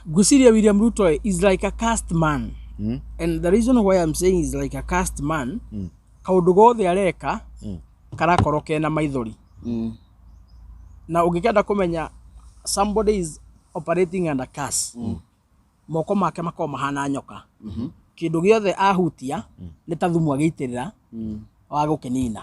Ngwĩciria William Ruto is like a cursed man. And the reason why I'm saying is like a cursed man, kaũndũ gothe areka karakorwo kena maithori. Na ũngĩkenda kũmenya somebody is operating under curse, moko make makoragwo mahana nyoka. Kĩndũ gĩothe ahutia nĩ ta thumu agĩitĩrĩra wa gũkĩnina.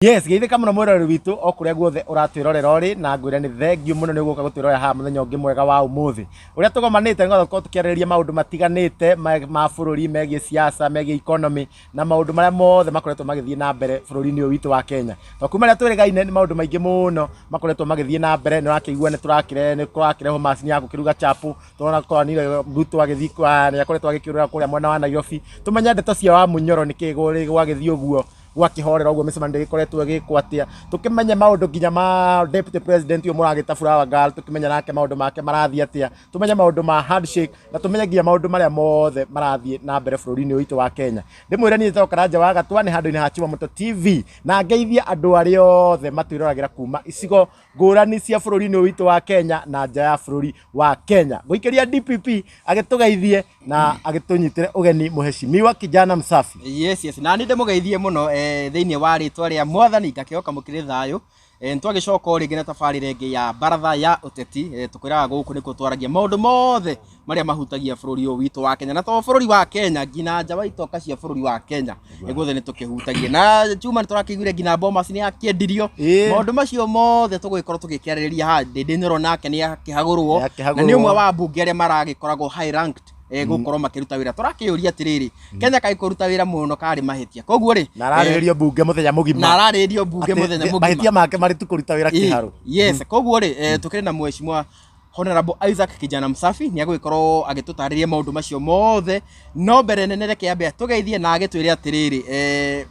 Yes, geithĩka mũno mwĩroreri witũ o kũrĩa guothe ũratwĩrorera ũrĩ, na ngwĩre nĩ thengiũ mũno nĩ gũka gũtwĩrorera haha mũthenya ũngĩ mwega wa ũmũthĩ ũrĩa tũgomanĩte nĩgetha tũkorwo tũkĩarĩrĩria maũndũ matiganĩte ma bũrũri megiĩ siasa, megiĩ economy na maũndũ marĩa mothe makoretwo magĩthiĩ na mbere bũrũri-inĩ ũyũ witũ wa Kenya. To kuma rĩrĩa twĩrĩgaine nĩ maũndũ maingĩ mũno makoretwo magĩthiĩ na mbere. Nĩ ũrakĩigua nĩ kũrakĩrehwo macini ya gũkĩruga chapo, tũrona twanire Ruto agĩthiĩ nĩ akoretwo agĩkĩũrũra kũrĩa mwena wa Nairobi. Tũmenye ndeto cia Wamunyoro nĩkĩ gwagĩthiĩ ũguo, gwakĩhorera ũguo, mĩcemanio ĩgĩkoretwo ĩgĩkwo atĩa, tũkĩmenye maũndũ nginya ma deputy president ũyũ mũragĩta Flower Girl, tũkĩmenye nake maũndũ make marathiĩ atĩa, tũmenye maũndũ ma handshake na tũmenye nginya maũndũ marĩa mothe marathiĩ na mbere bũrũri-inĩ ũyũ witũ wa Kenya. Ndĩmwĩre niĩ njĩtagwo Karanja wa Gatwa, nĩ handũ-inĩ ha Chuma Moto TV, na ngeithie andũ arĩa othe matwĩroragĩra kuma icigo ngũrani cia bũrũri-inĩ ũyũ witũ wa Kenya na nja ya bũrũri wa Kenya. Ngũikĩria DPP agĩtũgeithie na agĩtũnyitĩre ũgeni mũheshimiwa Kijana Msafi. Yes, yes. Na nĩ ndĩmũgeithie mũno thĩinĩ wa rĩtwa rĩa Mwathani, ngakĩhoka mũkĩrĩ thayũ. Nĩtwagĩcoka o rĩngĩ na tabarĩra ĩngĩ ya baratha ya ũteti. Tũkwĩraga gũkũ nĩkuo twaragia maũndũ mothe marĩa mahutagia bũrũri ũyũ witũ wa Kenya, na to bũrũri wa Kenya, nginya nja wa itoka cia bũrũri wa Kenya guothe nĩ tũkĩhutagia. Na Chuma nĩ tũrakĩiguire nginya Bomas nĩ yakĩendirio. Maũndũ macio mothe tũgũgĩkorwo tũgĩkĩarĩrĩria haha. Ndĩndĩ Nyoro nake nĩ akĩhagũrwo, Nĩ akĩhagũrwo. na nĩ ũmwe wa ambunge arĩa maragĩkoragwo high ranked gũkorwo makĩruta wĩra. Tũrakĩũria atĩrĩrĩ, Kenya kaĩ kũruta wĩra mũno karĩ mahĩtia? Koguo rĩ, na ararĩrĩrio mbunge mũthenya mũgima, na ararĩrĩrio mbunge Atĩ mũthenya mũgima, mahĩtia make marĩ tu kũruta wĩra kĩharo. Yes, koguo rĩ, tũkĩrĩ na mheshimiwa Honorable Isaac Kijana Msafi, nĩ agũgĩkorwo agĩtũtarĩria maũndũ macio mothe. No mbere nene reke ambe atũgeithie na agĩtwĩre atĩrĩrĩ,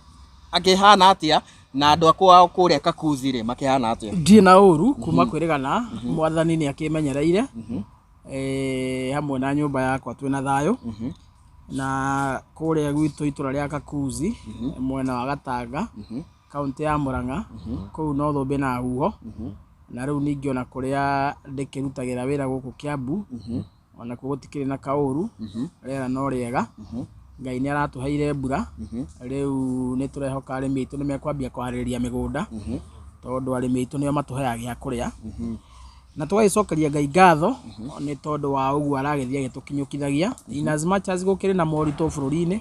akĩhana atĩa na andũ akwa kũrĩa Kakuzi rĩ makĩhana atĩa? Ndirĩ na ũru kuma kwĩrĩgana, Mwathani nĩ akĩmenyereire hamwe na nyũmba yakwa twĩna thayũ. Na kũrĩa gwitũ itũra rĩa Kakuzi, mwena wa Gatanga, kaũntĩ ya Murang'a, kũu no thũmbĩ na huho. Na rĩu ningĩ ona kũrĩa ndĩkĩrutagĩra wĩra gũkũ Kiambu, onakuo gũtikĩrĩ na kaũru, rĩera no rĩega. Ngai nĩ aratũheire mbura, rĩu nĩ tũrehoka arĩmi aitũ nĩ mekwambia kũharĩrĩria mĩgũnda, tondũ arĩmi aitũ nĩo matũheaga gĩa kũrĩa. Na tũgagĩcokeria Ngai ngatho nĩ tondũ wa ũguo aragĩthiĩ agĩtũkinyũkithagia. In as much as gũkĩrĩ na moritũ bũrũri-inĩ,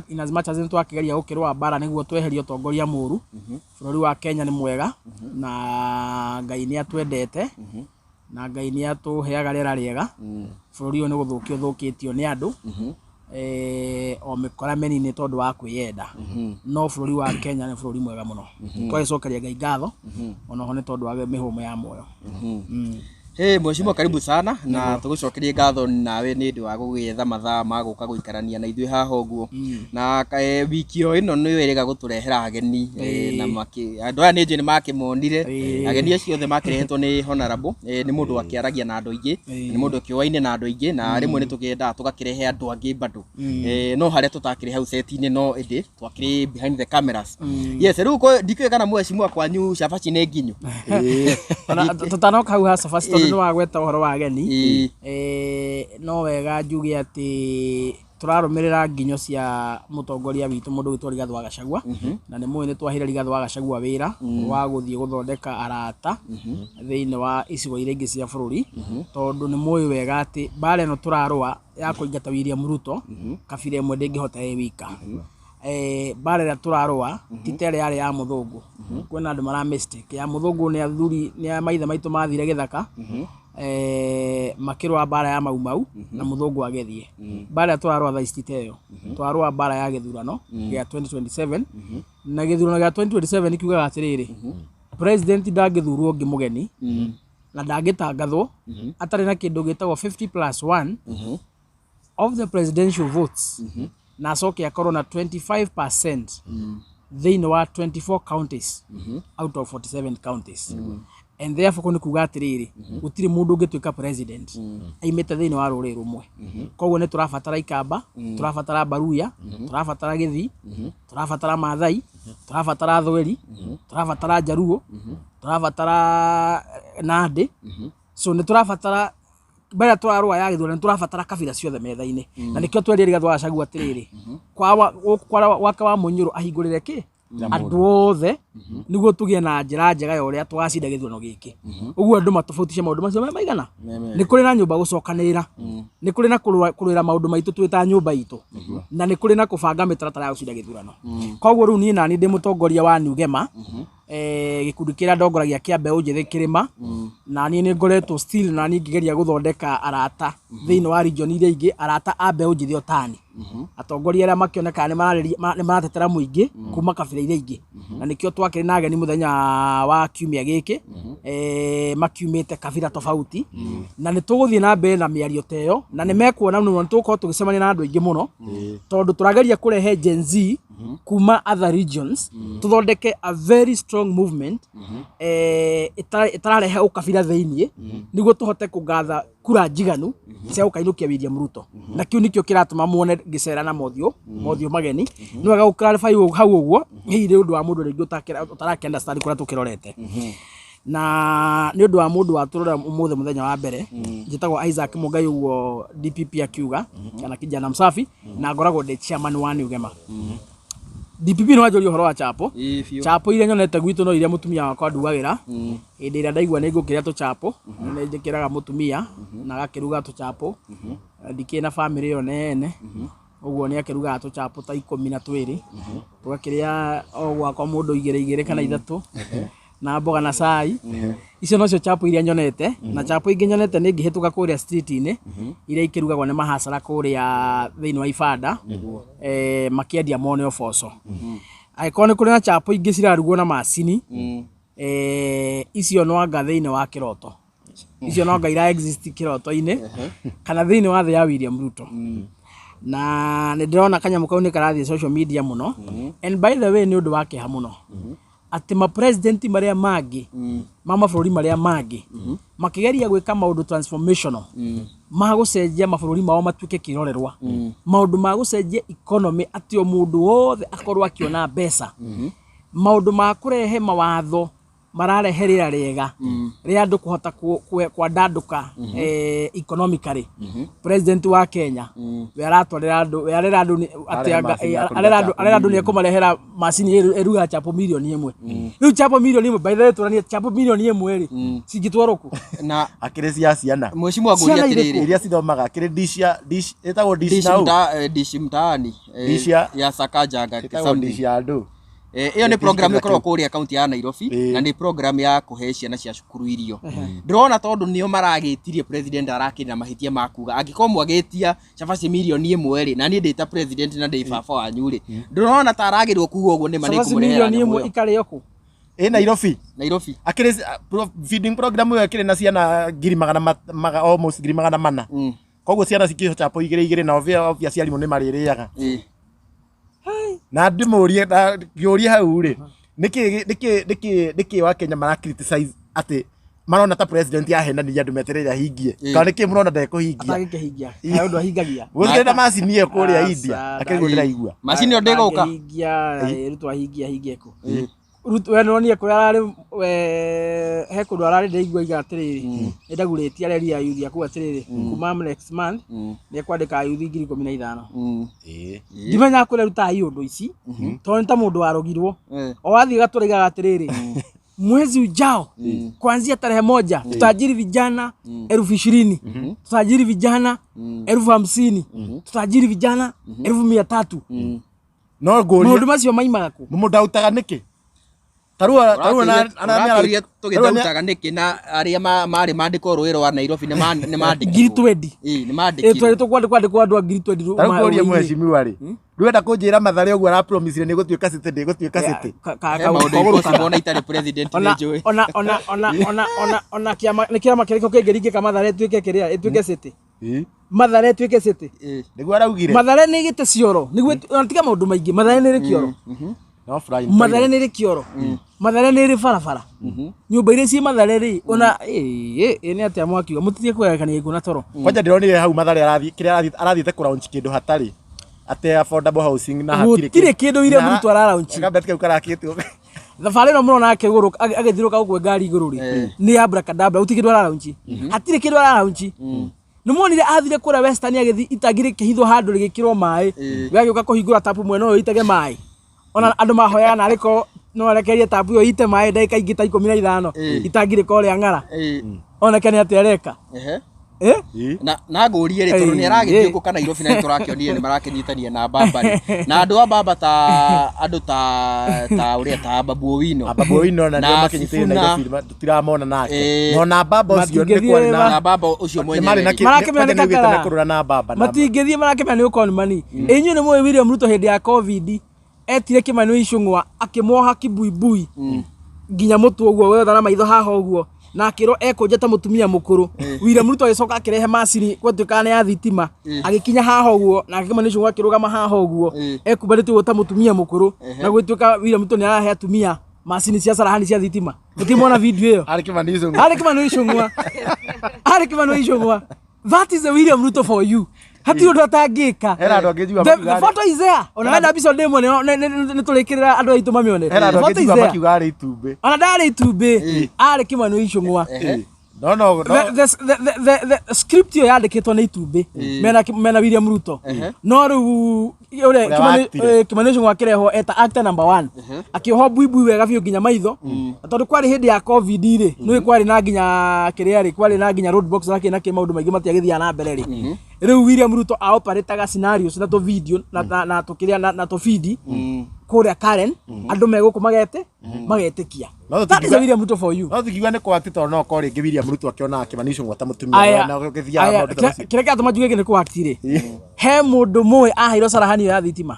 in as much as nĩ twakĩgeria gũkĩrũa mbara nĩguo tweherie ũtongoria mũru, bũrũri wa Kenya nĩ mwega na Ngai nĩ atwendete na Ngai nĩ atũheaga rĩera rĩega. Bũrũri ũyũ nĩ gũthũkio ũthũkĩtio nĩ andũ o mĩkora mĩnini tondũ wa kwĩyenda, no bũrũri wa Kenya nĩ bũrũri mwega mũno. Twagĩcokeria Ngai ngatho onoho nĩ tondũ wa mĩhũmũ ya muoyo. Hey, mheshimiwa, karibu sana na tũgũcokerie ngatho nawe nĩ ũndũ wa gũgĩetha mathaa ma gũka gũikarania na ithuĩ haha ũguo. Na wiki o ĩno nĩ wĩrĩga gũtũrehera ageni, na andũ aya nĩ njũĩ nĩ makĩmonire. Ageni acio othe makĩrehetwo nĩ Honorable, nĩ mũndũ akĩaragia na andũ aingĩ, nĩ mũndũ ũkĩũaine na andũ aingĩ, na rĩmwe nĩ tũkĩendaga tũgakĩrehe andũ angĩ bado. No harĩa tũtakĩrĩ hau set-inĩ, no ĩndĩ twakĩrĩ behind the cameras. Yes, rĩu ndikĩũĩ kana mheshimiwa kwanyu cabaci nĩ nginyu. Ona tũtanoka hau ha cabaci, tondũ nĩ wagweta ũhoro wa ageni, no wega njuge atĩ tũrarũmĩrĩra nginyo cia mũtongoria witũ mũndũ ũgwĩtwo Rigathĩ wa Gachagua, na nĩ mũĩ nĩ twaheire Rigathĩ wa Gachagua wĩra wa gũthiĩ gũthondeka arata thĩinĩ wa icigo iria ingĩ cia bũrũri, tondũ nĩ mũĩ wega atĩ mbara ĩno tũrarũa ya kũingata William Ruto, kabira ĩmwe ndĩngĩhota ĩ wika. Mbara ĩrĩa tũrarũa ti ta ĩrĩa yarĩ ya mũthũngũ. Kwĩna andũ mara mistake ya mũthũngũ, nĩ athuri nĩ maithe maitũ mathire gĩthaka, makĩrũa mbara ya Mau Mau na mũthũngũ agĩthiĩ. Mbara ĩrĩa tũrarũa thaa ici ti ta ĩyo. Tũrarũa mbara ya gĩthurano gĩa 2027, na gĩthurano gĩa 2027 kiugaga atĩrĩrĩ, president ndangĩthurwo ũngĩ mũgeni na ndangĩtangathwo atarĩ na kĩndũ gĩtagwo 50 plus 1 of the presidential votes, na acoke akorwo na 25% thĩinĩ wa 24 counties out of 47 counties. And therefore kũu nĩ kuga atĩrĩrĩ, gũtirĩ mũndũ ũngĩtuĩka president aimĩte thĩinĩ wa rũrĩrĩ rũmwe. Koguo nĩ tũrabatara Ikamba, tũrabatara Baruya, tũrabatara Gĩthii, tũrabatara Maathai, tũrabatara Thweri, tũrabatara Njaruo, tũrabatara Nandĩ. So nĩ tũrabatara mbere tũrarũa ya gĩthurano, nĩ tũrabatara kabira ciothe metha-inĩ, na nĩkĩo twerire Rigathĩ wa Gachagua atĩrĩrĩ, kwa gwake wa Mũnyũrũ ahingũrĩre kĩ andũ othe nĩguo tũgĩe na njĩra njega ya ũrĩa tũgacinda gĩthurano gĩkĩ. Ũguo andũ matofautishe maũndũ macio me maigana. Nĩ kũrĩ na nyũmba gũcokanĩrĩra, nĩ kũrĩ na kũrũĩra maũndũ maitũ twĩ ta nyũmba itũ, na nĩ kũrĩ na kũbanga mĩtaratara ya gũcinda gĩthurano. Koguo rĩu niĩ nani ndĩ mũtongoria wa New Gema, gĩkundi kĩrĩa ndongoragia kĩa mbeũ njĩthĩ kĩrĩma, na niĩ nĩ ngoretwo still na niĩ ngĩgeria gũthondeka arata thĩinĩ wa region iria ingĩ, arata a mbeũ njĩthĩ otani, atongoria arĩa makĩonekaga nĩ maratetera mũingĩ kuma kabira iria ingĩ. Na nĩkĩo twakĩrĩ na ageni mũthenya wa kiumia gĩkĩ, makiumĩte kabira tofauti, na nĩ tũgũthiĩ na mbere na mĩario ta ĩyo, na nĩ mekuona mũno nĩ tũgũkorwo tũgĩcemania na andũ aingĩ mũno, tondũ tũrageria kũrehe Gen Z kuma other regions, tũthondeke a very strong movement ĩtararehe ũkabira thĩiniĩ, nĩguo tũhote kũgatha kura njiganu cia gũkainũkia William Ruto. Na kĩu nĩkĩo kĩratũma muone ngĩcera na mothiũ mageni. Nĩ wega gũ clarify hau ũguo, hihi nĩ ũndũ wa mũndũ rĩngĩ ũtarakĩ understand kũrĩa tũkĩrorete. Na nĩ ũndũ wa mũndũ watũrora ũmũthĩ mũthenya wa mbere, njĩtagwo Isaac Mũngai, ũguo DPP akiuga, kana kijana msafi, na ngoragwo ndĩ chairman wa New Gema. DPP nĩ wanjũria ũhoro wa chapo. Ĩĩ biũ. Chapo iria nyonete gwitũ no iria mũtumia wakwa ndugagĩra. Hĩndĩ ĩrĩa ndaigua nĩ ngũkĩrĩa tũchapo, nĩ njĩkĩraga mũtumia na agakĩruga tũchapo. Ndikĩrĩ na bamĩrĩ ĩyo nene, ũguo nĩ akĩrugaga tũchapo ta 12, tũgakĩrĩa o gwakwa mũndũ igĩrĩ igĩrĩ kana ithatũ, na mboga na cai. Icio nocio chapo iria nyonete. Na chapo ingĩ nyonete nĩ ngĩhĩtũka kũrĩa street-inĩ, iria ikĩrugagwo nĩ mahacara kũrĩa thĩinĩ wa ibanda, makĩendia mone ũboco. Angĩkorwo nĩ kũrĩ na chapo ingĩ cirarugwo na macini, icio no anga thĩinĩ wa kĩroto, icio no anga ira exist kĩroto-inĩ kana thĩinĩ wa thĩ ya William Ruto. Na nĩ ndĩrona kanyamũ kau nĩ karathiĩ social media mũno. And by the way, nĩ ũndũ wa kĩeha mũno atĩ mapresident marĩa mangĩ ma mabũrũri marĩa mangĩ makĩgeria gwĩka maũndũ transformational ma gũcenjia mabũrũri mao matuĩke kĩrorerwa, maũndũ ma gũcenjia economy atĩ o mũndũ wothe akorwo akĩona mbeca, maũndũ ma kũrehe mawatho mararehe rĩera rĩega rĩa andũ kũhota kwandandũka economically, president wa Kenya we aratwarĩra andũ, we arera andũ atĩ Arehe macini ya kũruga arera andũ chapo. Arera andũ nĩ ekũmarehera macini ĩrugaga chapo 1 million. Rĩu chapo 1 million, by the way, tũranie chapo 1 million rĩ, cingĩtwarwo kũ? Na Akĩrĩ cia ciana. Mheshimiwa, ngũria Ciana atĩrĩrĩ. Iria cithomaga, akĩrĩ dish ya dish ĩtagwo dish Dish now. Dish mtaani, Dish ya- ya Sakajanga. Ĩtagwo something. dish ya andũ. Ĩyo nĩ Dish program kĩrĩa ĩkoragwo kĩu. kũrĩa kaunti ya Nairobi, na nĩ program ya kũhe ciana cia cukuru irio. Ndĩrona tondũ nĩo maragĩtirie president arakĩrĩ na mahĩtia ma kuga angĩkorwo mwagĩtia cabaci 1 million rĩ, na niĩ ndĩ ta president na ndĩ baba wanyu rĩ, ndĩrona ta aragĩrwo kuga ũguo nĩma nĩ Cabaci kũmũrehera 1 million nyamũ ĩyo. ikarĩo kũ? Ĩ Nairobi. Nairobi. Akĩrĩ feeding program ĩyo ĩkĩrĩ na ciana ngiri magana almost 400,000. Koguo ciana cikĩho chapo igĩrĩ igĩrĩ, na obvious arimũ nĩ marĩrĩaga. Na ndĩmũrie na ngĩũrie hau rĩ, nĩkĩ wa Kenya mara criticize atĩ marona ta president yahenanirie andũ metereire ahingie? Kana nĩkĩ mũrona ndekũhingia? Atangĩkĩhingia, he ũndũ ahingagia. Gũtirĩ na macini ĩyo kũrĩa Aca, India akĩrĩguo ndĩraigua. Macini ĩyo ndĩgũka. Ndangĩhingia. Ruto ahingia ahingie kũ? Ruto we nĩwonire kũrĩa ararĩ, we he kũndũ ararĩ, ndĩraigua aiga atĩrĩrĩ, nĩ ndagurĩtie areria ayuthi aku atĩrĩrĩ, kuma next month nĩ ekwandĩka ayuthi 15,000. Ndimenyaga kũrĩa arutaga iũndũ ici, tondũ nĩ ta mũndũ warogirwo. O wathiĩ gatũraigaga atĩrĩrĩ, mwezi ujao kuanzia tarehe 1 tutaajiri vijana 20,000, tutaajiri vijana 50,000, tutaajiri vijana 300,000. No ngũrie, Maũndũ macio maimaga kũ? Mũmũndautaga nĩkĩ? Tarua tarua na Ũrakĩũria tũgĩthautaga nĩkĩ na arĩa marĩ mandĩkwo rũĩ rwa Nairobi nĩ mandĩkirwo. 20,000. Ĩĩ, nĩ Ĩ mandĩkirwo. twari tũkwandĩkwa andũ a 20,000. Tarĩu ngũrie mweshimiwa rĩ, rĩu kũnjĩra Mathare ũguo arapromisire nĩ gũtuĩka city, ndĩgũtuĩka city? He maũndũ impossible ona itarĩ president Ona nĩ njũĩ. ona ona ona ona ona ona kĩama nĩ kĩama kĩrĩkũ kĩngĩringĩka Mathare ĩtuĩke kĩrĩa ĩtuĩke city? Mathare ĩtuĩke city? Nĩguo araugire. Mathare nĩ gĩte cioro nĩguo ona tiga maũndũ maingĩ, Mathare nĩ rĩ kĩoro. No flying Mathare toilet. nĩ rĩ kĩoro, Mathare nĩ rĩ barabara, nyũmba iria ciĩ Mathare rĩ, ona ĩ ĩ nĩ atĩa mwakiuga mũtitie kũgerekania gĩkuũ na toro. Kwanja ndĩronire hau Mathare arathiĩ kĩrĩa arathiĩte kũlaunch kĩndũ hatarĩ atĩ affordable housing na hatirĩ. Gũtirĩ kĩndũ William Ruto aralaunch. Kabet kau karakĩtwo. Thabarĩ ĩno mũrona agĩthiũrũka gũkũ ngari igũrũ rĩ, nĩ abracadabra, gũtirĩ kĩndũ aralaunch, hatirĩ kĩndũ aralaunch. Nĩ muonire athire kũrĩa Western agĩthiĩ itangi rĩkĩhithwo handũ rĩgĩkĩrwo maĩ, we agĩũka kũhingũra tapu mwena ũyũ itage maĩ, ona andũ mahoyaga narĩ korwo no arekererie tapu ĩyo ite maĩ ndagĩka ingĩ ta 15, itangi rĩkorwo rĩa ng'ara, oneke nĩ atĩa areka. Eh? Na ngũrie rĩ, tondũ nĩ aragĩthiũngũka Nairobi na nĩ tũrakĩonire nĩ marakĩnyitania na baba rĩ, na andũ a baba ta andũ ta ũrĩa ta Babu Owino. Babu Owino na nĩo makĩnyitĩire Sifuna. Nairobi tũtiramona nake. Eh. No na baba ũcio nĩ Matingĩthiĩ kwarĩ na na baba ũcio nĩ marĩ mwenyewe na rĩ. Marakĩmenya kwanja nĩ nĩ augĩte kakara. nĩ kũrũra na baba na Matingĩthiĩ, marakĩmenya nĩ ũkonimani. Inyuĩ nĩ mũĩ William Ruto hĩndĩ ya COVID etire Kimani Ichung'wa akĩmuoha kibuibui nginya mũtwe ũguo wetha na maitho haha ũguo, na akĩrwo ekũnja ta mũtumia mũkũrũ. William Ruto agĩcoka akĩrehe macini gwatuĩkaga nĩ ya thitima, agĩkinya haha ũguo, nake Kimani Ichung'wa akĩrũgama haha ũguo ekumbanĩte ũguo ta mũtumia mũkũrũ, na gwĩtuĩka William Ruto nĩ arahe atumia macini cia carahani cia thitima. Mũtimwona video ĩyo? Arĩ Kimani Ichung'wa. Arĩ Kimani Ichung'wa, arĩ Kimani Ichung'wa. That is the William Ruto for you. Hatirĩ ũndũ atangĩka. Hena andũ angĩ njigua The makiuga the photo is there. Ona wenda mbica ndĩmwe nĩ tũrĩkĩrĩra andũ aitũ mamĩone. Hena The andũ angĩ photo is njigua there. makiuga arĩ itumbĩ. Ona ndarĩ itumbĩ, arĩ Kimani Ichung'wa. No no no. The script ĩyo yandĩkĩtwo nĩ itumbĩ mena William Ruto, no rĩu ũrĩa Ũrĩa wa-actire. Kimani Ichung'wa akĩrehwo eta actor number one, akĩohwo buibui wega biũ nginya maitho. Na tondũ kwarĩ hĩndĩ ya COVID rĩ, nĩũĩ kwarĩ na nginya kĩrĩa rĩ, kwarĩ na nginya roadblocks na kĩ na kĩ, maũndũ maingĩ matiagĩthiaga na mbere rĩ. Rĩu William Ruto aoparĩtaga scenarios na tũ video na tũkĩrĩa na tũ feed kũrĩa Karen, andũ megũkũ magete magetĩkia. No That is tũtingiuga- a William Ruto for you. No tũkiuga nĩ kwa tondũ no korwo rĩngĩ William Ruto akĩonaga Kimani Ichung'wa ta mũtumia Aya, na gũgĩthiaga aya, maũndũ ta macio. kĩrĩa kĩratũma njuge gĩkĩ nĩ kũact rĩ, he mũndũ mũĩ aheirwo carahani ĩyo ya thitima?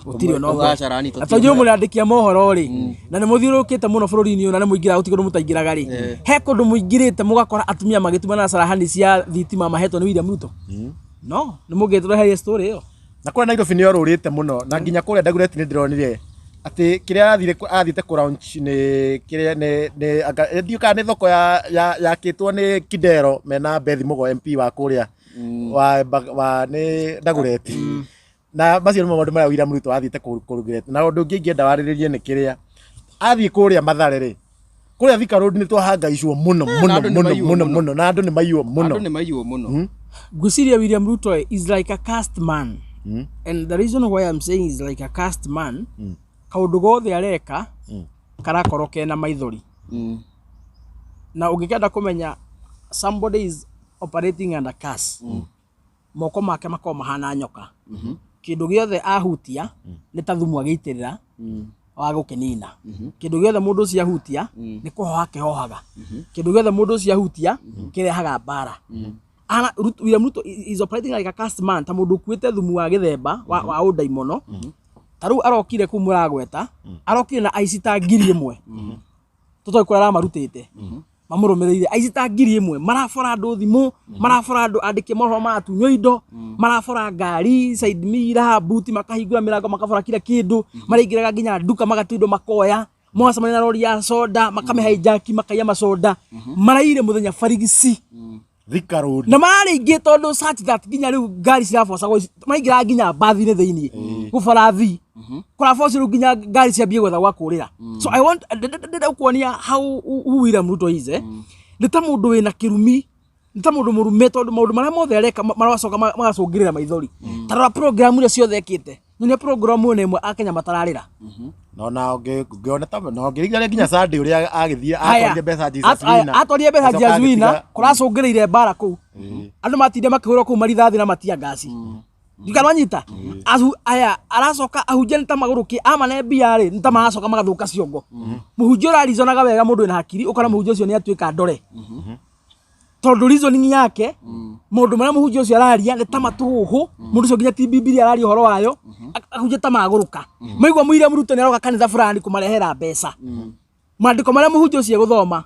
Gũtirĩ ona ũmwe. Auga carani Na tondũ inyuĩ mũrandĩkia mohoro rĩ, na nĩ mũthiũrũrũkĩte mũno bũrũri-inĩ ũyũ, na nĩ mũingĩraga, gũtirĩ kũndũ mũtaingĩraga rĩ, he kũndũ mũingĩrĩte mũgakora atumia magĩtumana na carahani cia thitima mahetwo nĩ William Ruto? No nĩ mũngĩtũreherie story ĩyo. Na kũrĩa Nairobi nĩ orũrĩte mũno, na nginya kũrĩa Dagoretti nĩ ndĩronire atĩ kĩrĩa arathiĩte kũ launch nĩ kĩrĩa nĩ ndiũĩ kana nĩ thoko ya yakĩtwo nĩ Kidero mena Beth Mugo MP wa kũrĩa wa nĩ Dagoretti. Na macio nĩmo maũndũ marĩa William Ruto athiĩte kũrugĩra. Na ũndũ ũngĩ ingĩenda warĩrĩrie nĩ kĩrĩa athiĩ kũrĩa Mathare rĩ, kũrĩa Thika Road nĩ twahangaicwo mũno mũno andũ nĩ mũno maiywo mũno mũno. Mũno, na andũ nĩ maiywo mũno. Andũ nĩ maiywo mũno. Ngwĩciria William Ruto is like a cast man, and the reason why I'm saying is like a cast man, kaũndũ gothe areka karakorwo kena maithori. Na ũngĩkenda kũmenya somebody is operating under curse, moko make makoragwo mahana nyoka. Kĩndũ gĩothe ahutia nĩ ta thumu agĩitĩrĩra wa gũkĩnina. Kĩndũ gĩothe mũndũ ũcio ahutia nĩ kũhoha kĩhohaga. Kĩndũ gĩothe mũndũ ũcio ahutia kĩrehaga mbara. William Ruto is operating like a cursed man, ta mũndũ ũkuĩte thumu wa gĩthemba wa ũndaimono. Ta rĩu arokire kũu mũragweta, arokire na aici ta 1,000, tũtoĩ kũrĩa aramarutĩte, mamũrũmĩrĩire, aici ta 1,000 marabora andũ thimũ, marabora andũ andĩki mohoro, maratunywo indo, marabora ngari, side mirror, buti, makahingũra mĩrango, makabora kila kĩndũ, maraingĩraga nginya nduka magatua indo makoya, mwacemania na rori ya soda makamĩhijack, makaiya macoda, maraire mũthenya barigici. Thika Road. Na mararĩ aingĩ tondũ such that nginya rĩu ngari cirabocagwo, maraingĩraga nginya mbathi-inĩ thĩiniĩ gũbora thi kũraboco, rĩu nginya ngari ciambie gwetha gwa kũrĩra. So I want ndĩrenda kuonia how who William Ruto is, eh, nĩ ta mũndũ wĩna kĩrumi, nĩ ta mũndũ mũrume, tondũ maũndũ marĩa mothe areka maracoka magacũngĩrĩra maithori. Ta rora program iria ciothe ekĩte, nyonia program ĩyo na ĩmwe akenya matararĩra. No na ũngĩona ta na ũngĩririkana nginya Sunday ũrĩa agĩthiĩ Haya. atwarire mbeca Jesus Wina. Atwarire mbeca Agĩcoka Jesus Wina. agĩtiga- Kũracũngĩrĩire mbara kũu, andũ matinde makĩhũrwo kũu marithathi na matia ngasi ndikanwanyita acu aya. Aracoka ahunjia nĩ ta magũrũki amane mbia rĩ, nĩ ta maracoka magathũka ciongo. Mũhunjia ũrarizonaga wega, mũndũ wĩna hakiri, ũkona mũhunjia ũcio nĩ atuĩka ndore, tondũ reasoning yake, maũndũ marĩa mũhunjia ũcio araria nĩ ta matũhũhũ. Mũndũ ũcio nginya ti Bibilia araria ũhoro wayo, ahunjia ta magũrũka maigua William Ruto nĩ aroka kanitha fulani kũmarehera mbeca, maandĩko marĩa mũhunjia ũcio egũthoma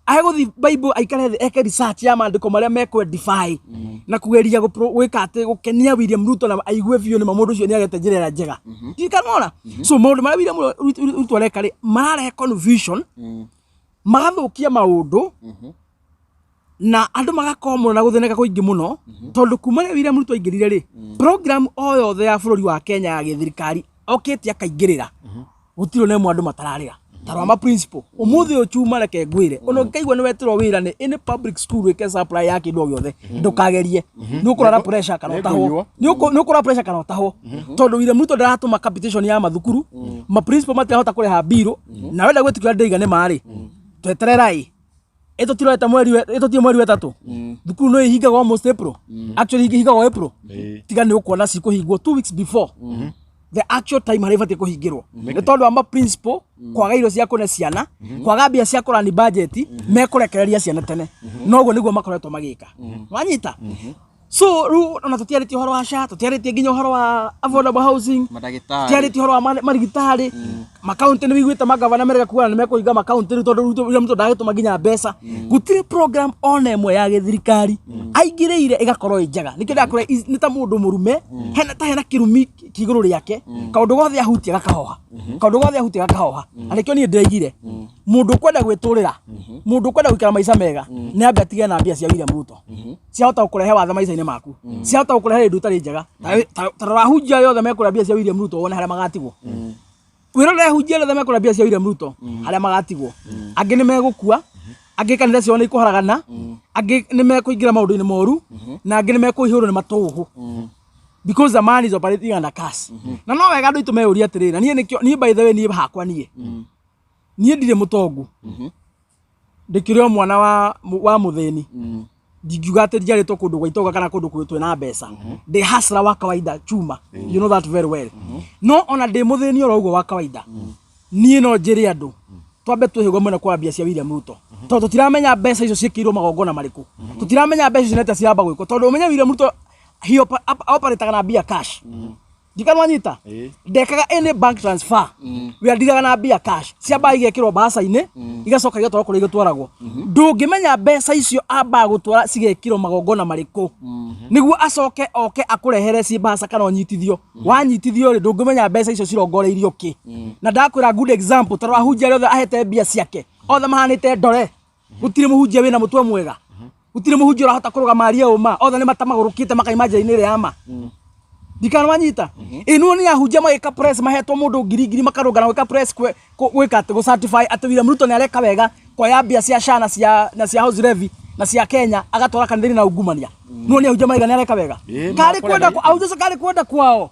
Agũthi Bible aikare thĩ eke research ya maandĩko marĩa mekũ-edify na kũgeria gwĩka atĩ gũkenia William Ruto na aigue biũ nĩma mũndũ ũcio nĩagete njĩra ĩrĩa njega. Ndikanona. So maũndũ marĩa William Ruto areka rĩ, mararehe confusion, magathũkia maũndũ na andũ magakorwo mũno na gũthĩnĩka kũingĩ mũno, tondũ kuma rĩrĩa William Ruto aingĩrire rĩ, program o yothe ya bũrũri wa Kenya ya gĩthirikari okĩte akaingĩrĩra, gũtirĩ ona ĩmwe andũ matararĩra. Ta rwa ma principal ũmũthĩ ũyũ, chuma reke ngwĩre, ona ũngĩkaigua nĩ wetĩrwo wĩra nĩ any public school wĩke supply ya kĩndũ o gĩothe, ndũkagerie, nĩ ũkũrara pressure kana ũtahwo. Nĩngũiywo. Nĩ ũkũrara pressure kana ũtahwo, tondũ William Ruto ndaratũma capitation ya mathukuru, ma principal matirahota kũrĩha mbirũ, na wenda gwĩtĩkĩra ndĩiga nĩ marĩ twetererai ĩtũtirorete mweri ĩtũtie mweri wa ĩtatũ, thukuru no ihingagwo almost April, actually ihingagwo April. Tiga nĩ ũkuona cikũhingwo 2 weeks before the actual time harĩa ibatiĩ kũhingĩrwo, nĩ tondũ wa ma principal kwaga irio cia kũne ciana, kwaga mbia cia kũrani budget, mekũrekereria ciana tene. Noguo nĩguo makoretwo magĩka, wanyita? So rĩu ona tũtiarĩtie ũhoro wa SHA, tũtiarĩtie nginya ũhoro wa affordable housing, mandagĩtarĩ, tũtiarĩtie ũhoro wa marigitari, makaunti. Nĩ wiguĩte magavana merega kuga nĩ mekũhinga makaunti rĩu, tondũ William Ruto ndagĩtũma nginya mbeca. Gũtirĩ program ona ĩmwe ya gĩthirikari aingĩrĩire ĩgakorwo ĩ njega. Nĩkĩo ndakũra nĩ ta mũndũ mũrume, hena ta hena kĩrumi kĩ igũrũ rĩake, kaũndũ gothe ahutia gakahoha, kaũndũ gothe ahutia gakahoha. Na nĩkĩo niĩ ndĩraigire mũndũ ũkwenda gwĩtũrĩra, mũndũ ũkwenda gũikara maica mega, nĩ ambe atige na mbia cia William Ruto. Ciahota gũkũrehe wathe maica-inĩ maku, ciahota gũkũrehe indo itarĩ njega. Ta rora hunjia arĩa othe mekũrĩa mbia cia William Ruto, wone harĩa magatigwo. Wĩrorere hunjia arĩa othe mekũrĩa mbia cia William Ruto harĩa magatigwo. Angĩ nĩ megũkua, angĩ kanitha ciao nĩ ikũharagana, angĩ nĩ mekũingĩra maũndũ-inĩ moru, na angĩ nĩ mekũihũrwo nĩ matũhũ, because the man is operating under curse. Na no wega andũ aitũ meyũrie atĩrĩrĩ, na niĩ nĩkĩo niĩ, by the way, niĩ hakwa niĩ ndirĩ mũtongu, ndĩkĩrĩ o mwana wa mũthĩni. Ndingiuga atĩ njiarĩtwo kũndũ gwa itonga kana kũndũ twĩna mbeca. Ndĩ hustler wa kawaida, chuma, you know that very well. No ona ndĩ mũthĩni oro ũguo wa kawaida, niĩ no njĩre andũ twambe twĩhĩgwo mũno kwa mbia cia William Ruto, tondũ tũtiramenya mbeca icio ciĩkĩirwo magongona marĩkũ, tũtiramenya mbeca icio nĩatĩa ciramba gwĩkwo, tondũ ũmenye William Ruto he operataga na mbia cash. Ndikanwanyita, ndekaga any bank transfer, we andiraga na mbia cash, ciambaga igekĩrwo mbaca-inĩ, igacoka igatwarwo kũrĩa igĩtwaragwo. Ndũngĩmenya mbeca icio ambaga gũtwara cigekĩrwo magongona marĩkũ nĩguo acoke oke akũrehere ciĩ mbaca kana ũnyitithio. Wanyitithio rĩ, ndũngĩmenya mbeca icio cirongoreirio kĩ. Na ndakwĩra good example, ta rora ahunjia arĩa othe ahete mbia ciake, othe mahanĩte ndore. Gũtirĩ mũhunjia wĩna mũtwe mwega, gũtirĩ mũhunjia ũrahota kũrũgama arie ũma, othe nĩ matamagũrũkĩte makaima njĩra-inĩ ĩrĩa ya ma. Ndikana wanyita? Ĩno nĩ ahunjia magĩka press, mahetwo mũndũ ngiri ngiri, makarũngana gwĩka press gwĩka atĩ gũ certify atĩ William Ruto nĩ areka wega kuoya mbia cia SHA na cia house levy na cia Kenya agatwara kanitha-inĩ na ungumania. No nĩ ahunjia maraiga nĩ areka wega. Ĩĩ, Karĩ kwenda ahunjia acio karĩ kwenda kwao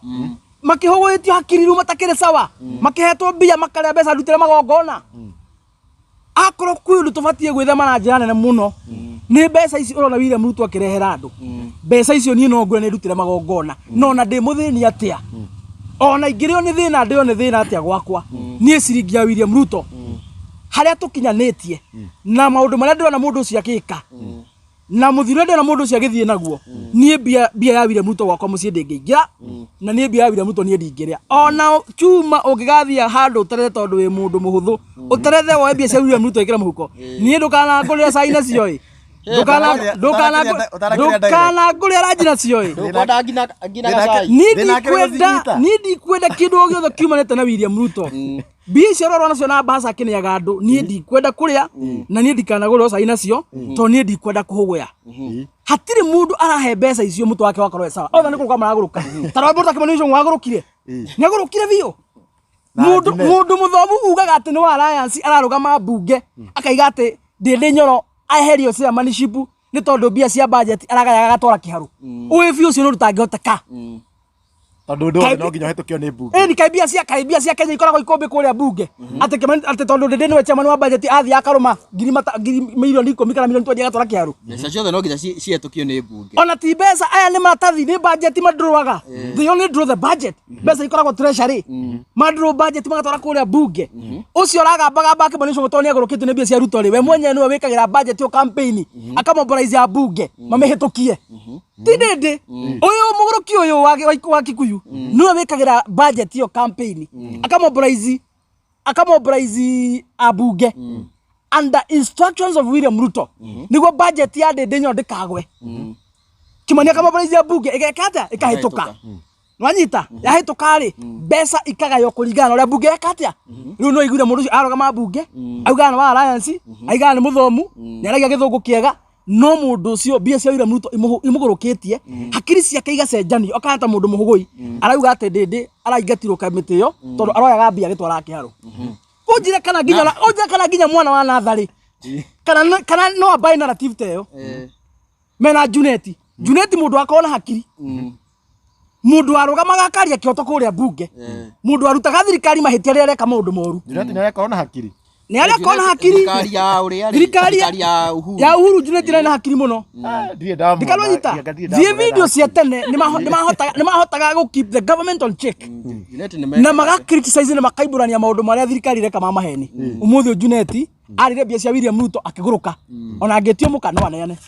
makĩhũgũĩtio hakiri rĩu matakĩrĩ sawa, makĩhetwo mbia makarĩa mbeca ndutĩre magongona. Akorwo kwĩ ũndũ tũbatiĩ gwĩthema na njĩra nene mũno, nĩ mbeca ici ũrona William Ruto akĩrehera andũ. Mbeca icio niĩ no ngwĩre nĩ ndutĩre magongona, no na ndĩ mũthĩni atĩa, ona ingĩrĩo nĩ thĩna, ndĩo nĩ thĩna atĩa gwakwa, niĩ ciringi ya William Ruto, harĩa tũkinyanĩtie na maũndũ marĩa ndĩrona mũndũ ũcio agĩka na mũthiro ndĩrona mũndũ ũcio agĩthiĩ naguo, niĩ mbia ya William Ruto gwakwa mũciĩ ndĩngĩingĩra, na niĩ mbia ya William Ruto niĩ ndingĩrĩa ona chuma. Ũngĩgathiĩ handũ ũterere, tondũ wĩ mũndũ mũhũthũ, ũterethe woe mbia cia William Ruto ĩkĩre mũhuko, niĩ ndũkanangũrĩre cai nacio ĩ. Ũtarakĩrĩa direct. Ndũkanangũrĩre ranji nacio ĩ. Ndũkwenda nginya Thĩna gacai. Niĩ Thĩna akĩrĩ ndikwenda gũcinyita. niĩ ndikwenda kĩndũ o gĩothe kiumanĩte na William Ruto. Mbia icio ũrorwo nacio na mbaca akĩneaga andũ, niĩ ndikwenda kũrĩa, na niĩ ndikanagũrĩrwo cai nacio, tondũ niĩ ndikwenda kũhũgũya. Hatirĩ mũndũ arahe mbeca icio mũtwe wake wakorwo wĩ sawa, othe nĩ kũrũka maragũrũka. Ta rora mũndũ ta Kimani Ichung'wa, agũrũkire, nĩ agũrũkire biũ. Na Mũndũ Junet. mũndũ mũthomu ugaga atĩ nĩ wa Alliance ararũgama mbunge akaiga atĩ Ndindi Nyoro eherio chairmanship nĩ tondũ mbia cia budget aragayaga agatwara kĩharu. Ũĩ biũ ũcio nĩ ũndũ ũtangĩhoteka. Tondũ ũndũ wothe no nginya ũhĩtũkio nĩ mbunge. Ĩni kaĩ mbia cia Kenya ikoragwo ikũmbĩ kũrĩa mbunge, atĩ Kimani, atĩ tondũ Ndindi nĩwe chairman wa budget, athiĩ akarũma ngiri mirioni 10 kana mirioni 20 agatwara kĩharu? Mbeca ciothe no nginya cihetũkio nĩ mbunge. Ona ti mbeca, aya nĩ maratathi, nĩ budget mandũrũaga. They only draw the budget. Mbeca ikoragwo treasury, mandũrũ budget magatwara kũrĩa mbunge. Ũcio ũragambagamba Kimani Ichung'wa tondũ nĩ agũrũkĩtio nĩ mbia cia Ruto rĩ, we mwenyewe nĩwe wĩkagĩra budget ĩyo campaign, akamobilize ambunge mamĩhĩtũkie. Ti Ndindi ũyũ mũgũrũki ũyũ wa Kikuyu nĩwe wĩkagĩra budget ĩyo campaign, akamobilize ambunge. Under instructions of William Ruto, nĩguo budget ya Ndĩndĩ Nyoro ndĩkagwe, Kimani akamobilize bunge, ĩgeka atĩa? Ĩkahĩtũka. Nwanyita yahĩtũka rĩ, mbeca ikagaywo kũringana na ũrĩa bunge yeka atĩa. Rĩu no iguire mũndũ ũcio arũgama bunge, augaga nĩ wa alliance, aigaga nĩ mũthomu, nĩ aragia gĩthũngũ kĩega, no mũndũ ũcio mbia cia William Ruto imũgũrũkĩtie, hakiri ciake igacenjanio, akahana ta mũndũ mũhũgũi. Arauga atĩ Ndĩndĩ araingatirwo kamĩtĩ ĩyo tondũ aroyaga mbia agĩtwaraga kĩharũ. Ũnjire kana nginya mwana wa natharĩ kana no ambae narrative ta ĩyo mena Juneti. Juneti mũndũ akorwo na hakiri, mũndũ warũgamaga akaria kĩhoto kũrĩa bunge, mũndũ warutaga thirikari mahĩtia rĩrĩa areka maũndũ moru. Junet nĩ arekorwo na hakiri. Nĩ arekorwo na hakiri. Thirikari ya ũrĩa rĩ? Thirikari Thirikari ya Uhuru. Ya Uhuru, Junet nĩ na hakiri mũno. Ah, ndirĩ ndamwona. Ndikanonyita. Ndirĩ Thiĩ ndamwona. video cia tene, nĩ mahotaga gũ keep the government on check Junet nĩ na maga criticize na makaimbũrania maũndũ marĩa thirikari ireka ma maheni. Ũmũthĩ ũyũ Junet arire mbia cia William Ruto akĩgũrũka, ona angĩtio mũka no aneane.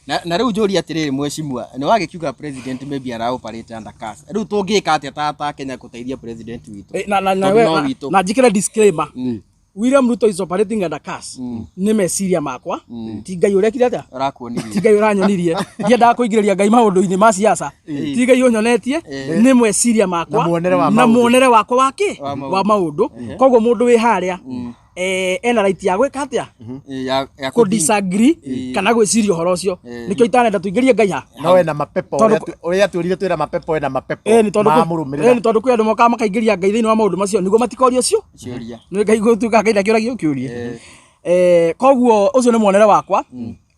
Na rĩu njũria atĩrĩrĩ, mheshimiwa, nĩ wagĩkiuga president maybe ara operate under curse. Rĩu tũngĩka atĩa ta Kenya gũteithia president witũ? Na Tondũ no witũ. Na njĩkĩre disclaimer, William Ruto is operating under curse nĩ meciria makwa, ti Ngai ũrekire atĩa, ũrakuonirie. Ti Ngai ũranyonirie. Ndiendaga kũingĩrĩria Ngai maũndũ-inĩ ma siasa. Ti Ngai ũnyonetie, nĩ meciria makwa Na muonere wa na maũndũ. Muonere wakwa wa kĩ Wa maũndũ. Wa maũndũ. Koguo mũndũ wĩ harĩa ena right ya gwĩka atĩa? Ya Kũ disagree kana gwĩciria ũhoro ũcio. Nĩkĩo itanenda tũingĩrie Ngai ha. No ena mapepo. Tondũ ũrĩa twĩrire twĩna mapepo, ena mapepo Nĩ tondũ mamũrũmĩrĩra. Nĩ tondũ kwĩ andũ mokaga makaingĩria Ngai thĩinĩ wa maũndũ macio nĩguo matikorio cio ciũria. Nĩ Ngai gũtuĩka Ngai ndakĩũragio kĩũria. Koguo ũcio nĩ muonere wakwa,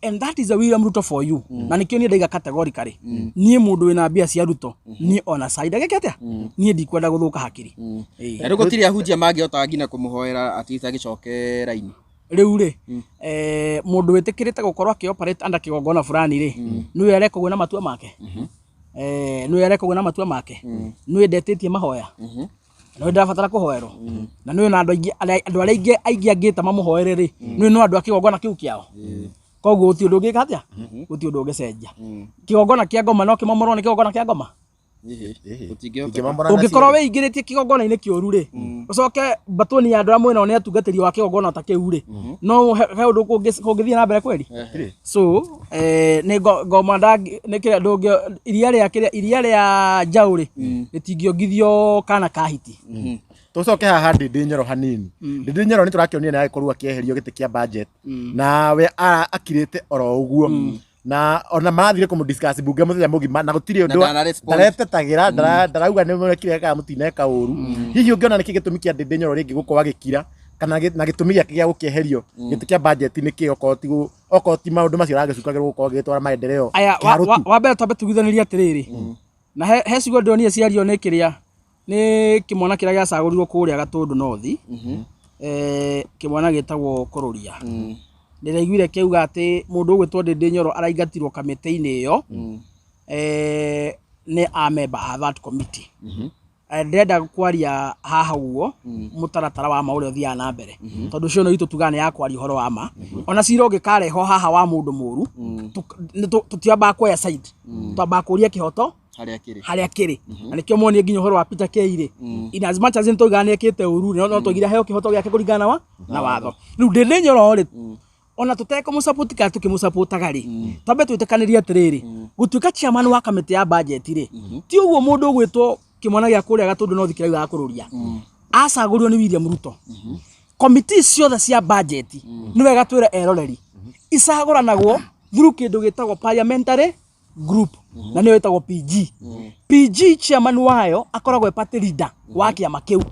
and that is a William Ruto for you. Na nĩkĩo niĩ ndaiga categorically, niĩ mũndũ wĩna mbia cia Ruto, niĩ ona cai ndagĩke atĩa, niĩ ndikwenda gũthũka hakiri. Na rĩu gũtirĩ ahunjia mangĩhota nginya kũmũhoera at least agĩcoke raini? Rĩu rĩ, mũndũ wĩtĩkĩrĩte gũkorwo akĩ-operate under kĩgongona fulani rĩ, nĩwe areka ũguo na matua make, nĩwe areka ũguo na matua make, nĩwe ndetĩtie mahoya, nĩwe ndĩrabatara kũhoerwo, na nĩwe na andũ aingĩ andũ arĩa aingĩ angĩta mamũhoere rĩ, nĩwe no andũ a kĩgongona kĩu kĩao. Koguo gũtirĩ ũndũ ũngĩka atĩa, gũtirĩ ũndũ ũngĩcenjia. Kĩgongona kĩa ngoma no kĩmomorwo nĩ kĩgongona kĩa ngoma. Gũtingĩhoteka. Ingĩmomora na Ũngĩkorwo wĩingĩrĩtie kĩgongona-inĩ kĩũru rĩ, ũcoke batoni ya andũ arĩa mwĩnao nĩ atungatĩri wa kĩgongona ta kĩu rĩ, no he ũndũ kũngĩthiĩ na mbere kweri. So nĩ ngoma nĩ kĩrĩa ndũngĩ iria rĩa kĩrĩa iria rĩa njaũ rĩ, rĩtingĩongithio kana ka hiti. Tũcoke haha Ndindi Nyoro hanini. Ndindi Nyoro nĩ tũrakĩonire nĩ agĩkorirwo akĩeherio gĩtĩ kĩa budget, na we akirĩte oro ũguo, na ona marathire kũmũ discuss bunge mũthenya mũgima na gũtirĩ ũndũ. Ndana respond. Ndaretetagĩra, ndarauga nĩ mwekire kana mũtineka ũru. Hihi ũngĩona nĩkĩ gĩtũmi kĩa Ndindi Nyoro rĩngĩ gũkorwo agĩkira, kana na gĩtũmi gĩake gĩa gũkĩeherio gĩtĩ kĩa budget nĩ kĩ, okorwo ti maũndũ macio aragĩcukagĩrwo gũkorwo agĩtwara maendeleo Aya, kĩharũtu? Wa mbere twambe tugithanĩrie atĩrĩrĩ, na he ciugo ndĩronire ciario nĩ kĩrĩa nĩ kĩmwana kĩrĩa gĩacagũrirwo kũrĩa Gatũndũ North, kĩmwana gĩtagwo Kũrũria. Ndĩraiguire kĩauga atĩ mũndũ ũgwĩtwo Ndindi Nyoro araingatirwo kamĩtĩ-inĩ ĩyo nĩ a member a that committee. Ndĩrenda kwaria haha ũguo mũtaratara wa ma ũrĩa ũthiaga na mbere, tondũ ũcio no itũ tugaga nĩ ya kwaria ũhoro wa ma. Ona cira ũngĩkarehwo haha wa mũndũ mũru, tũtiambaga kuoya side, twambaga kũria kĩhoto harĩa kĩrĩ. Harĩa kĩrĩ. Na nĩkĩo monie nginya ũhoro wa Peter K rĩ, in as much as nĩtwaugaga nĩ ekĩte ũru, no twaigire aheo kĩhoto gĩake kũringana na watho. Rĩu Ndindi Nyoro rĩ, ona tũtekũmũsupport kana tũkĩmũsupportaga rĩ, twambe twĩtĩkanĩrie atĩrĩrĩ, gũtuĩka chairman wa kamĩtĩ ya budget rĩ, ti ũguo mũndũ ũgwĩtwo kĩmwana gĩa kũrĩa Gatũndũ North kĩraugaga kũrũria. Acagũrirwo nĩ William Ruto. Komiti ciothe cia budget, nĩ wega twĩre eroreri, icagũranagwo through kĩndũ gĩtagwo parliamentary group, na nĩyo ĩtagwo PG. PG chairman wayo akoragwo e party leader wa kĩama kĩu.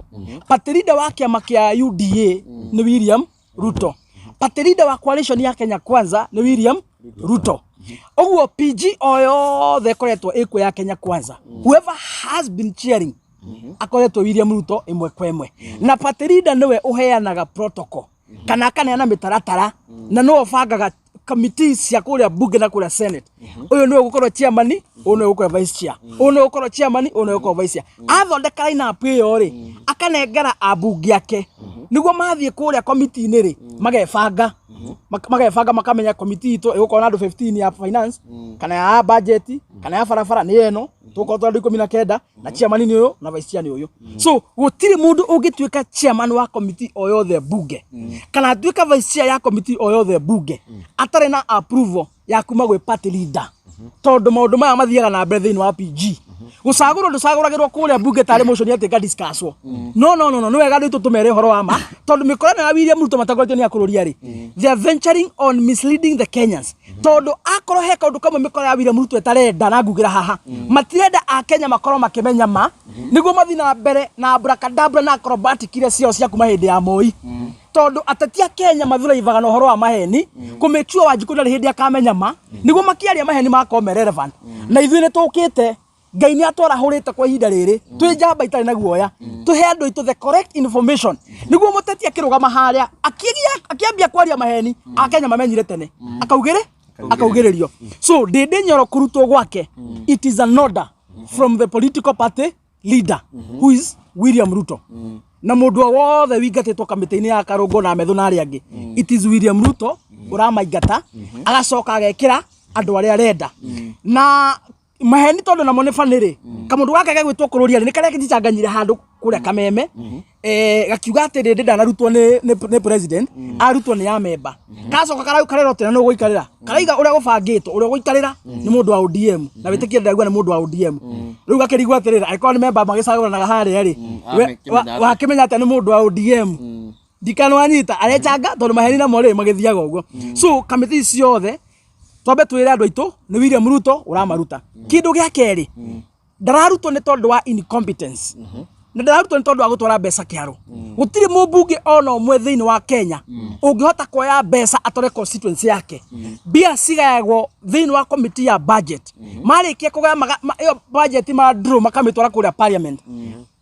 Party leader wa kĩama kĩa UDA nĩ William Ruto. Party leader wa coalition ya Kenya Kwanza nĩ William Ruto. Ũguo PG o yothe ĩkoretwo ĩkuo ya Kenya Kwanza, whoever has been chairing akoretwo William Ruto ĩmwe kwa ĩmwe, na party leader nĩwe ũheanaga protocol kana akaneana mĩtaratara, na nĩwe ũbangaga committee cia kũrĩa bunge na kũrĩa senate. Ũyũ nĩwe ũgũkorwo chairman, ũyũ nĩwe ũgũkorwo vice chair, ũyũ nĩwe ũgũkorwo chairman, ũyũ nĩwe ũgũkorwo vice chair. Athondeka line up ĩyo rĩ, akanengera ambunge ake nĩguo mathiĩ kũrĩa committee-inĩ rĩ, magebanga makamenya committee itũ ĩgũkorwo na andũ 15 ya finance kana ya budget kana ya barabara nĩ ĩno. Tũgũkorwo tũrĩ andũ 19 na chairman nĩ ũyũ na vice chair nĩ ũyũ. So gũtirĩ mũndũ ũngĩtuĩka chairman wa committee o yothe mbunge kana atuĩka vice chair ya committee o yothe mbunge atarĩ na approval ya kuma gwĩ party leader, tondũ maũndũ maya mathiaga na mbere thĩinĩ wa PG. Gũcagũrwo ndũcagũragĩrwo kũrĩa mbunge tarĩ motion atĩ ĩka discusswo. No, no, no, no, nĩ wega andũ aitũ tũmere ũhoro wa ma, tondũ mĩkora ĩno ya William Ruto matongoretio nĩ akũrũria rĩ, they are venturing on misleading the Kenyans, tondũ akorwo he kaũndũ kamwe mĩkora ya William Ruto ĩtarenda na ngugĩra haha, matirenda akenya makorwo makĩmenya ma nĩguo mathiĩ na mbere na abracadabra na acrobatic iria ciao cia kuma hĩndĩ ya Moi, tondũ ateti a Kenya mathuraivaga na ũhoro wa maheni kũmake sure Wanjikũ ndarĩ hĩndĩ akamenya ma nĩguo makĩaria maheni makorwo me relevant. Na ithuĩ nĩ tũkĩte, Ngai nĩ atwarahũrĩte kwa ihinda rĩrĩ twĩ njamba itarĩ na guoya, tũhe andũ aitũ the correct information nĩguo mũteti akĩrũgama harĩa akĩambia kwaria maheni, akenya mamenyire tene akaugĩrĩrio. So Ndĩndĩ Nyoro kũrutwo gwake, it is an order from the political party leader, who is William Ruto, na mũndũ o wothe wingatĩtwo kamĩtĩ-inĩ ya Karũngũ na Methu na arĩa angĩ, it is William Ruto ũramaingata, agacoka agekĩra andũ arĩa arenda na maheni, tondũ namo nĩ banĩrĩ. Kamũndũ gaka gegwĩtwo kũrũria rĩ, nĩ karĩa gĩcanganyire handũ kũrĩa Kameme, gakiuga atĩ Ndĩndĩ ndanarutwo nĩ president, arutwo nĩ amemba. Kacoka karau karera ũtĩ na nũ ũgũikarĩra, karaiga ũrĩa gũbangĩtwo ũrĩa ũgũikarĩra nĩ mũndũ wa ODM, na wĩtĩkie ndĩraigua nĩ mũndũ wa ODM. Rĩu gakĩrigwo atĩrĩrĩ, angĩkorwo nĩ memba magĩcagũranaga harĩa rĩ, Amekĩmenya atĩa? Wakĩmenya atĩa nĩ mũndũ wa ODM? Ndikanwanyita arechanga, tondũ maheni namo rĩ magĩthiaga ũguo. So kamĩtĩ ici ciothe, twambe twĩre andũ aitũ nĩ William Ruto ũramaruta. Kĩndũ gĩa kerĩ, ndararutwo nĩ tondũ wa incompetence na ndararutwo nĩ tondũ wa gũtwara mbeca kĩharo. Gũtirĩ mũmbunge ona ũmwe thĩinĩ wa Kenya ũngĩhota kuoya mbeca atware constituency yake. Mbia cigayagwo thĩinĩ wa committee ya budget. Marĩkia kũgaya ĩyo budget ma draw, makamĩtwara kũrĩa parliament.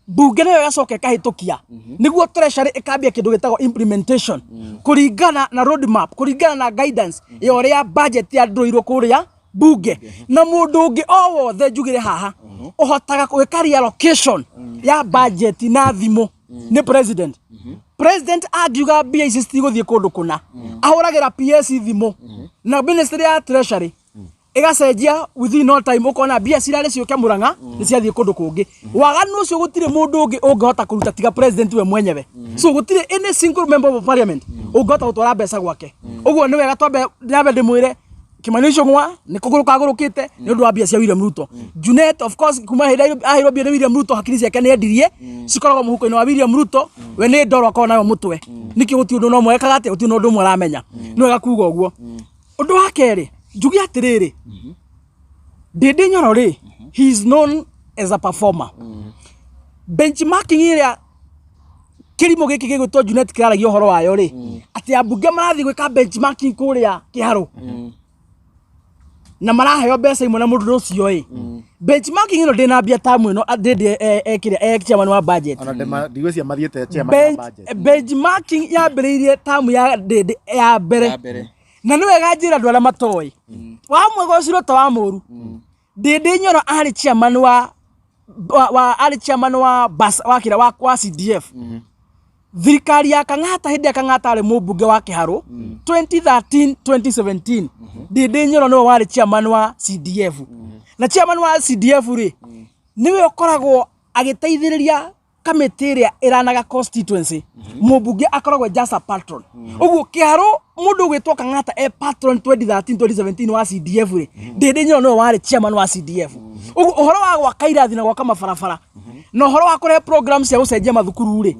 Mbunge nayo ĩgacoka ĩkahĩtũkia nĩguo treasury ĩkambia kĩndũ gĩtagwo implementation kũringana na road map, kũringana na guidance ya ũrĩa budget ya ndũirwo kũrĩa mbunge. Na mũndũ ũngĩ o wothe njugire haha ũhotaga gwĩka reallocation ya budget na thimũ nĩ president. President angiuga mbia ici citigũthiĩ kũndũ kũna, ahũragĩra PS thimũ na ministry ya treasury ĩgacenjia within no time, ũkona mbia cirarĩ ciũke Murang'a nĩ ciathiĩ kũndũ kũngĩ. Waganu ũcio gũtirĩ mũndũ ũngĩ ũngĩhota kũruta tiga president we mwenyewe. So gũtirĩ any single member of parliament ũngĩhota gũtwara mbeca gwake. Ũguo nĩ wega twambe nyambe ndĩmwĩre Kimani Ichung'wa nĩ kũgũrũka agũrũkĩte nĩ ũndũ wa mbia cia William Ruto. Junet, of course, kuma hĩndĩ aheirwo mbia nĩ William Ruto, hakiri ciake nĩ endirie, cikoragwo mũhuko-inĩ wa William Ruto. We nĩ ndoro akoragwo nayo mũtwe, nĩkĩo gũtirĩ ũndũ no mwekaga atĩ gũtirĩ na ũndũ ũmwe aramenya. Nĩ wega kuga ũguo. Ũndũ wa kerĩ, njuge atĩrĩrĩ, Ndĩndĩ Nyoro rĩ, he is known as a performer. Benchmarking ĩrĩa kĩrimũ gĩkĩ gĩgwĩtwo Junet kĩraragia ũhoro wayo rĩ, atĩ ambunge marathiĩ gwĩka benchmarking kũrĩa kĩharũ na maraheo mbeca imwe na mũndũ ũcio ĩ, benchmarking ĩno ndĩnambia tamu ĩno Ndĩndĩ ekĩrĩa e chairman wa budget. Ona ndigwĩciria mathiĩte chairman wa budget. Benchmarking yambĩrĩirie tamu ya Ndĩndĩ ya mbere. Ya mbere. Na nĩ wega njĩra andũ arĩa matoĩ wa mwega ũcio ta wa mũru. Ndĩndĩ Nyoro arĩ chairman wa arĩ chairman wa bas wa kĩrĩa wa CDF thirikari ya Kang'ata. Hĩndĩ ya Kang'ata arĩ mũmbunge wa Kĩharũ 2013 2017, Ndĩndĩ Nyoro nĩwe warĩ chairman wa CDF. Na chairman wa CDF rĩ, nĩwe ũkoragwo agĩteithĩrĩria kamĩtĩ ĩrĩa ĩranaga constituency. Mũmbunge akoragwo just a patron. Ũguo Kĩharũ mũndũ ũgwĩtwo Kang'ata e patron 2013 2017 wa CDF rĩ, Ndĩndĩ Nyoro nĩwe warĩ chairman wa CDF. Ũguo ũhoro wa gwaka irathi na gwaka mabarabara na ũhoro wa kũrehe program cia gũcenjia mathukuru rĩ,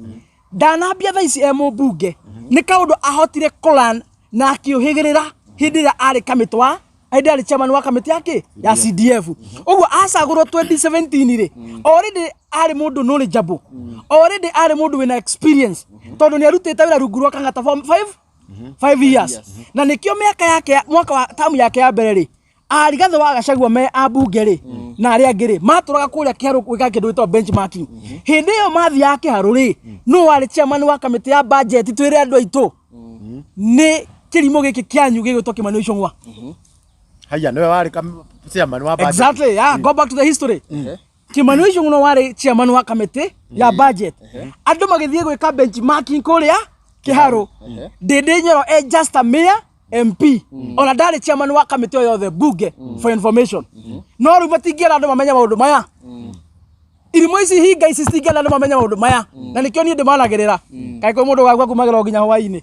ndanambia thaa ici e mũmbunge. Nĩ kaũndũ ahotire kũlan na akĩũhĩgĩrĩra hĩndĩ ĩrĩa arĩ kamĩtĩ wa hĩndĩ arĩ chairman wa kamĩtĩ ya kĩ ya CDF. Ũguo acagũrwo 2017 rĩ, already arĩ mũndũ knowledgeable, already arĩ mũndũ wĩna experience, tondũ nĩ arutĩte wĩra rungu rwa Kang'ata for 5 years. Na nĩkĩo mĩaka yake mwaka wa tamu yake ya mbere rĩ, Arigathĩ wa Gachagua me ambunge rĩ na arĩa angĩ rĩ, matũraga kũrĩa kĩharũ gwĩka kĩndũ gĩtagwo benchmarking. Hĩndĩ ĩyo mathiaga kĩharũ rĩ, nũ warĩ chairman wa kamĩtĩ ya budget? Twĩre andũ aitũ. Nĩ kĩrimũ gĩkĩ kĩanyu gĩgwĩtwo Kimani Ichung'wa. Haya, nĩwe warĩ chairman wa budget. Exactly, yeah, go back to the history. Kimani Ichung'wa warĩ chairman wa kamĩtĩ ya budget. Andũ magĩthiĩ gwĩka benchmarking kũrĩa kĩharũ, Ndĩndĩ Nyoro e just a mayor. MP, ona ndarĩ chairman wa kamĩtĩ o yothe bunge, for information. No rĩu matingĩenda andũ mamenye maũndũ maya. Irimũ ici, hinga ici, citingĩenda andũ mamenye maũndũ maya, na nĩkĩo niĩ ndĩmanagĩrĩra. Kaĩ kwĩ mũndũ ũgakua kumagĩra o nginya hwaĩ-inĩ?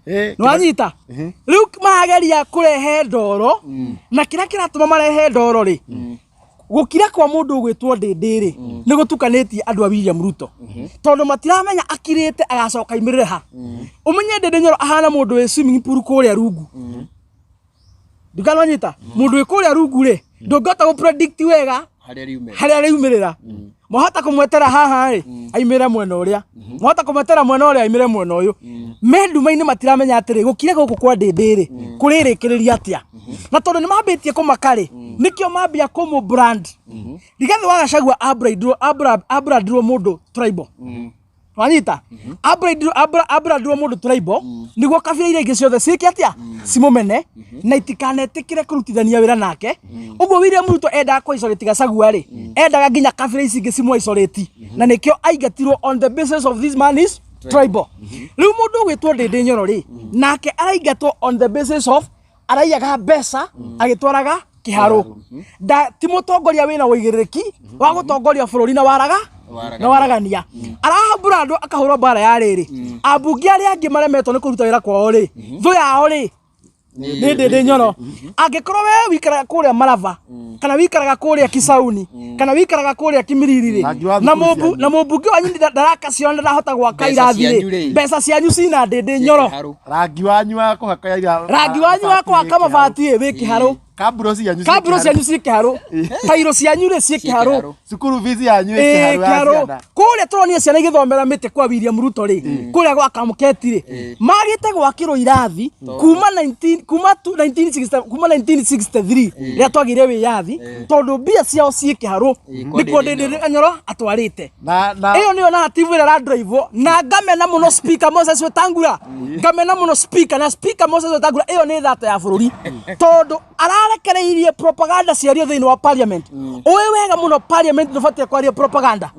Nĩwanyita? Rĩu marageria kũrehe ndoro, na kĩrĩa kĩratũma marehe ndoro rĩ, gũkira kwa mũndũ ũgwĩtwo Ndĩndĩ rĩ, nĩ gũtukanĩtie andũ a William Ruto, tondũ matiramenya akirĩte agacoka aimĩrĩre ha. Ũmenye Ndĩndĩ Nyoro ahana mũndũ wĩ swimming pool kũrĩa rungu. Ndikananyita mũndũ wĩ kũrĩa rungu rĩ, ndũngĩhota gũ predict wega harĩa riumĩra. Harĩa riumĩrĩra. Mwahota kũmwetera haha rĩ, aimĩre mwena ũrĩa, mwahota kũmwetera mwena ũrĩa, aimĩre mwena ũyũ. Me nduma-inĩ, matiramenya atĩrĩ, gũkire gũkũ kwa Ndĩndĩ rĩ, kũrĩrĩkĩrĩria atĩa. Na tondũ nĩ mambĩtie kũmaka rĩ, nĩkĩo mambia kũmũ brand. Rigathĩ wa Gachagua abrandirwo mũndũ tribal. Wanyita? Abrandirwo mũndũ tribal nĩguo kabira iria ingĩ ciothe ciĩke atĩa? Cimũmene na itikanetĩkĩre kũrutithania wĩra nake. Ũguo William Ruto endaga kũ isolate Gachagua rĩ, endaga nginya kabira ici ingĩ cimũ isolate, na nĩkĩo aingatirwo on the basis of this man is tribal. Rĩu mũndũ ũgwĩtwo Ndĩndĩ Nyoro rĩ, nake araingatwo on the basis of araiyaga mbeca agĩtwaraga kĩharũ. Nda ti mũtongoria wĩna ũigĩrĩrĩki wa gũtongoria bũrũri na waraga na waragania. Arahambũra andũ, akahũrwo mbara ya rĩrĩ, ambunge arĩa angĩ maremetwo nĩ kũruta wĩra kwao rĩ, thũ yao rĩ nĩ Ndĩndĩ Nyoro. Angĩkorwo we wikaraga kũrĩa Maraba, kana wikaraga kũrĩa Kisauni, kana wikaraga kũrĩa Kimiriri rĩ, Rangi wa na thukuru mũmbu cianyu. na mũmbunge wanyu ndaraka ciona, ndarahota gwaka Mbeca irathi cianyu rĩ, rĩ. Mbeca cianyu cina Ndĩndĩ Nyoro. Kĩharũ. Rangi wanyu wa kũhaka ira. Rangi wanyu wa kũhaka mabati ĩ wĩ kĩharũ. Kamburo cianyu ciĩ Kamburo kĩharũ. cianyu ciĩ kĩharũ, tairo cianyu rĩ ciĩ kĩharũ. Kĩharũ. Cukuru fees yanyu ĩ Ĩ kĩharũ ya kĩharũ. ciana. Kũrĩa tũronire ciana igĩthomera mĩtĩ kwa William Ruto rĩ, kũrĩa gwa Kamũketi rĩ, magĩte gwakĩrwo irathi kuma 19 kuma tu- 1960, kuma 1963 rĩrĩa twagĩire wĩyathi, tondũ mbia ciao ciĩ kĩharũ. Kwa Nĩkuo Ndĩndĩ Ndĩndĩ Nyoro atwarĩte. Na Ĩyo nĩyo narrative ĩrĩa ĩradrive. Na ngamena mũno Speaker Moses Wetangula, ngamena mũno Speaker, na Speaker Moses Wetangula, ĩyo nĩ thata ya bũrũri, tondũ ararekereirie propaganda ciario thĩinĩ wa parliament. Ũĩ wega mũno parliament ndũbatiĩ kwaria propaganda,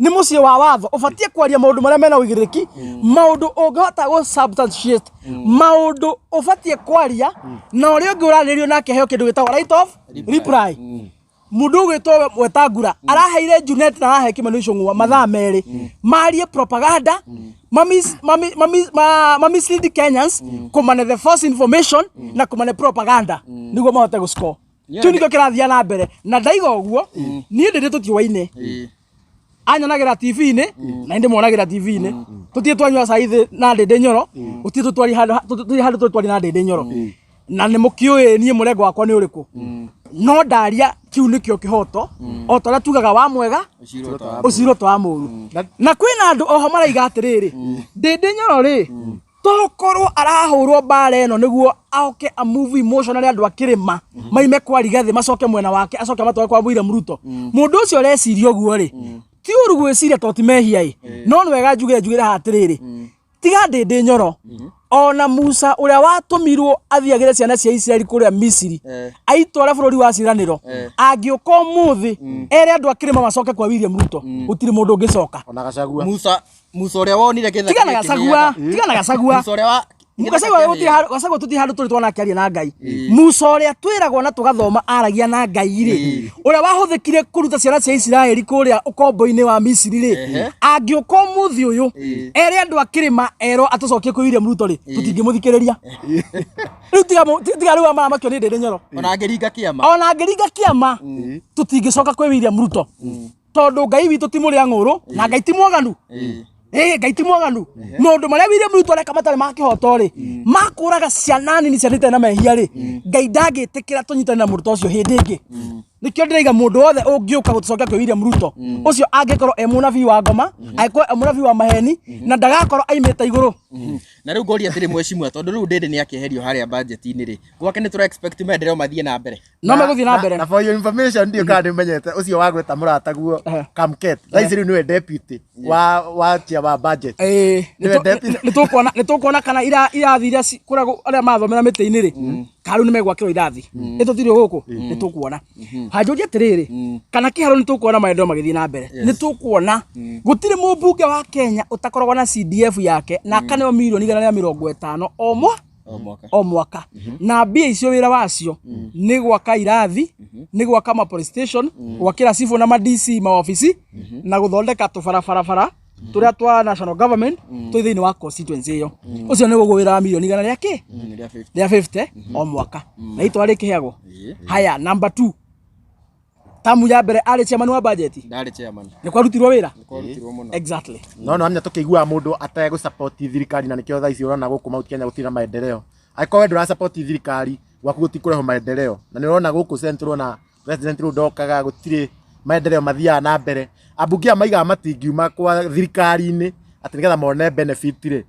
nĩ mũciĩ wa watho. Ũbatiĩ kwaria maũndũ marĩa mena ũigĩrĩrĩki, maũndũ ũngĩhota gũ substantiate, maũndũ ũbatiĩ kwaria, na ũrĩa ũngĩ ũrarĩrĩrio nake heo kĩndũ gĩtagwo right of reply. Mũndũ ũgwĩtwo Wetangula araheire Junet na arahe Kimani Ichung'wa mathaa 2 marie propaganda, mamislead Kenyans, kũmane the false information na kũmane propaganda nĩguo mahote gũscore. Kĩu nĩkĩo kĩrathiĩ na mbere. Na ndaiga ũguo, niĩ ndĩndĩ tũtiũaine. Anyonagĩra TV-inĩ na ndĩ muonagĩra TV-inĩ. Tũtirĩ twanyua cai thĩ na Ndĩndĩ Nyoro, gũtirĩ tũtwari handũ, tũtirĩ handũ tũtwari na Ndĩndĩ Nyoro. Na nĩ mũkĩũĩ niĩ mũrengo wakwa nĩ ũrĩkũ, no ndaria kĩu nĩkĩo kĩhoto, o ta ũrĩa tugaga wa mwega Ũcirwo ta ũcirwo ta wa mũru. Na kwĩna andũ oho maraiga atĩrĩrĩ, Ndĩndĩ Nyoro rĩ, tokorwo arahũrwo mbara ĩno nĩguo aoke a move emotionally andũ a kĩrĩma maime kwa Rigathĩ macoke mwena wake, acoke amatware kwa William Ruto. Mũndũ ũcio ũreciria ũguo rĩ, ti ũru gwĩciria to ti mehia ĩ, no nĩ wega njuge, njugĩre haha atĩrĩrĩ, tiga Ndĩndĩ Nyoro, ona Musa ũrĩa watũmirwo athiagĩre ciana cia Isiraeli kũrĩa Misiri, aitware bũrũri wa ciĩranĩro, angĩũka ũmũthĩ ere andũ a kĩrĩma macoke kwa William Ruto, gũtirĩ mũndũ ũngĩcoka. Ona Gachagua. Musa ũrĩa wonire gĩthaka Tiga na gĩkĩ Gachagua, nĩaga. tiga na Gachagua. Musa ũrĩa wa Gachagua gũtirĩ handũ, Gachagua tũtirĩ handũ tũrĩ twona akĩaria na Ngai. Musa ũrĩa twĩragwo na tũgathoma aragia na Ngai rĩ, ũrĩa wahũthĩkire kũruta ciana cia Isiraeli kũrĩa ũkombo-inĩ wa Misiri rĩ, angĩũka ũmũthĩ ũyũ ere andũ a kĩrĩma erwo atũcokie kwĩ William Ruto rĩ, tũtingĩmũthikĩrĩria. Rĩu tiga tiga rĩu amamakio nĩ Ndĩndĩ Nyoro. Ona angĩringa kĩama. Ona angĩringa kĩama, tũtingĩcoka kwĩ William Ruto, tondũ Ngai witũ ti mũrĩa ng'ũrũ, na Ngai ti mwaganu. Ĩĩ, Ngai ti mwaganu. Maũndũ marĩa William Ruto areka matarĩ ma kĩhoto rĩ, makũraga ciana nini, ciana itarĩ na mehia rĩ, Ngai ndangĩtĩkĩra tũnyitane na mũndũ ta ũcio hĩndĩ ĩngĩ. Nĩkĩo ndĩraiga mũndũ wothe ũngĩũka gũtũcokia kwĩ William Ruto ũcio, angĩkorwo e mũnabii wa ngoma, angĩkorwo e mũnabii wa maheni, na ndagakorwo aimĩte igũrũ. Na rĩu ngoria atĩrĩ, mheshimiwa, tondũ rĩu Ndĩndĩ nĩ akĩeherio harĩa budget-inĩ rĩ, gwake nĩ tũra expect maendeleo mathiĩ na mbere? No megũthiĩ na mbere. Na for your information, ndiũ kana nĩmenyete ũcio wa gwĩta mũrataguo Kamket, thaa ici rĩu nĩwe deputy wa chair wa budget. Ĩĩ, Nĩwe deputy. Nĩ tũkuona kana irathi iria kũrĩa arĩa mathomera mĩtĩ-inĩ rĩ, Kana rĩu nĩ megwakĩrwo irathi nĩ tũtirĩ gũkũ nĩ tũkuona. Hanjũria atĩrĩrĩ, kana kĩharo nĩ tũkuona maendeleo magĩthiĩ na mbere? Nĩ tũkuona. Gũtirĩ mũmbunge wa Kenya ũtakoragwo na CDF yake na akaneo mirioni 150 o mwa O mwaka. O mwaka. Na mbia icio wĩra wacio nĩ gwaka irathi, nĩ gwaka ma police station, gwakĩra cibũ na ma DC maobici, na gũthondeka tũbarabarabara tũrĩa twa national government twĩ thĩinĩ wa constituency ĩyo. Ũcio nĩ ũguo wĩra wa mirioni igana rĩa kĩ? Rĩa 50. Rĩa 50 o mwaka na itwara rĩkĩheagwo. Haya, number 2, tamu ya mbere arĩ chairman wa budget. Ndarĩ chairman. Nĩ kwarutirwo wĩra. Kwarutirwo mũno. Exactly. No no amenya tũkĩiguaga mũndũ ategũ-support thirikari, na nĩkĩo thaa ici ũrona gũkũ Mount Kenya gũtirĩ na maendeleo. Angĩkorwo we ndũra-support thirikari, gwaku gũtikũrehwo maendeleo. Na nĩ ũrona gũkũ Central na President rĩu ndokaga, gũtirĩ maendeleo mathiaga na mbere. Ambunge aya maigaga matingiuma kwa thirikari-inĩ atĩ nĩgetha mone benefit rĩ,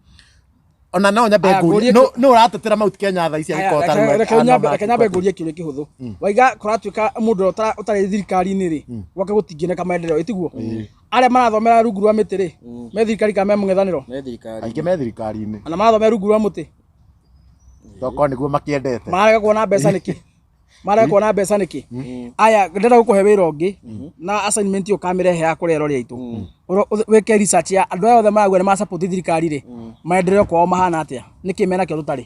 ona no nyambe Aya, ngũrie ngũrie nũ ũratetera Mount Kenya thaa ici angĩkorwo Aya, ta rĩu reke nyambe ngũrie kĩũria kĩhũthũ. Waiga kũratuĩka mũndũ ũrĩa ũtarĩ thirikari-inĩ rĩ, gwake gũtingĩoneka maendeleo, ĩtiguo? Arĩa marathomera rungu rwa mĩtĩ rĩ, me thirikari kana me mũng'ethanĩro? Me thirikari. Aingĩ me thirikari-inĩ. Ona marathomera rungu rwa mũtĩ. Tokorwo nĩguo makĩendete. Mararega kuona mbeca nĩkĩ? Mararega kuona mbeca nĩkĩ? Aya, ndĩrenda gũkũhe wĩra ũngĩ na assignment ũkamĩrehe ya kũrĩa rori aitũ. Wĩke research ya andũ aya othe marauga nĩ ma-support thirikari rĩ, maendeleo kwao mahana atĩa, nĩkĩ menakĩo tũtarĩ?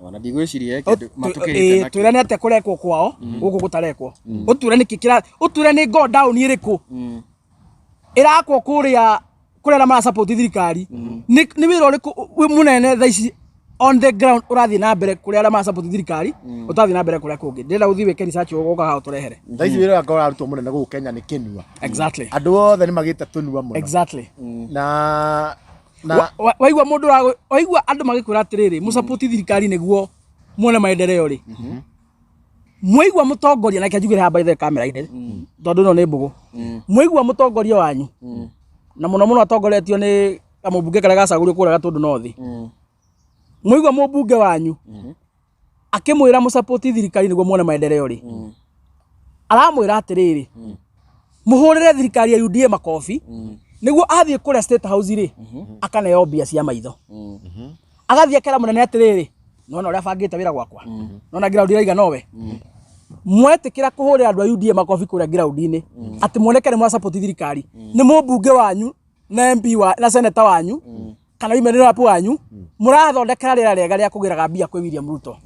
Ona ndigwĩciria he kĩndũ matukĩrĩte nakĩo. Twĩrane atĩa kũrekwo kwao gũkũ gũtarekwo. Ũtwĩre nĩkĩ kĩra, ũtwĩre nĩ go down ĩrĩkũ ĩrakwo kũrĩa kũrĩa arĩa mara-support thirikari. Nĩ wĩra ũrĩkũ wĩ mũnene thaa ici on the ground ũrathiĩ na mbere kũrĩa arĩa mara-support thirikari ũtathiĩ na mbere kũrĩa kũngĩ? Ndĩrenda ũthiĩ wĩke research, ũgoka haha ũtũrehere. Thaa ici wĩra ũrĩa ũrarutwo mũnene gũkũ Kenya nĩ kĩnua. Andũ othe nĩ magĩte tũnua mũno. Na Waigua mũndũ waigua andũ magĩkwĩra atĩrĩrĩ, mũsupport thirikari nĩguo muone maendeleo rĩ, mwaigua mũtongoria nake njugĩre haha by the kamera-inĩ, tondũ ĩno nĩ mbũgũ, mwaigua mũtongoria wanyu na mũno mũno atongoretio nĩ kamũmbunge karĩa gacagũrio kũrĩa Gatũndũ North, mwaigua mũmbunge wanyu akĩmwĩra mũsupport thirikari nĩguo muone maendeleo rĩ, aramwĩra atĩrĩrĩ, mũhũrĩre thirikari ya UDA makobi nĩguo athiĩ kũrĩa State House rĩ, akaneo mbia cia maitho, agathiĩ akera mũnene atĩrĩrĩ, nona ũrĩa bangĩte wĩra gwakwa, nona ground ĩraiga nowe. Mwetĩkĩra kũhũrĩra andũ a UDA makobi kũrĩa ground-inĩ atĩ muoneke nĩ mũra-support thirikari, nĩ mũmbunge wanyu na MP wa, na senator wanyu kana women rep wanyu mũrathondekera rĩera rĩega rĩa kũgĩraga mbia kwĩ William Ruto.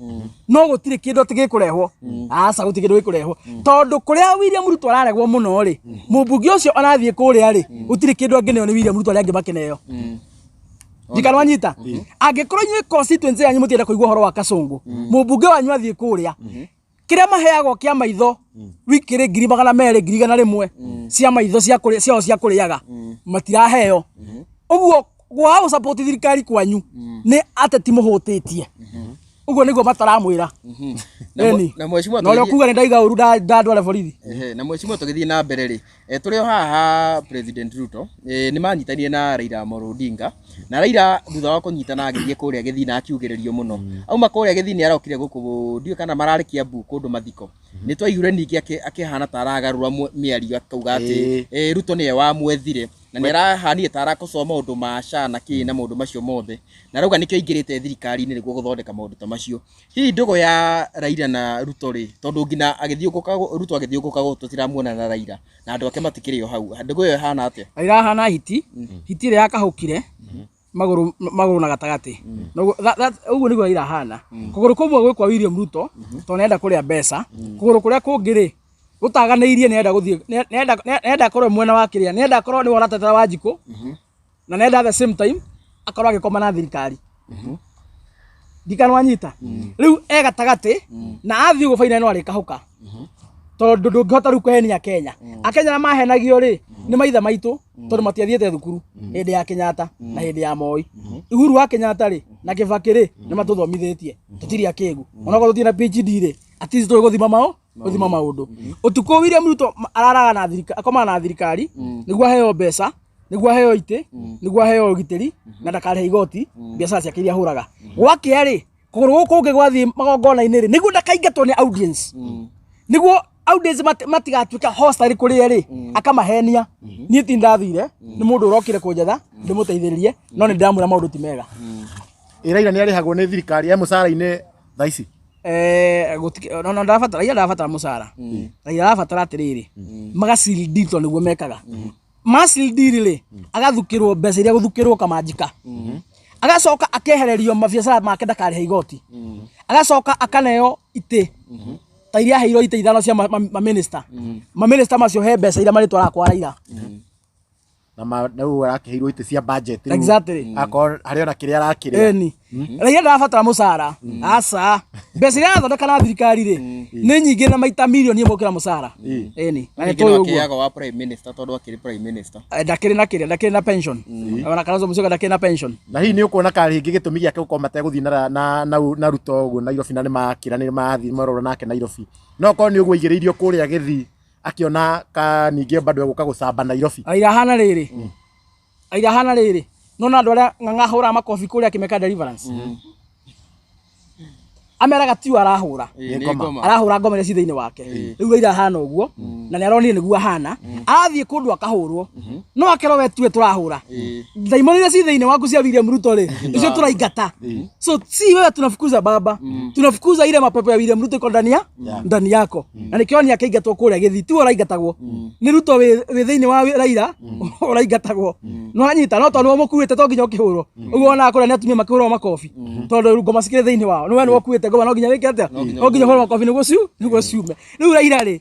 No gũtirĩ kĩndũ atĩ gĩkũrehwo, aca, gũtirĩ kĩndũ gĩkũrehwo, tondũ kũrĩa William Ruto araregwo mũno rĩ, mũmbunge ũcio onathiĩ kũrĩa rĩ, gũtirĩ kĩndũ angĩneo nĩ William Ruto. Arĩa angĩ makĩneo ndikanwanyita. Angĩkorwo inyuĩ constituency yanyu mũtienda kũigua ũhoro wa Kasongo, mũmbunge wanyu athiĩ kũrĩa, kĩrĩa maheagwo kĩa maitho wiki rĩ, 200,000, 100,000 cia maitho cia kũrĩa ciao cia kũrĩaga matiraheo. Ũguo gwaga gũ-support thirikari kwanyu nĩ ateti mũhũtĩtie, ũguo nĩguo mataramwĩra. Ĩni. Na mheshimiwa, Na ũrĩa ũkuga nĩ ndaiga ũru ndandware borithi. Ehe, na mheshimiwa, tũgĩthiĩ na mbere rĩ, tũrĩ o haha President Ruto nĩ manyitanire na Raila Amolo Odinga, na Raila thutha wa kũnyitana agĩthiĩ kũrĩa Gĩthii na akiugĩrĩrio mũno. Auma kũrĩa Gĩthii nĩ arokire gũkũ, ndiũĩ kana mararĩ Kiambu kũndũ mathiko, nĩ twaiguire ningĩ akĩhana ta aragarũra mĩario, akauga atĩ Ruto nĩwe wamwethire na nĩ arahanire ta arakosoa maũndũ ma SHA na kĩ na maũndũ macio mothe, na arauga nĩkĩo aingĩrĩte thirikari-inĩ nĩguo gũthondeka maũndũ ta macio. Hihi ndũgũ ya Raila na Ruto rĩ, tondũ nginya agĩthiũngũka Ruto agĩthiũngũka gũkũ tũtiramuona na Raila na andũ ake matikĩrĩ o hau, ndũgũ ĩyo ĩhana atĩa? Ĩrahana hiti hiti ĩrĩa yakahũkire magũrũ magũrũ na gatagatĩ. Ũguo nĩguo irahana. Kũgũrũ kũmwe gwĩ kwa William Ruto tondũ nĩarenda kũrĩa mbeca, kũgũrũ kũrĩa kũngĩ rĩ, gũtaganĩirie nĩarenda gũthiĩ, nĩarenda akorwo mwena wa kĩrĩa, nĩarenda akorwo nĩwe ũratetera Wanjikũ, na nĩarenda at the same time akorwo agĩkoma na thirikari. Ndikanwanyita rĩu e gatagatĩ na athiĩ ũguo baina no arĩkahũka, tondũ ndũngĩhota rĩu kũhenia Kenya. Akenya arĩa mahenagio rĩ, nĩ maithe maitũ, tondũ matiathiĩte thukuru hĩndĩ ya Kenyatta na hĩndĩ ya Moi. Uhuru wa Kenyatta rĩ na Kibaki rĩ, nĩ matũthomithĩtie, tũtirĩ akĩgu, onakorwo tũtirĩ na PhD rĩ, at least tũĩ gũthima mao gũthima maũndũ. Ũtukũ William Ruto araraga na thirikari, akomaga na thirikari nĩguo aheo mbeca, nĩguo aheo itĩ, nĩguo aheo ũgitĩri na ndakarĩhe igoti biacara ciake iria ahũraga. Gwakĩa rĩ, kũgũrũ gũkũ kũngĩ gwathiĩ magongona-inĩ rĩ, nĩguo ndakaingatwo nĩ audience, nĩguo audience matigatuĩke hostile kũrĩ rĩ, akamahenia, niĩ ti ndathire, nĩ mũndũ ũrokire kũnjetha ndĩmũteithĩrĩrie, no nĩ ndĩramwĩra maũndũ ti mega. Ĩ Raila nĩ arĩhagwo nĩ thirikari e mũcara-inĩ thaa ici? No ndarabatara, Raila ndarabatara mũcara. Raila arabatara atĩrĩrĩ, maga seal deal, tondũ nĩguo mekaga ma seal deal rĩ, agathukĩrwo mbeca iria gũthukĩrwo kamanjika, agacoka akehererio mabiacara make ndakarĩhe igoti, agacoka akaneo itĩ ta iria aheirwo itĩ ithano cia maminista. Maminista macio he mbeca iria marĩtwaraga kwa Raila. Na rĩu arakĩheirwo itĩ cia budget rĩu. Exactly. Akorwo harĩ ona kĩrĩa arakĩrĩa. Eni Raila ndarabatara mũcara, aca. Mbeca iria arathondeka na thirikari rĩ, nĩ nyingĩ na maita mirioni ĩmwe gũkĩra mũcara. Eni na nĩ Ningĩ tũĩ no ũguo. akĩaga wa prime minister tondũ akĩrĩ prime minister. Ndakĩrĩ na kĩrĩa, ndakĩrĩ na pension, ona Kalonzo Musyoka ndakĩrĩ na pension. Na hihi nĩ ũkuona ka rĩngĩ gĩtũmi gĩake gũkorwo mategũthiĩ na Ruto ũguo Nairobi, na nĩ makĩranĩire marathiĩ marora nake Nairobi, no korwo nĩ ũguo aigĩrĩirio kũrĩa gĩthii akĩona ka ningĩ bado egũka gũcamba Nairobi. Raila ahana rĩrĩ, Raila ahana rĩrĩ, nona andũ arĩa Ng'ang'a ahũraga makobi kũrĩa akĩmeka deliverance, ameraga tiyo arahũra. Ĩĩ, Nĩ nĩ ngoma. ngoma. Arahũra ngoma iria ci thĩinĩ wake. Rĩu Raila ahana ũguo, na nĩ aronire nĩguo ahana arathiĩ kũndũ akahũrwo, no akerwo we tiwe tũrahũra, ndaimono iria ci thĩinĩ waku cia William Ruto rĩ, nĩcio tũraingata. So si wewe tunafukuza baba, tunafukuza ile mapepo ya William Ruto iko ndani ya ndani yako. Na nĩkĩo nĩ akĩingatwo kũrĩa gĩthii, tiwe ũraingatagwo, nĩ Ruto wĩ thĩinĩ wa Raila ũraingatagwo. No anyita no tondũ nĩwe mũkuĩte to nginya ũkĩhũrwo ũguo. Wonaga kũrĩa nĩ atumia makĩhũrwo makobi tondũ ngoma cikĩrĩ thĩinĩ wao. Nĩwe nĩwe ũkuĩte ngoma, no nginya wĩke atĩa? No nginya ũhũrwo makobi nĩguo nĩguo ciume. Rĩu Raila rĩ,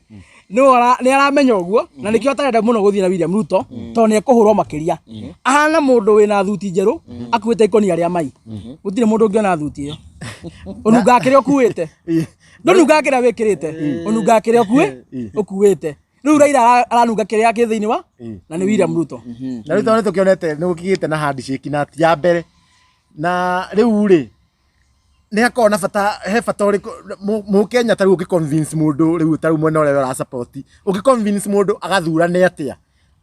nĩ aramenya ũguo, na nĩkĩo atarenda mũno gũthiĩ na William Ruto, tondũ nĩ ekũhũrwo makĩria. Ahana mũndũ wĩna thuti njerũ akuĩte ikũnia rĩa mai. Gũtirĩ mũndũ ũngĩona thuti ĩyo. Ũnungaga kĩrĩa ũkuĩte, ndũnungaga kĩrĩa wĩkĩrĩte, ũnungaga kĩrĩa ũkuĩte. Rĩu Raila aranunga kĩrĩa kĩ thĩinĩ wa na nĩ William Ruto. Na rĩu tondũ nĩ tũkĩonete nĩ gũkĩgĩte na handshake na ti ya mbere, na rĩu rĩ, nĩ hakoragwo na bata, he bata ũrĩkũ mũkenya ta rĩu ũngĩ convince mũndũ rĩu, ta rĩu mwena ũrĩa ũra support, ũngĩ convince mũndũ agathurane atĩa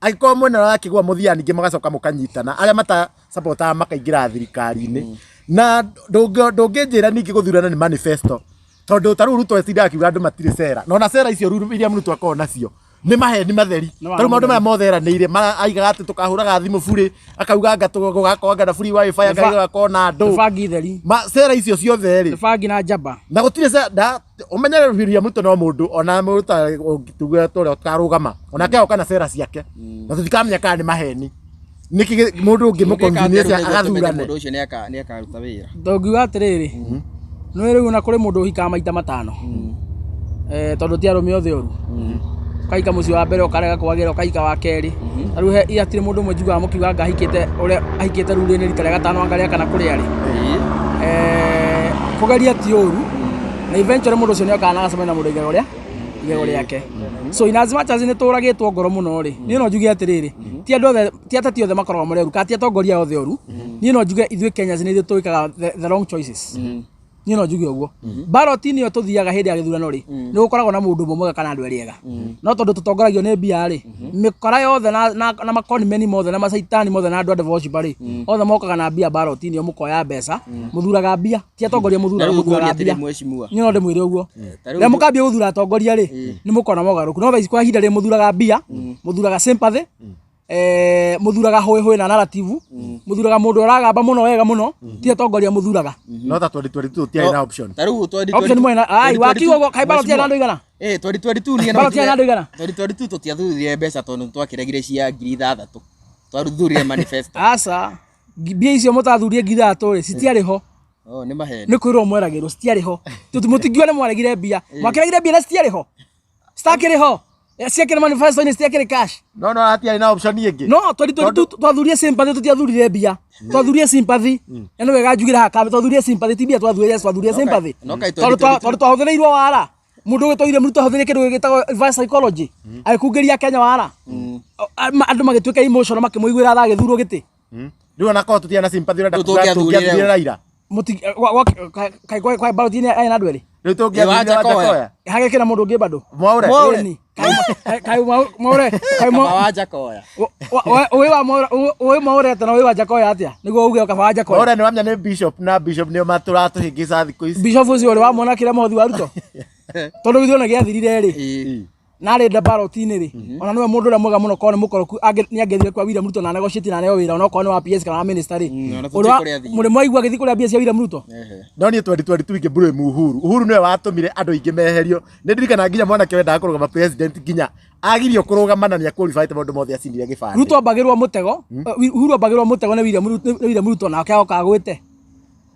angĩkorwo mwena ũrĩa wakĩgwa mũthiaga ningĩ magacoka mũkanyitana, arĩa mata supportaga makaingĩra thirikari-inĩ? Na ndũngĩnjĩra ningĩ gũthurana nĩ manifesto, tondũ ta rĩu Ruto etindaga akiuga andũ matirĩ cera, na ona cera icio rĩu iria Ruto akoragwo nacio nĩ maheni matheri. Nĩ Ta rĩu maũndũ maya mothe eranĩire, aigaga atĩ tũkahũraga thimũ burĩ, akauga anga gũgakorwo anga na free wifi, anga gũgakorwo na andũ Bangi theri. ma cera icio ciothe rĩ. Bangi na njamba. Na gũtirĩ da ũmenyere William Ruto no mũndũ ona mũndũ tuge tũrĩa ũtarũgama onake agoka na cera ciake na tũtikamenya kana nĩ maheni. Nĩkĩ mũndũ ũngĩ mũconvince agathurane? Mũndũ ũcio nĩ akaruta wĩra. Ndũngiuga atĩrĩrĩ, nĩ rĩu ona kũrĩ mũndũ ũhikaga maita matano, tondũ ti arũme othe oru. Ũkahika mũciĩ wa mbere ũkarega kwagĩra, ũkahika wa kerĩ. Ta rĩu hatirĩ mũndũ ũmwe njiguaga mũkiuga anga ahikĩte ũrĩa ahikĩte rĩu rĩ nĩ rita rĩa gatano anga rĩa kana kũrĩa rĩ. Kũgeria ti ũru, na eventually mũndũ ũcio nĩ okaga na agacemania na mũndũ igego rĩa igego rĩake. So in as much as nĩ tũragĩtwo ngoro mũno rĩ, niĩ no njuge atĩrĩrĩ, ti andũ othe, ti ateti othe makoragwo marĩ oru, kana ti atongoria othe oru. Niĩ no njuge ithuĩ Kenyans nĩ ithuĩ twĩkaga the wrong choices. Niĩ no njuge ũguo. Ballot-inĩ ĩyo tũthiaga hĩndĩ ya gĩthurano rĩ, nĩ gũkoragwo na mũndũ ũmwe mwega kana andũ erĩ ega, no tondũ tũtongoragio nĩ mbia rĩ, mĩkora yothe na makonimeni mothe na macaitani mothe na andũ a devil worshiper rĩ, othe mokaga na mbia ballot-inĩ ĩyo. Mũkoya mbeca, mũthuraga mbia, ti atongoria mũthuraga, Na rĩu mũthuraga ngũria atĩrĩ, mbia. mheshimiwa. Niĩ no ndĩmwĩre ũguo. Ta rĩu Rĩrĩa mũkambia gũthura atongoria rĩ, nĩ mũkona mogarũrũku. No thaa ici kwa ihinda rĩrĩ mũthuraga mbia, mũthuraga sympathy, mũthuraga hũĩ hũĩ na narrative, mũthuraga mũndũ ũragamba mũno wega mũno, ti atongoria mũthuraga. No ta 2022 tũtiarĩ na option. Ta rĩu 2022 Option mwena ai wakiuga ũguo, kaĩ ballot yarĩ na andũ igana? 2022 niĩ no Ballot yarĩ na andũ igana? 2022 tũtiathurire mbeca tondũ twakĩregire cia 6,000, twathurire manifesto. Aca, mbia icio mũtathurie 6,000 rĩ, citiarĩ ho. Oh, nĩ maheni. Nĩ kwĩrwo mweragĩrwo citiarĩ ho. Mũtingiuga nĩ mwaregire mbia, mwakĩregire mbia na citiarĩ ho, citakĩrĩ ho. Ciakĩrĩ manifesto-inĩ, citiakĩrĩ cash. No hatiarĩ na option ĩngĩ. No 2022 twathurie sympathy, tũtiathurire mbia, twathurie sympathy. Na nĩ wega njugire haha kambe, twathurie sympathy, ti mbia twathurie, twathurie sympathy. No kaĩ Tondũ 2022 tondũ twahũthĩrĩirwo wara. Mũndũ ũgĩtwo William Ruto ahũthĩrire kĩndũ gĩtagwo reverse psychology, agĩkungĩria Kenya wara. Andũ magĩtuĩka emotional, makĩmũiguĩra tha, agĩthurwo gĩtĩ. Rĩu onakorwo tũtiarĩ na sympathy, ũrenda Rĩu kuga tũngĩathurire tũngĩathurire ũ? Raila? Kaĩ kwa ballot-inĩ arĩ na andũ erĩ? Rĩu tũngĩathurire Wajackoyah. Wajackoyah. Hagĩkĩra mũndũ ũngĩ bado. Mwaure. Mwaure. Ĩni. Kaĩ Mwaure kaĩ Kaba Wajackoyah. Ũĩ wa Mwaure, ũĩ Mwaure atĩa na ũĩ Wajackoyah atĩa nĩguo uge kaba Wajackoyah? Mwaure nĩ wamenya nĩ bishop, na bishop nĩo matũratũhĩngĩca thikũ ici. Bishop ũcio ũrĩ wamwona kĩrĩa mũhothi wa Ruto, tondũ gĩthurano gĩathirire rĩ. Na arĩ ballot-inĩ rĩ, ona nĩwe mũndũ ũrĩa mwega mũno korwo nĩ mũkoroku nĩ angĩthire kwa William Ruto na negotiate na aneo wĩra, ona okorwo nĩ wa PS kana wa minister rĩ. Ona Ũrĩa tũtiũĩ kũrĩa athire. Mũrĩ mwaigua agĩthiĩ kũrĩa mbia cia William Ruto? No niĩ 2022 ingĩ blame Uhuru. Uhuru nĩwe watũmire andũ aingĩ meherio. Nĩ ndirikanaga nginya mwanake wendaga kũrũgama president nginya agirio kũrũgama na nĩ qualified maũndũ mothe acindire gĩbandĩ. Ruto ambagĩrwo mũtego, Uhuru ambagĩrwo mũtego nĩ William Ruto, nĩ William Ruto nake agoka agwĩte.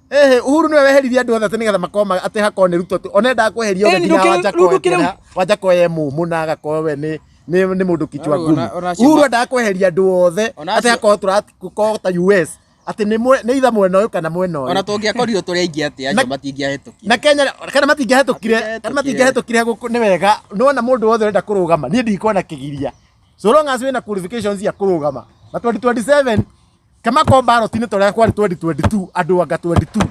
Ehe, Uhuru nĩwe weheririe andũ othe atĩ nĩgetha makorwo atĩ hakorwo nĩ Ruto tu. Ona endaga kweheria othe Ĩni, nginya rĩu ndũkĩrĩ- Wanjakoya e mũmũ na agakorwo we nĩ mũndũ kichwa Ona- ngumu. ona acio Uhuru endaga kweheria andũ othe Ona atĩ acio- hakorwo tũrakorwo ta US atĩ nĩ itha mwena ũyũ kana mwena Ona ũyũ. tũngĩakorirwo tũrĩ aingĩ atĩa, acio matingĩahĩtũkire. Na Kenya kana matingĩahĩtũkire, kana matingĩahĩtũkire gũkũ nĩ wega. Nĩwona mũndũ wothe ũrenda kũrũgama, niĩ ndikuona kĩgiria. So long as wĩna qualifications cia kũrũgama. Na 2027 kama ko ballot-inĩ ta ũrĩa kwarĩ 2022 andũ anga 22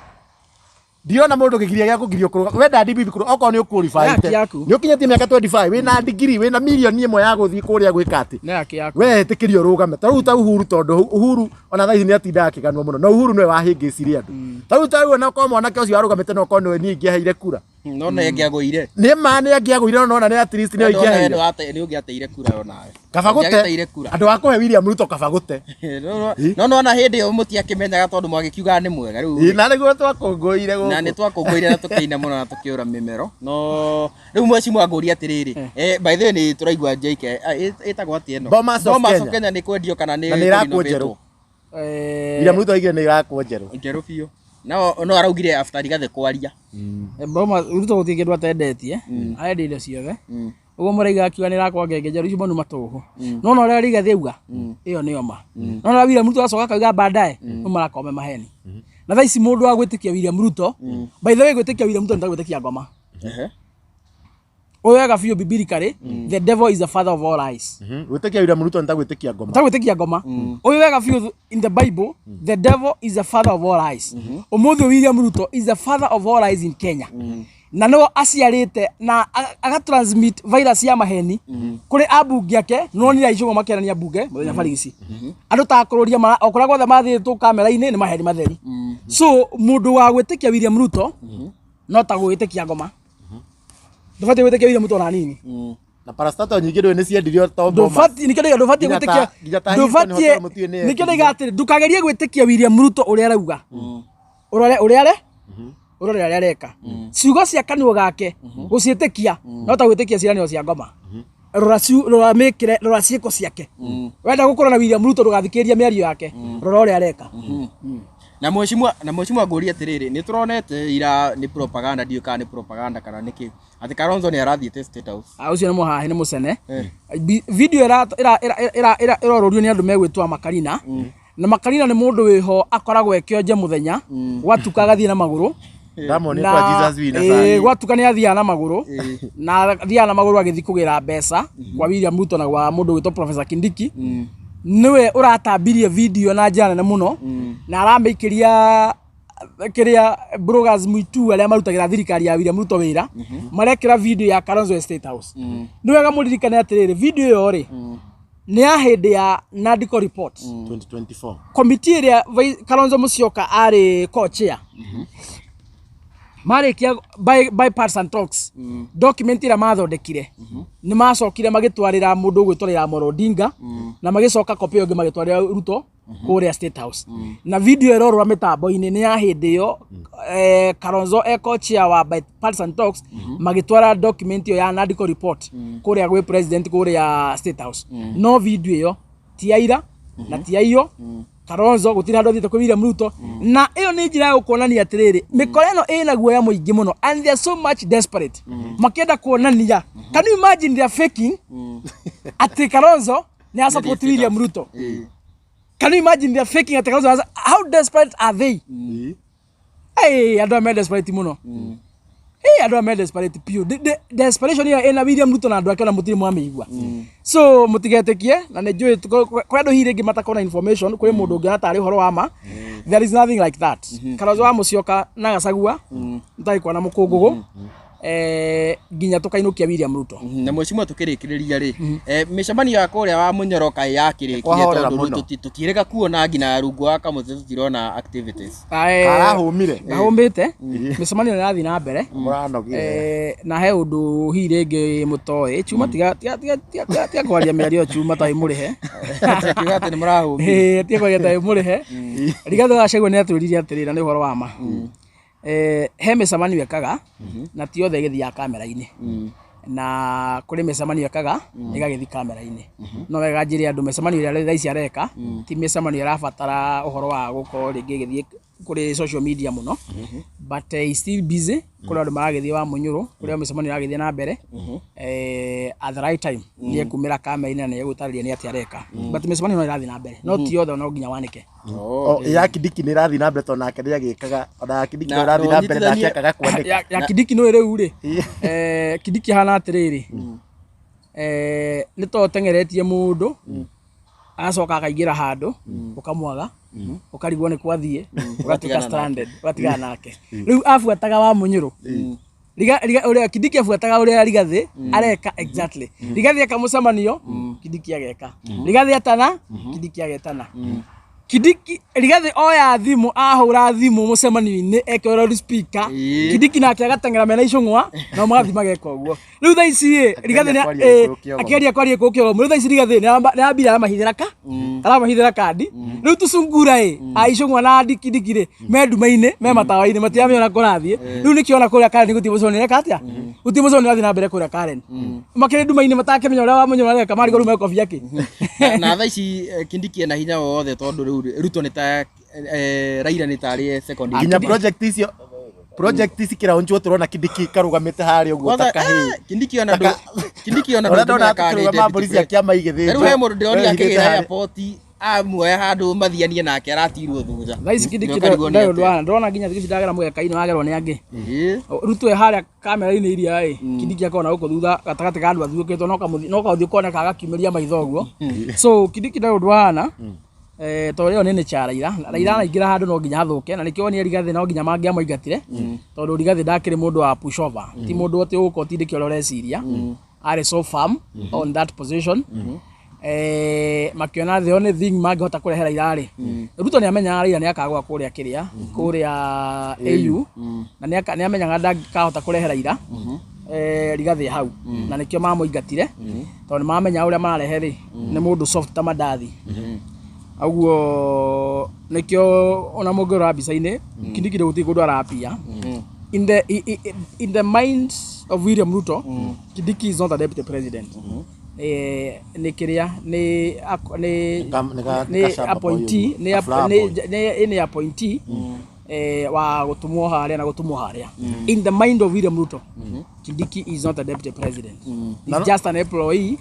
ndirona mũndũ kĩgiria gĩa kũgirio kũrũgama. Wenda DPP kũrũgama okorwo nĩ ũqualify Haki yaku. nĩ ũkinyĩtie mĩaka 25, wĩna degree, wĩna mirioni ĩmwe ya gũthiĩ kũrĩa gwĩka atĩ Nĩ haki yaku. we ĩtĩkĩrio ũrũgame. Ta rĩu ta Uhuru, tondũ Uhuru ona thaa ici nĩ atindaga akĩganwo mũno, no Uhuru nĩwe wahĩngĩcirie andũ. Ta rĩu ta rĩu ona okorwo mwanake ũcio arũgamĩte no okorwo nĩwe niĩ ingĩaheire kura. No nĩ angĩagũire. Nĩ ma nĩ angĩagũire, no nona nĩ at least nĩ ingĩaheire. Nĩ ũngĩateire kura onawe. Kaba gũte Ũngĩagĩteire kura. andũ a kũhe William Ruto kaba gũte. No nona hĩndĩ ĩyo mũtiakĩmenyaga tondũ mwagĩkiugaga nĩ mwega rĩu. Ĩ, na nĩguo twakũngũĩire Na nĩ gũkũ. twakũngũire na tũkĩina mũno na tũkĩũra mĩmero. No rĩu mwecimu angũria atĩrĩrĩ, by the way nĩ tũraigua JK ĩtagwo atĩa ĩno? Bomas of Bomas of Kenya. Kenya nĩ kwendio kana nĩ Na nĩ ĩrakwo kũrinovatwo? njerũ. William Ruto aigire nĩ ĩrakwo njerũ. Njerũ biũ. No araugire after Rigathĩ kwaria. Boma Ruto gũtirĩ kĩndũ atendetie, arendia indo ciothe. Ũguo mũraiga akiuga nĩ ĩrakwo ngenge njerũ, icio manu matũhũ. No na ũrĩa Rigathĩ auga, ĩyo nĩyo ma. No na William Ruto acoka akauga baadaye, rĩu marakorwo me maheni. Na thaa ici mũndũ wa gwĩtĩkia William Ruto, by the way gwĩtĩkia William Ruto nĩ ta gwĩtĩkia ngoma. Ũyũ wega biũ biblically, the devil is the father of all lies. Gwĩtĩkia William Ruto nĩ ta gwĩtĩkia ngoma. Ta gwĩtĩkia ngoma. Ũyũ wega biũ in the Bible, the devil is the father of all lies. Ũmũthĩ William Ruto is the father of all lies in Kenya. Na no aciarĩte na agatransmit virus ya maheni kũrĩ ambunge ake. Nonire aicũgwo makĩarania mbunge mũthenya barigici, andũ ta kũrũria o kũrĩa guothe mathiĩtwo kamera-inĩ nĩ maheni matheri. So mũndũ wa gwĩtĩkia William Ruto no ta gwĩtĩkia ngoma. Ndũbatiĩ gwĩtĩkia William Ruto ona nini. Na parastatal nyingĩ ndũĩ nĩ ciendirio to Bomas. Ndũbatiĩ, nĩkĩo ndauga ndũbatiĩ Nginya gwĩtĩkia. nginya ta Hilton Ndũbatiĩ Hotel mũtiũĩ nĩ nĩkĩo ndauga atĩrĩ, ndũkagerie gwĩtĩkia William Ruto ũrĩa arauga, ũrore ũrĩa are ũrore ũrĩa areka, ciugo cia kanua gake gũciĩtĩkia no ta gwĩtĩkia ciĩranĩro cia ngoma. Rora rora mĩkĩre, rora ciĩko ciake. Wenda gũkorwo na William Ruto, ndũgathikĩrĩrie mĩario yake, rora ũrĩa areka. Na mwecimu angũria atĩrĩrĩ, nĩ tũronete ira nĩ propaganda, ndiũĩ kana nĩ propaganda kana nĩ kĩ, atĩ Kalonzo nĩ arathiĩte State House. Ah, ũcio nĩ mũhahe, nĩ mũcene. Video ĩrorũrio nĩ andũ megwĩtwa Makarina, na Makarina nĩ mũndũ wĩho akoragwo ekĩonje mũthenya, gwatuka agathiĩ na magũrũ. Ndamuonire kwa Jesus wina Sani. Gwatuka nĩ athiaga na magũrũ, na athiaga na magũrũ agĩthiĩ kũgĩra mbeca kwa William Ruto na gwa mũndũ wĩtwo Professor Kindiki. Nĩwe ũratambirie video na njĩra nene mũno na aramĩikĩria kĩrĩa bloggers mwitu arĩa marutagĩra thirikari ya William Ruto wĩra marekĩra video ya Kalonzo State House. Nĩ wega mũririkane atĩrĩrĩ, video ĩyo rĩ nĩ ya hĩndĩ ya NADCO report 2024. Komiti ĩrĩa Kalonzo Musyoka arĩ co-chair marĩkia bipartisan talks, document ĩrĩa mathondekire nĩ macokire magĩtwarĩra mũndũ ũgwĩtwo Raila Amolo Odinga, na magĩcoka copy ĩyo ĩngĩ magĩtwarĩra Ruto kũrĩa State House. Na video ĩrorũra mĩtambo-inĩ nĩ ya hĩndĩ ĩyo Kalonzo e co-chair wa bipartisan talks magĩtwara document ĩyo ya NADCO report kũrĩa gwĩ president kũrĩa State House. No video ĩyo ti ya ira na ti ya iyo. Kalonzo gũtirĩ handũ athiĩte kwĩ William Ruto, na ĩyo nĩ njĩra ya gũkuonania atĩrĩrĩ, mĩkora ĩno ĩna guoya mũingĩ mũno and they are so much desperate, makĩenda kuonania. Can you imagine, they are faking atĩ Kalonzo nĩ asupport William Ruto? Can you imagine, they are faking atĩ Kalonzo how desperate are they? Hey, andũ aya me desperate mũno. Hey, andũ aya me desperate piũ. Desperation ĩyo ĩna William Ruto na andũ ake ona mũtirĩ mwamĩigua. So mũtigetĩkie, na nĩ njũĩ kũrĩ andũ hihi rĩngĩ matakorwo na information, kũrĩ mũndũ ũngĩona tarĩ ũhoro wa ma. There is nothing like that. Kalonzo wa Musyoka na Gachagua mũtagĩkwa na mũkũngũgũ. Nginya tũkainũkia William Ruto. Na mheshimiwa, tukĩrĩkĩrĩria rĩ, mĩcemanio ya kũrĩa wa Mũnyoro kaĩ yakĩrĩkire? Kwahorera Tondũ mũno. Tũtiĩrĩga kuona nginya rungu wa kamũtĩ, tũtirona activities. Karahũmire. Kahũmĩte, mĩcemanio nĩ ĩrathiĩ na mbere. Mũranogire. Na he ũndũ hihi rĩngĩ mũtoĩ chuma, tiga tiga tiga tiga tiga tiga kwaria mĩario chuma tarĩ mũrĩhe. Kiuga atĩ nĩ mũrahũmire. Ĩĩ, tiga kwaria tarĩ mũrĩhe. Rigathĩ wa Gachagua nĩ atwĩrire atĩrĩrĩ, na nĩ ũhoro wa ma, he mĩcemanio ekaga na ti yothe ĩgĩthiaga kamera-inĩ, na kũrĩ mĩcemanio ekaga ĩgagĩthiĩ kamera-inĩ. No wega njĩre andũ, mĩcemanio ĩrĩa thaa ici areka ti mĩcemanio ĩrabatara ũhoro wa gũkorwo rĩngĩ ĩgĩthiĩ kũrĩ social media mũno, but he's still busy. Kũrĩ andũ maragĩthiĩ wa Mũnyũrũ, kũrĩ mĩcemanio ĩragĩthiĩ na mbere. At the right time nĩ ekumĩra kamera-inĩ na nĩ egũtarĩria nĩ atĩa areka, but mĩcemanio no ĩrathiĩ na mbere, no ti yothe no nginya wanĩke. O, ya Kindiki nĩ ĩrathiĩ na mbere tondũ nake nĩ agĩkaga, ona ya Kindiki no Na- ĩrathiĩ na mbere nake akaga kwandĩka. Ya Kindiki nĩ rĩu rĩ, Kindiki hana atĩrĩrĩ, nĩ to ũteng'eretie mũndũ agacoka akaingĩra handũ ũkamwaga, ũkarigwo nĩ kwathiĩ, ũgatuĩka Ũgatigana nake. stranded, ũgatigana nake. Rĩu abuataga wa Mũnyũrũ. Ũrĩa Kindiki abuataga ũrĩa Rigathĩ areka exactly. Rigathĩ eka mũcemanio, Kindiki ageka. Rigathĩ etana, Kindiki agetana. Kindiki, Rigathĩ oya thimũ, ahũra thimũ mũcemanio-inĩ ekĩrwo loudspeaker. Kindiki nake agateng'era mena icũng'wa, nao magathiĩ mageka ũguo. Rĩu thaa ici ĩ Rigathĩ kwaria Gĩkũyũ kĩogomu. Akĩaria kwaria Gĩkũyũ kĩogomu. Rĩu thaa ici Rigathĩ nĩ arambire aramahithĩra kandi. Rĩu tũcungura ĩ a icũng'wa na Kindiki rĩ, me nduma-inĩ, me matawa-inĩ, matiramenya kũrathiĩ. Rĩu nĩkĩona kũrĩa Karen gũtirĩ mũcemanio areka atĩa, gũtirĩ mũcemanio ũrathiĩ na mbere kũrĩa Karen, makĩrĩ nduma-inĩ matakĩmenya ũrĩa Wamũnyoro areka, marigwo rĩu mekobia kĩ. Na thaa ici Kindiki ena hinya wothe tondũ rĩu Ruto nĩ ta Raila nĩ tarĩ second. Nginya project icio, project ici kĩraunjwo, tũrona Kindiki karũgamĩte harĩa ũguo ta Kwanza, kahĩĩ. Kindiki ona ndũ Kindiki ona Ũrĩa ndona ndũngĩmenya kana nĩ tũkĩrũgama mbũri deputy cia kĩama igĩthĩnjwo. Rĩu he mũndũ ndĩronire Wehithĩte akĩgĩra harĩa. airport, amuoya handũ mathianie nake aratirwo thutha. Thaa ici Kindiki Ũkarigwo nĩ ndarĩ ũndũ atĩa. wana ndĩrona nginya thikũ ici ndagera mũgeka-inĩ wagerwo nĩ angĩ. Ruto e harĩa kamera-inĩ iria ĩ, Kindiki akorwo na gũkũ thutha gatagatĩ ka andũ athiũkĩtwo, no kaũthiũ koneka agakiumĩria maitho ũguo. So Kindiki ndarĩ ũndũ ahana, tondũ ĩyo nĩ nature ya Raila. Raila anaingĩra handũ no nginya hathũke, na nĩkĩo wonire Rigathĩ no nginya mangĩamũingatire, tondũ Rigathĩ ndakĩrĩ mũndũ wa pushover, ti mũndũ atĩ ũgũka ũtindĩke ũrĩa ũreciria. Arĩ so firm on that position. Makĩona the only thing mangĩhota kũrehe Raila rĩ, Ruto nĩ amenyaga Raila nĩ akagũa kũrĩa kĩrĩa kũrĩa AU, na nĩ amenyaga ndangĩkahota kũrehe Raila, Rigathĩ hau, na nĩkĩo mamũingatire, tondũ nĩ mamenya ũrĩa mararehe rĩ nĩ mũndũ soft ta mandathi ũguo. Nĩkĩo ona mũngĩrora mbica-inĩ, Kindiki gũtirĩ kũndũ arapia. In the mind of William Ruto, Kindiki is not a deputy president. Nĩ kĩrĩa nĩ Nĩ nĩ kashamba boy appointee ũguo. Nĩ A flower boy. nĩ appointee wa gũtũmwo harĩa na gũtũmwo harĩa. In the mind of William Ruto, Kindiki is not a deputy president. He's just an employee,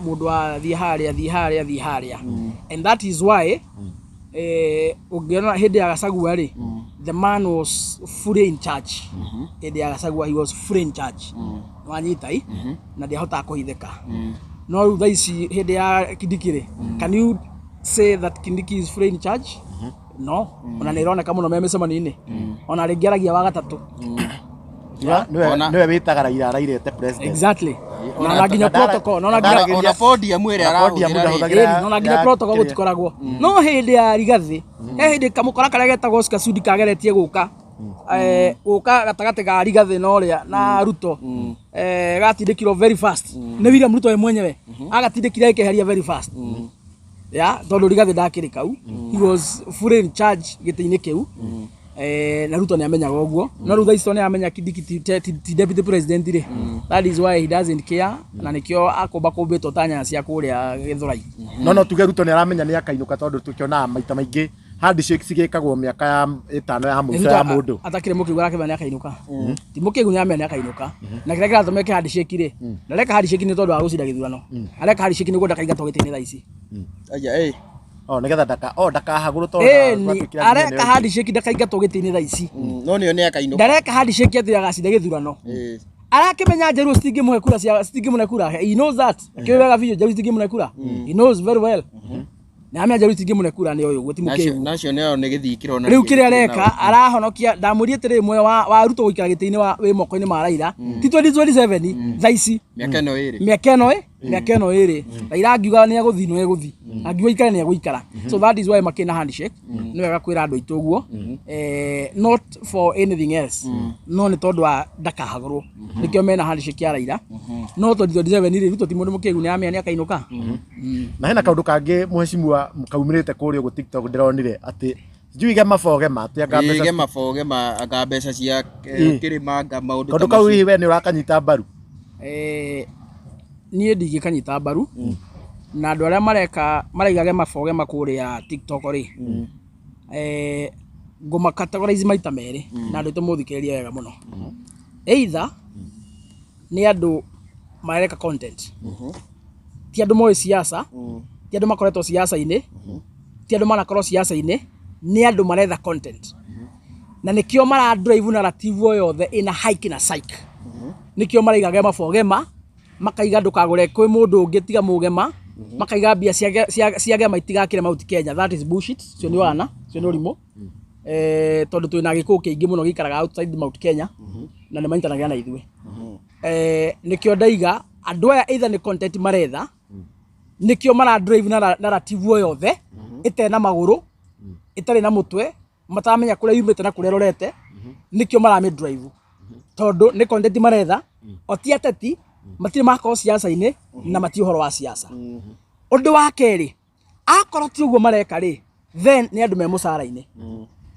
mũndũ wa thiĩ harĩa, thiĩ harĩa, thiĩ harĩa. And that is why ũngĩona hĩndĩ ya Gachagua rĩ, the man was fully in charge. Hĩndĩ ya Gachagua he was fully in charge, wanyita i na ndiahotaga kũhithĩka. No rĩu thaa ici hĩndĩ ya Kindiki rĩ, can you say that Kindiki is fully in charge? No, ona nĩ ĩroneka mũno me mĩcemanio-inĩ, ona rĩngĩ aragia wa gatatũ. Nĩwe wĩtaga Raila arairĩte president. Exactly, na nginya protocol, na nginya Ona podium ĩrĩa Ona podium arahũthĩra rĩ, ndahũthagĩra. Ĩni, no nginya protocol gũtikoragwo. No hĩndĩ ya Rigathĩ, he hĩndĩ kamũkora karĩa getagwo Oscar Sudi kageretie gũka, gũka gatagatĩ ga Rigathĩ na ũrĩa na Ruto, gatindĩkirwo very fast nĩ William Ruto we mwenyewe, agatindĩkire akeheria very fast ya tondũ Rigathĩ ndakĩrĩ kau, he was fully in charge gĩtĩ-inĩ kĩu. Na Ruto nĩ amenyaga ũguo, no rĩu thaa ici tondũ nĩ aramenya Kindiki ti deputy president rĩ, that is why he doesn't care, na nĩkĩo akũmba kũmbĩtwo ta nyanya cia kũrĩa Gĩthũrai. No tuge Ruto nĩ aramenya nĩ akainũka, tondũ tũkĩonaga maita maingĩ handshake cigĩkagwo mĩaka ya 5 ya mũico ya mũndũ. Atakĩrĩ mũkĩgu arakĩmenya nĩ akainũka, ti mũkĩgu, nĩ aramenya nĩ akainũka. Na kĩrĩa kĩratũma eke handshake rĩ, ndareka handshake nĩ tondũ wa gũcinda gĩthurano, areka handshake nĩguo ndakaingatwo gĩtĩ-inĩ thaa ici. Aya, ĩ. O nĩgetha ndaka o ndakahagũrwo tondũ Ĩni, gwatuĩkire nginya areka nĩwe. handshake ndakaingatwo gĩtĩ-inĩ thaa ici. No nĩo nĩ akainũka. Ndareka handshake atĩ agacinda gĩthurano. Arakĩmenya Njaruo citingĩmũhe kura cia citingĩmũhe kura. He knows that, akĩũĩ wega biũ Njaruo citingĩmũhe kura. He knows very well. Na amenya Njaruo itingĩmũne kura nĩ oĩ ũguo ti Nacio mũkĩgu. nacio nĩyo nĩ gĩthii kĩrona. Rĩu kĩrĩa areka arahonokia ndamũrie atĩrĩrĩ muoyo wa Ruto gũikara gĩtĩ-inĩ wĩ moko-inĩ ma Raila ti 2027 thaa ici. Mĩaka ĩno ĩrĩ. Mĩaka ĩno ĩ mĩaka ĩno ĩrĩ Raila angiuga nĩ egũthiĩ no egũthiĩ, angiuga aikare nĩ egũikara. So that is why makĩrĩ na handshake. Nĩ wega kwĩra andũ aitũ ũguo, not for anything else, no nĩ tondũ wa ndakahagũrwo nĩkĩo mena handshake ya Raila. No 2027 rĩ, Ruto ti mũndũ mũkĩgu, nĩ aramenya nĩ akainũka. Na hena kaũndũ kangĩ mheshimiwa kaumĩrĩte kũrĩa ũguo TikTok ndĩronire atĩ sijui gema for gema atĩ anga mbeca Gema for gema anga mbeca cia kĩrĩma anga maũndũ kaũndũ ta kau macio. hihi we nĩ ũrakanyita mbaru? Niĩ ndingĩkanyita mbaru na andũ arĩa mareka maraiga gema for gema kũrĩa TikTok rĩ, ngũma categorize maita merĩ na andũ aitũ mũthikĩrĩrie wega mũno. Either nĩ andũ mareka content, ti andũ moĩ siasa, ti andũ makoretwo siasa-inĩ, ti andũ manakorwo siasa-inĩ, nĩ andũ maretha content na nĩkĩo mara drive narrative o yothe ĩna hike na psych. Nĩkĩo maraiga gema for gema, makaiga ndũkagũre kwĩ mũndũ ũngĩ tiga mũgema, makaiga mbia cia gema itigakĩre Mount Kenya. That is bullshit. Cio nĩ wana, cio nĩ ũrimũ, tondũ twĩna gĩkũyũ kĩingĩ mũno gĩikaraga outside Mount Kenya na nĩ manyitanagĩra na ithuĩ. Nĩkĩo ndaiga andũ aya either nĩ content maretha, nĩkĩo mara drive narrative o yothe ĩtarĩ na magũrũ, ĩtarĩ na mũtwe, mataramenya kũrĩa yumĩte na kũrĩa ĩrorete. Nĩkĩo maramĩ drive tondũ nĩ content maretha. O ti ateti, matirĩ makorwo siasa-inĩ na mati ũhoro wa siasa. Ũndũ wa kerĩ, akorwo ti ũguo mareka rĩ, then nĩ andũ me mũcara-inĩ,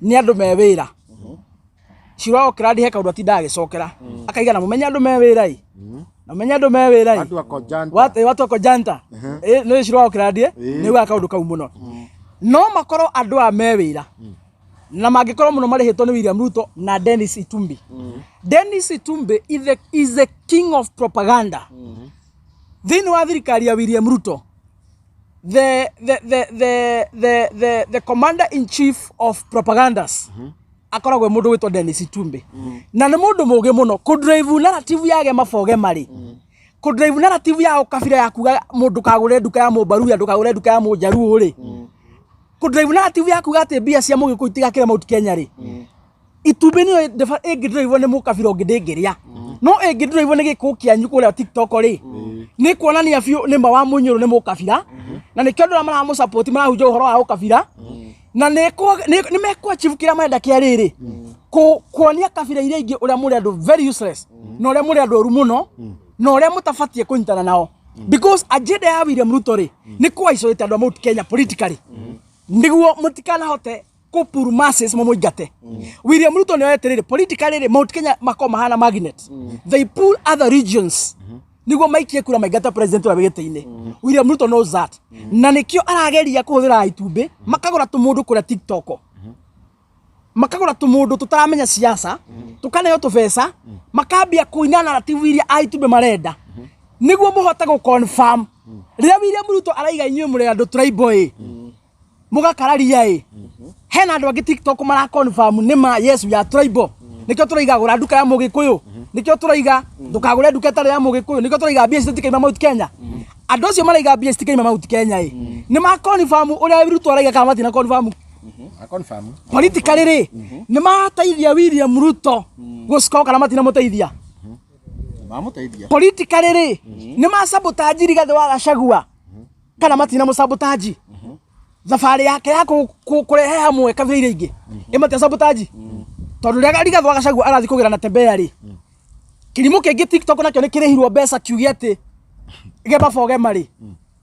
nĩ andũ me wĩra. Shirwa Okradi he kaũndũ atindaga agĩcokera akaiga na mũmenye andũ me wĩra ĩ, na mũmenye andũ me wĩra ĩ. Watu wako janta. Watu wako janta. Nĩ Shirwa Okradi nĩ ugaga kaũndũ kau mũno. No makorwo andũ aya me wĩra na mangĩkorwo mũno marĩhĩtwo nĩ William Ruto na Dennis Itumbi. Dennis Itumbi is the king of propaganda thĩinĩ wa thirikari ya William Ruto. The commander in chief of propagandas akoragwo mũndũ wĩtwo Dennis Itumbi na nĩ mũndũ mũgĩ mũno kũ drive narrative ya gema for gema rĩ, kũ drive narrative ya ũkabira ya kuga mũndũ kagũre nduka ya mũmbaruya, ndũkagũre nduka ya mũnjaruo rĩ, kũ drive narrative ya kuga atĩ mbia cia mũgĩkũyũ itigakĩre Mount Kenya rĩ. Itumbĩ nĩyo ĩngĩ-drive nĩ mũkabira ũngĩ ndĩngĩrĩa, no ĩngĩ-drive nĩ gĩkũyũ kĩanyu kũrĩa TikTok rĩ, nĩ kuonania biũ nĩ ma wa mũnyũrũ nĩ mũkabira na nĩkĩo andũ arĩa maramũsupport marahunjia ũhoro wa ũkabira na nĩ mekũ achieve kĩrĩa marenda kĩa rĩrĩ kuonia kabira iria ingĩ ũrĩa mũrĩ andũ very useless na ũrĩa mũrĩ andũ oru mũno na ũrĩa mũtabatiĩ kũnyitana nao, because agenda ya William Ruto rĩ nĩ kũ isolate andũ a Mount Kenya politically nĩguo mũtikanahote kũ pull masses mũmũingate. William Ruto nĩ oete rĩrĩ politically rĩ, Mount Kenya makorwo mahana magnet, they pull other regions nĩguo maikie kura maingate president ũrĩa wĩ gĩtĩ-inĩ. William Ruto knows that na nĩkĩo arageria kũhũthĩra itumbĩ makagũra tũmũndũ kũrĩa TikTok, makagũra tũmũndũ tũtaramenya siasa, tũkaneo tũbeca, makambia kũina narrative iria a itumbĩ marenda nĩguo mũhote gũ confirm rĩrĩa William Ruto araiga inyuĩ mũrĩ andũ tribal ĩ mũgakararia ĩ. Hena andũ angĩ TikTok mara confirm nĩ ma yes, we are tribal. Nĩkĩo tũraiga gũra nduka ya mũgĩkũyũ, nĩkĩo tũraiga ndũkagũre nduka ĩtarĩ ya mũgĩkũyũ, nĩkĩo tũraiga mbia citikaima Mount Kenya. Andũ acio maraiga mbia citikaima Mount Kenya ĩ nĩ ma confirm ũrĩa Ruto araiga kana matina confirm? A confirm. Politically rĩ, nĩ mateithia William Ruto gũscore kana matina mũteithia? Mamũteithia. Politically rĩ, nĩ ma sabotage Rigathĩ wa Gachagua kana matina mũsabotage thabarĩ yake ya kũrehe hamwe kabira iria ingĩ? Ĩmatia sabotage tondũ rĩrĩa Rigathĩ wa Gachagua arathiĩ kũgĩra na Tembea rĩ, kĩrimũ kĩngĩ TikTok nakĩo nĩ kĩrĩhirwo mbeca kiuge atĩ gema for gema rĩ,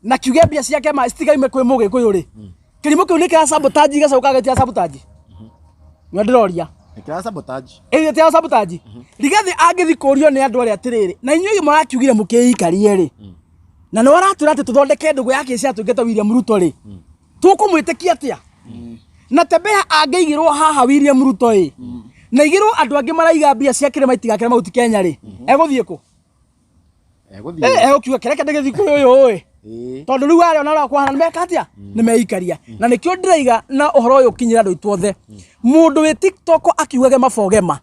na kiuge mbia ciake ma citigaime kwĩ mũgĩkũyũ rĩ. Kĩrimũ kĩu nĩ kĩra sabotage gĩgacoka gĩtia sabotage nĩ ndĩroria. Nĩ sabotage. Ĩĩ, tĩa sabotage. Rigathĩ angĩthi kũrio nĩ andũ arĩa atĩrĩrĩ, na inyuĩ mũrakiugire mũkĩikarie rĩ, na nĩ waratwĩra atĩ tũthondeke ndũgũ ya kĩcia tũingate William Ruto rĩ, tũkũmwĩtĩkia atĩa? Na Tembea angĩigĩrwo haha William Ruto ĩ, na igĩrwo andũ angĩ maraiga mbia cia kĩrĩma itigakĩre Mount Kenya rĩ, egũthiĩ kũ? Egũthiĩ. Egũkiuga kĩreke ndĩgĩthiĩ kwĩ ũyũ ĩ, tondũ rĩu arĩa ona ũrĩa kwahana nĩmeka atĩa, nĩmeikaria. Na nĩkĩo ndĩraiga na ũhoro ũyũ ũkinyĩre andũ aitũ othe, mũndũ wĩ TikTok akiuga gema for gema,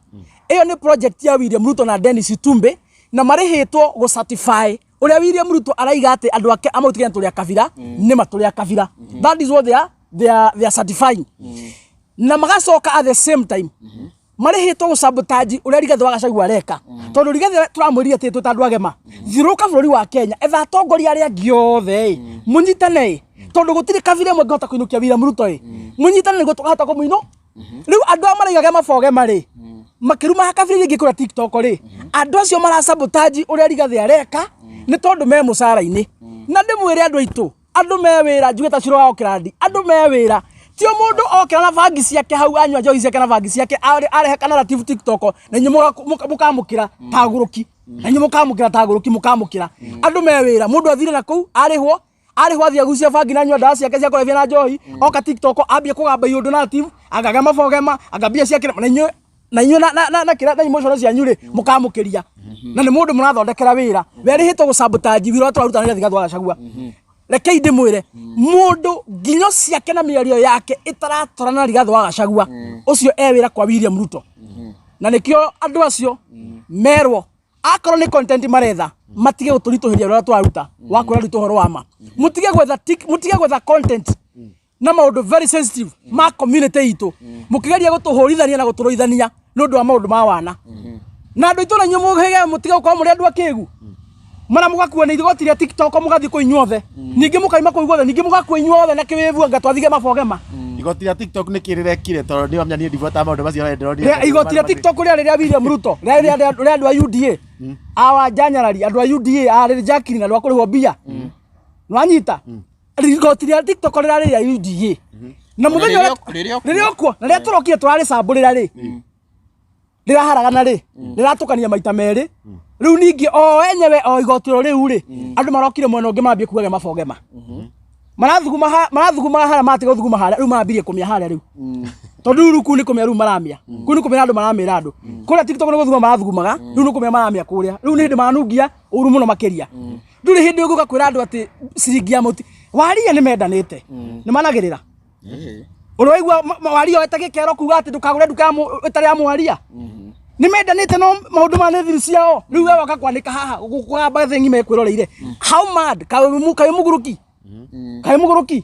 ĩyo nĩ project ya William Ruto na Dennis Itumbi. Na marĩhĩtwo gũ certify ũrĩa William Ruto araiga atĩ andũ ake a Mount Kenya tũrĩ a kabira, nĩma tũrĩ a kabira. That is what they are certifying. Na magacoka at the same time marĩhĩtwo gũ sabotage ũrĩa Rigathĩ wa Gachagua areka, tondũ Rigathĩ tũramwĩrire atĩ twĩ ta andũ agema thiũrũrũka bũrũri wa Kenya, etha atongoria arĩa angĩ othe ĩ, mũnyitane ĩ, tondũ gũtirĩ kabira ĩmwe ĩngĩhota kũinũkia William Ruto ĩ, mũnyitane nĩguo tũkahota kũmũinũ. Rĩu andũ aya maraiga gema bogema rĩ, makĩruma kabira iria ingĩ kũrĩa TikTok rĩ, andũ acio mara sabotage ũrĩa Rigathĩ areka nĩ tondũ me mũcara-inĩ. Na ndĩmwĩre andũ aitũ, andũ me wĩra, njuge ta Ciro wa Oakland, andũ me wĩra tio mũndũ okĩra na bangi ciake hau, anyua njohi ciake na bangi ciake, arehe ka narrative TikTok na inyuĩ mũkamũkĩra ta ngũrũki, na inyuĩ mũkamũkĩra ta ngũrũki, mũkamũkĩra. Andũ me wĩra, mũndũ athire na kũu arĩhwo, arĩhwo athiĩ agucie bangi na anyua ndawa ciake cia kũrebia na njohi, oka TikTok ambie kũgamba iũndũ narrative, anga gema bogema, anga mbia ciake, na inyuĩ na kĩrĩa na emotion cianyu rĩ, mũkamũkĩria, na nĩ mũndũ mũrathondekera wĩra werĩhĩtwo gũ sabotage wĩra ũrĩa tũraruta nĩ Rigathĩ wa Gachagua. Rekei ndĩmwĩre, mũndũ nginyo ciake na mĩario yake ĩtaratwarana na Rigathĩ wa Gachagua, ũcio e wĩra kwa William Ruto. Na nĩkĩo andũ acio merwo akorwo nĩ content maretha, matige gũtũritũhĩria ũrĩa tũraruta wa kwĩra andũ ũhoro wa ma. Mũtige gwetha content na maũndũ very sensitive ma community itũ, mũkĩgeria gũtũhũrithania na gũtũrũithania nĩ ũndũ wa maũndũ ma wana. Na andũ aitũ, na inyuĩ mũhĩge, mũtige gũkorwo mũrĩ andũ akĩgu mara mũgakuo nĩ igoti rĩa TikTok, mũgathiĩ kũu inyuothe, ningĩ mũkaima kũu guothe, ningĩ mũgakua inyuothe na kĩwĩvu anga twathige mabogema. Igoti rĩa TikTok nĩ kĩrĩrekire? Tondũ nĩ wamenya niĩ ndibuataga maũndũ macio ndĩronire. Igoti rĩa TikTok rĩarĩ rĩa William Ruto, rĩa andũ a UDA, awa njanyarari, andũ a UDA, arĩ Jacqueline, andũ a kũrĩhwo mbia. Nĩwanyita, igoti rĩa TikTok rĩrarĩ rĩa UDA na mũthenya Rĩrĩa rĩrĩa ũkuo na rĩrĩa tũrokire tũrarĩcambũrĩra rĩ, rĩraharagana rĩ, rĩratũkania maita merĩ. Rĩu ningĩ o enyewe o igoti ro rĩu rĩ, andũ marokire mwena ũngĩ mambie kuga mabogema marathuguma marathuguma harĩa, matiga gũthuguma harĩa, rĩu marambirie kũmĩa harĩa rĩu, tondũ rĩu kũu nĩ kũmĩa, rĩu maramĩa kũu nĩ kũmĩa andũ, maramĩra andũ kũrĩa TikTok nĩ gũthuguma marathugumaga, rĩu nĩ kũmĩa maramĩa kũrĩa, rĩu nĩ hĩndĩ maranungia ũru mũno makĩria. Ndũrĩ hĩndĩ ũgũka kwĩra andũ atĩ ciringi ya mũti waria nĩ mendanĩte, nĩ managĩrĩra. Ũrĩ waigua waria oete gĩkero kuga atĩ ndũkagũre nduka ya ĩtarĩ ya mwaria? Nĩ mendanĩte, no maũndũ maya nĩ thiri ciao. Rĩu we woka kwanĩka haha kũgamba thĩ ng'ima ĩkwĩroreire, how mad! Kaĩ mũgũrũki, kaĩ mũgũrũki!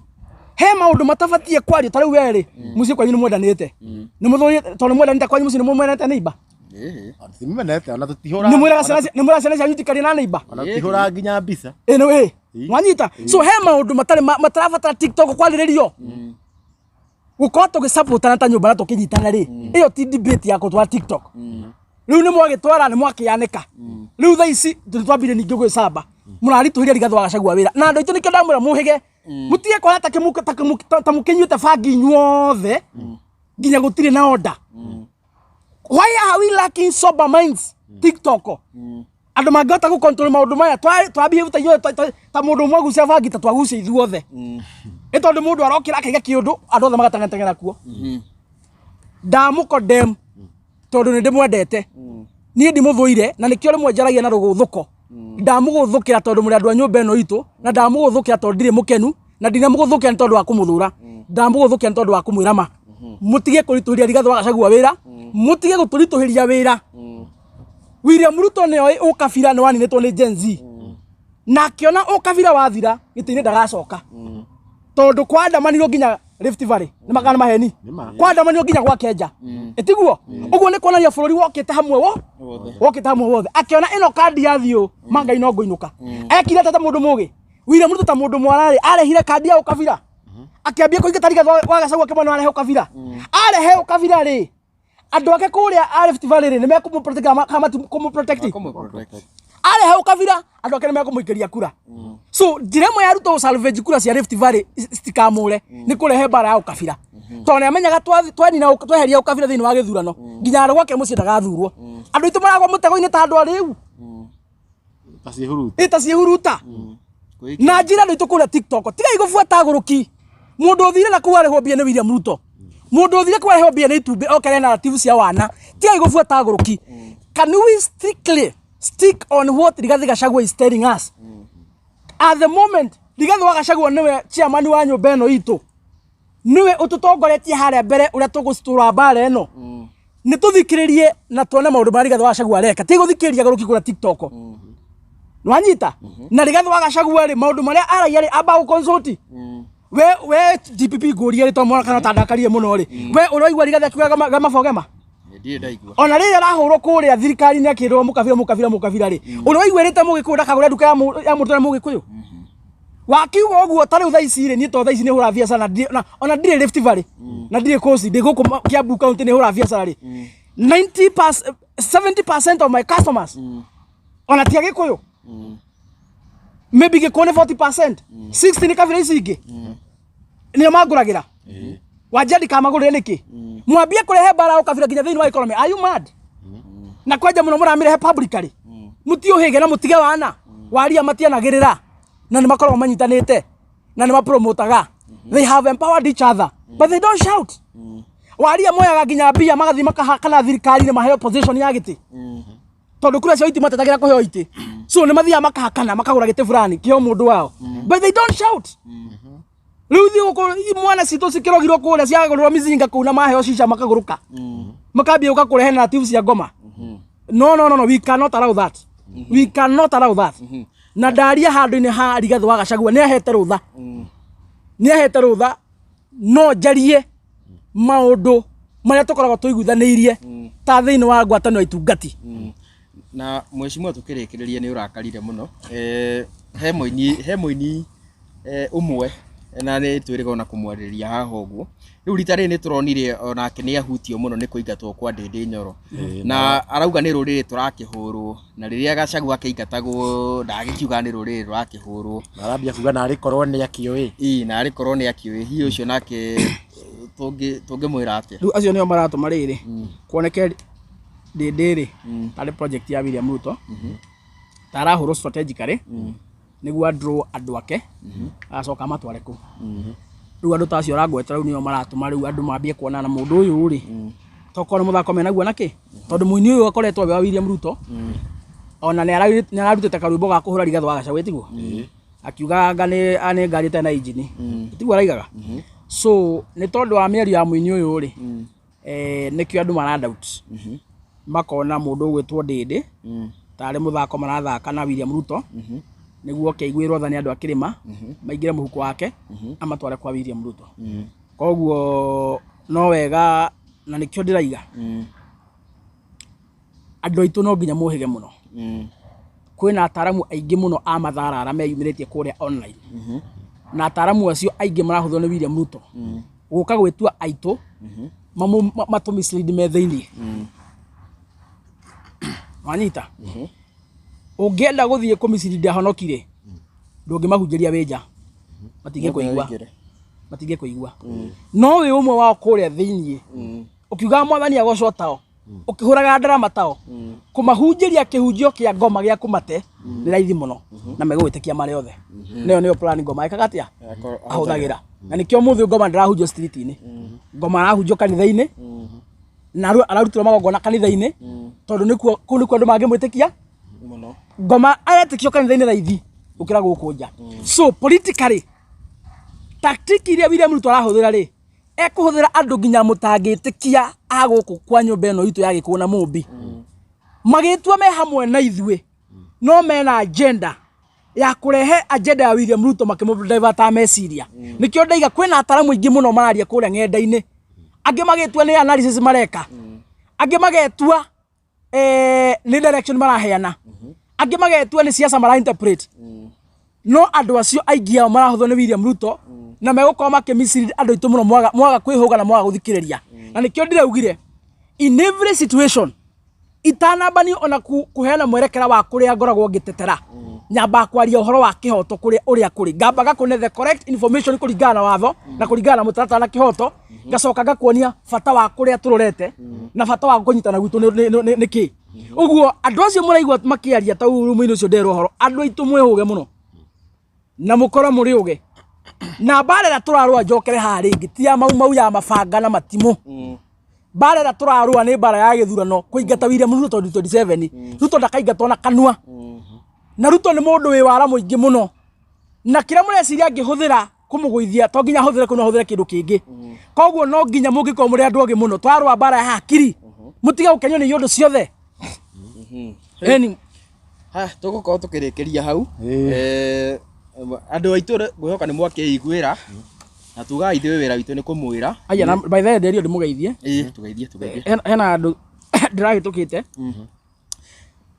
He maũndũ matabatie kwario. Ta rĩu we rĩ, mũciĩ kwanyu nĩ mwendanĩte, nĩ mũthũri tondũ nĩ mwendanĩte kwanyu mũciĩ, nĩ mũmenete neighbor? Timenete ona tũtihũra. Nĩ mwĩraga ciana nĩ mwĩraga ciana cianyu itikarie na neighbor? Ona tũtihũra nginya mbica. Ĩno ĩ wanyita. So he maũndũ matarĩ matarabatara TikTok kwarĩrĩrio. Gũkorwo tũgĩsupportana ta nyũmba na tũkĩnyitana rĩ, ĩyo ti debate ya gũtwara TikTok. Rĩu nĩ mwagĩtwara, nĩ mwakĩanĩka. Rĩu thaa ici tũtwambire ningĩ gwĩcamba, mũraritũhĩria Rigathĩ wa Gachagua wĩra na andũ aitũ. Nĩkĩo ndamwĩra mũhĩge, mũtige kuona ta mũkĩnyuĩte bangi inyuothe nginya gũtirĩ na order. Why are we lacking sober minds TikTok, andũ mangĩhota gũ control maũndũ maya? Twambie ta ithuothe ta mũndũ ũmwe agucia bangi, ta twagucia ithuothe, nĩ tondũ mũndũ arokĩra akaiga kĩũndũ, andũ othe magateng'era kuo. Ndamũkondem tondũ nĩ ndĩmwendete, niĩ ndimũthũire, na nĩkĩo rĩmwe njaragia na rũgũthũko. Ndamũgũthũkĩra tondũ mũrĩ andũ a nyũmba ĩno itũ, na ndamũgũthũkĩra tondũ ndirĩ mũkenu, na ndinamũgũthũkĩra nĩ tondũ wa kũmũthũra, ndamũgũthũkĩra nĩ tondũ wa kũmwĩra ma. Mũtige kũritũhĩria Rigathĩ wa Gachagua wĩra, mũtige gũtũritũhĩria wĩra. William Ruto nĩ oĩ ũkabira nĩ waninĩtwo nĩ Gen Z, na akĩona ũkabira wathira gĩtĩ-inĩ ndagacoka, tondũ kwandamanirwo nginya Rift Valley nĩ makana maheni. Nĩma. Kwandamanirwo nginya gwa Kenja, ĩtiguo ũguo? Nĩ kuonania bũrũri wokĩte hamwe wo wokĩte hamwe wothe. Akĩona ĩno kandi ya thiũ mangai no ngũinũka. Ekire atĩa ta mũndũ mũgĩ William Ruto, ta mũndũ mwararĩ? Arehire kandi ya ũkabira, akĩambia kũingata Rigathĩ wa Gachagua, akĩmwona arehe ũkabira. Arehe ũkabira rĩ, andũ ake kũrĩa a Rift Valley rĩ, nĩ mekũmũ protect kana matikũmũ protect? Arehe ũkabira, andũ ake nĩ mekũmũikĩria kura. So njĩra ĩmwe ya Ruto gũ salvage kura cia Rift Valley citikamũre nĩ kũrehe mbara ya ũkabira, tondũ nĩ amenyaga twanina tweheria ũkabira thĩinĩ wa gĩthurano, nginya arĩ gwake mũciĩ ndagathurwo. Andũ aitũ maragwa mũtego-inĩ ta andũ arĩu. Tacihuruta. Ĩ ta ciĩhuruta. Na njĩra andũ aitũ kũrĩa TikTok, tigai gũbuata agũrũki. Mũndũ ũthire na kũu arĩhwo mbia nĩ William Ruto, mũndũ ũthire kũu arĩhwo mbia nĩ itumbĩ okere narrative cia wana. Tigai gũbuata agũrũki. Can we strictly stick on what Rigathi Gachagua is telling us at the moment? Rigathi wa Gachagua nĩwe chairman wa nyũmba ĩno itũ, nĩwe ũtũtongoretie harĩa mbere ũrĩa tũgũcitũra mbara ĩno. Nĩ tũthikĩrĩrie na tuone maũndũ marĩa Rigathĩ wa Gachagua areka, ti gũthikĩrĩria gũrũki kũrĩa TikTok. Nĩwanyita? Na Rigathĩ wa Gachagua rĩ, maũndũ marĩa aragia rĩ, amba gũ consult. We DPP ngũrie rĩ, tondũ mwana kana tandakarire mũno rĩ, we ũraigua Rigathĩ akiuga gema gema for gema? Ndirĩ ndaigua. Ona rĩrĩa arahũrwo kũrĩa thirikari-inĩ akĩrwo mũkabira mũkabira mũkabira rĩ, ũraigua ĩrĩte mũgĩkũyũ ndakagũre nduka ya mũndũ ũrĩa mũgĩkũyũ? Wakiuga ũguo ta rĩu thaa ici rĩ, niĩ to thaa ici nĩ hũraga biacara na ndirĩ, na ona ndirĩ Rift Valley na ndirĩ Coast, ndĩ gũkũ Kiambu County nĩ hũraga biacara rĩ, 90 70% of my customers ona ti agĩkũyũ, maybe gĩkũyũ nĩ 40%, 60 nĩ kabira ici ingĩ nĩo mangũragĩra. Wanjia ndikamagũrĩre nĩkĩ? Mwambie kũrehe mbara ya ũkabira nginya thĩinĩ wa economy. Are you mad? Na kwanja mũno mũramĩrehe publicly. Mũtiũhĩge na mũtige wana waria matianagĩrĩra na nĩ makoragwo manyitanĩte na nĩ mapromotaga. They have empowered each other but they don't shout. Waria moyaga nginya mbia magathiĩ makahakana thirikari-inĩ maheo position ya gĩtĩ, tondũ kura cio iti matetagĩra kũheo itĩ, so nĩ mathiaga makahakana makagũra gĩtĩ fulani kĩo mũndũ wao, but they don't shout. Rĩu thiĩ gũkũ mwana citũ cikĩrogirwo kũrĩa ciagũrĩrwo mizinga kũu na maheo cica makagũrũka makambia gũka kũrehe narrative cia ngoma. No, no, no, no, we cannot allow that, we cannot allow that. Na ndaria handũ-inĩ ha Rigathĩ wa Gachagua, nĩ ahete rũtha, nĩ ahete rũtha no njarie maũndũ marĩa tũkoragwo tũiguithanĩirie ta thĩinĩ wa ngwatanĩro ya itungati. Na mheshimiwa, tukĩrĩkĩrĩria, nĩ ũrakarire mũno. He mũini ũmwe na nĩ twĩrĩga ona kũmwarĩrĩria haha ũguo. Rĩu rita rĩrĩ nĩ tũronire onake nĩ ahutio mũno nĩ kũingatwo kwa Ndĩndĩ Nyoro, na arauga nĩ rũrĩrĩ tũrakĩhũrwo, na rĩrĩa Gachagua akĩingatagwo ndagĩkiuga nĩ rũrĩrĩ rũrakĩhũrwo. Arambia kuga narĩ korwo nĩ akĩũĩ. Ĩ narĩ korwo nĩ akĩũĩ hihi ũcio nake tũngĩmwĩra atĩa? Rĩu acio nĩo maratũma rĩrĩ kuoneke Ndĩndĩ rĩ tarĩ project ya William Ruto, ta arahũrwo strategically nĩguo draw andũ ake agacoka amatware kũu. Rĩu andũ ta acio ũrangwetera rĩu nĩo maratũma rĩu andũ mambie kuona na mũndũ ũyũ rĩ, tokorwo nĩ mũthako menaguo nakĩ, tondũ mũini ũyũ akoretwo we wa William Ruto, ona nĩ ararutĩte karwĩmbo ga kũhũra Rigathĩ wa Gachagua, tiguo akiuga anga nĩ ngari ĩtarĩ na injini, tiguo araigaga. So nĩ tondũ wa mĩario ya mũini ũyũ rĩ, nĩkĩo andũ mara doubt, makona mũndũ ũgwĩtwo Ndĩndĩ tarĩ mũthako marathaka na William Ruto nĩguo oke aiguĩrwo tha nĩ andũ a kĩrĩma maingĩre mũhuko wake amatware kwa William Ruto. Koguo no wega, na nĩkĩo ndĩraiga andũ aitũ no nginya mũhĩge mũno. Kwĩna ataramu aingĩ mũno a matharara meyumĩrĩtie kũrĩa online, na ataramu acio aingĩ marahũthĩrwo nĩ William Ruto gũka gwĩtua aitũ matũ mislead me thĩiniĩ. Wanyita? Ũngĩenda gũthiĩ kũ mislead ahonoki rĩ, ndũngĩmahunjĩria wĩ nja, matingĩkũigua, matingĩkũigua. No wĩ ũmwe wao kũrĩa thĩiniĩ ũkiugaga mwathani agocwo tao, ũkĩhũraga ndarama tao, kũmahunjĩria kĩhunjio kĩa ngoma gĩa kũmate nĩ raithi mũno na megũgwĩtĩkia marĩ othe. Nĩyo nĩyo plan ngoma ĩkaga atĩa ahũthagĩra, na nĩkĩo mũthĩ ngoma ndĩrahunjio street-inĩ, ngoma arahunjio kanitha-inĩ na ararutĩrwo magongona kanitha-inĩ, tondũ nĩkuo kũu nĩkuo andũ mangĩmwĩtĩkia mũno. Ngoma aretĩkio kanitha-inĩ raithi gũkĩra gũkũ nja. So politically tactic iria William Ruto arahũthĩra rĩ, ekũhũthĩra andũ nginya mũtangĩtĩkia a gũkũ kwa nyũmba ĩno itũ ya Gĩkũyũ na Mũmbi magĩtua me hamwe na ithuĩ, no mena agenda ya kũrehe agenda ya William Ruto makĩmũdivata meciria. Nĩkĩo ndaiga kwĩna ataramu aingĩ mũno mararia kũrĩa ng'enda-inĩ, angĩ magĩtua nĩ analysis mareka, angĩ magetua nĩ direction maraheana, angĩ magetua nĩ siasa mara interpret, no andũ acio aingĩ ao marahũthwo nĩ William Ruto na megũkorwo makĩmislead andũ aitũ mũno mwaga kwĩhũga na mwaga gũthikĩrĩria. Na nĩkĩo ndĩraugire in every situation itanambani ona kũheana mwerekera wa kũrĩa ngoragwo ngĩtetera, nyambaga kwaria ũhoro wa kĩhoto kũrĩa ũrĩa kũrĩ, ngamba ngakũne the correct information kũringana na watho na kũringana na mũtaratara na kĩhoto, ngacoka ngakuonia bata wa kũrĩa tũrorete na bata wa kũnyitana gwitũ nĩ kĩ. Ũguo andũ acio mũraigua makĩaria ta rumu-inĩ ũcio nderwo ũhoro, andũ aitũ mwĩhũge mũno na mũkorwo mũrĩ ũge na mbara ĩrĩa tũrarũa. Njokere haha rĩngĩ, ti ya mau mau ya mabanga na matimũ. Mbara ĩrĩa tũrarũa nĩ mbara ya gĩthurano kũingata William Ruto 2027. Ruto ndakaingatwo na kanua, na Ruto nĩ mũndũ wĩ wara mũingĩ mũno, na kĩrĩa mũreciria angĩhũthĩra kũmũgũithia to nginya ahũthĩre kũu, no ahũthĩre kĩndũ kĩngĩ. Koguo no nginya mũngĩkorwo mũrĩ andũ ogĩ mũno, twarũa mbara ya hakiri. Mũtige gũkenio nĩ iũndũ ciothe. Ĩni. Ha, tũgũkorwo tũkĩrĩkĩria hau. Ĩĩ. Andũ aitũ ngwĩhoka nĩ mwakĩiguĩra na tugaga ithuĩ wĩra witũ nĩ kũmwĩra. Aya, na by the way, nderio ndĩmũgeithie. Ĩĩ, tũgeithie, tũgeithie. Hena andũ ndĩrahĩtũkĩte,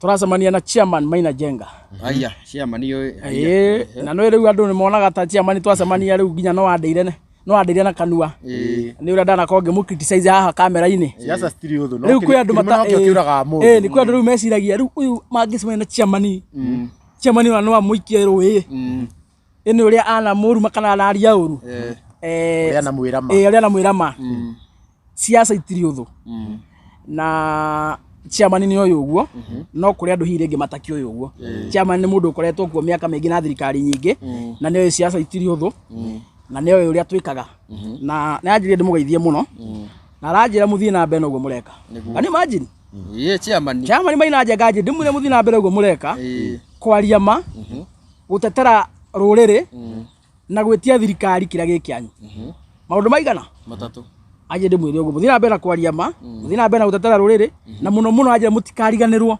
tũracemania na chairman Maina Jenga. Aya, chairman ũyũ. Ĩĩ, na nĩ rĩu andũ nĩ monaga ta chairman twacemania rĩu nginya no andeire no andeire na kanua nĩ ũrĩa ndanakorwo ngĩmũ criticize haha kamera-inĩ. Siasa citirĩ ũthũ, no Rĩu kwĩ andũ kĩrimũ mata nokĩo kĩũragaga ĩĩ mũndũ. Nĩ kwĩ andũ rĩu meciragia rĩu ũyũ mangĩcemania na chairman, chairman ona no amũikie rũĩ ĩnĩ ũrĩa ana mũruma kana anaria ũru. Ũrĩa anamwĩra ma. Ĩĩ, ũrĩa anamwĩra ma. Siasa itirĩ ũthũ, na chairman nĩ oĩ ũguo, no kũrĩ andũ hihi rĩngĩ matakĩũĩ ũguo. Chairman nĩ mũndũ ũkoretwo kuo mĩaka mĩingĩ na thirikari nyingĩ, na nĩ oĩ siasa itirĩ ũthũ, na nĩ oĩ ũrĩa twĩkaga, na nĩ anjĩrire ndĩmũgeithie mũno, na aranjĩra mũthiĩ na mbere na ũguo mũreka. Can you imagine? Ĩĩ, chairman. Chairman Maina Njenga anjĩra ndĩmwĩre mũthiĩ na mbere ũguo mũreka, kwaria ma, gũtetera rũrĩrĩ na gwĩtia thirikari kĩrĩa gĩ kĩanyu. Maũndũ maigana? Matatũ. Anjĩ ndĩmwĩre ũguo, mũthiĩ na mbere na kwaria ma, mũthiĩ na mbere na gũtetera rũrĩrĩ, na mũno mũno anjĩra mũtikariganĩrwo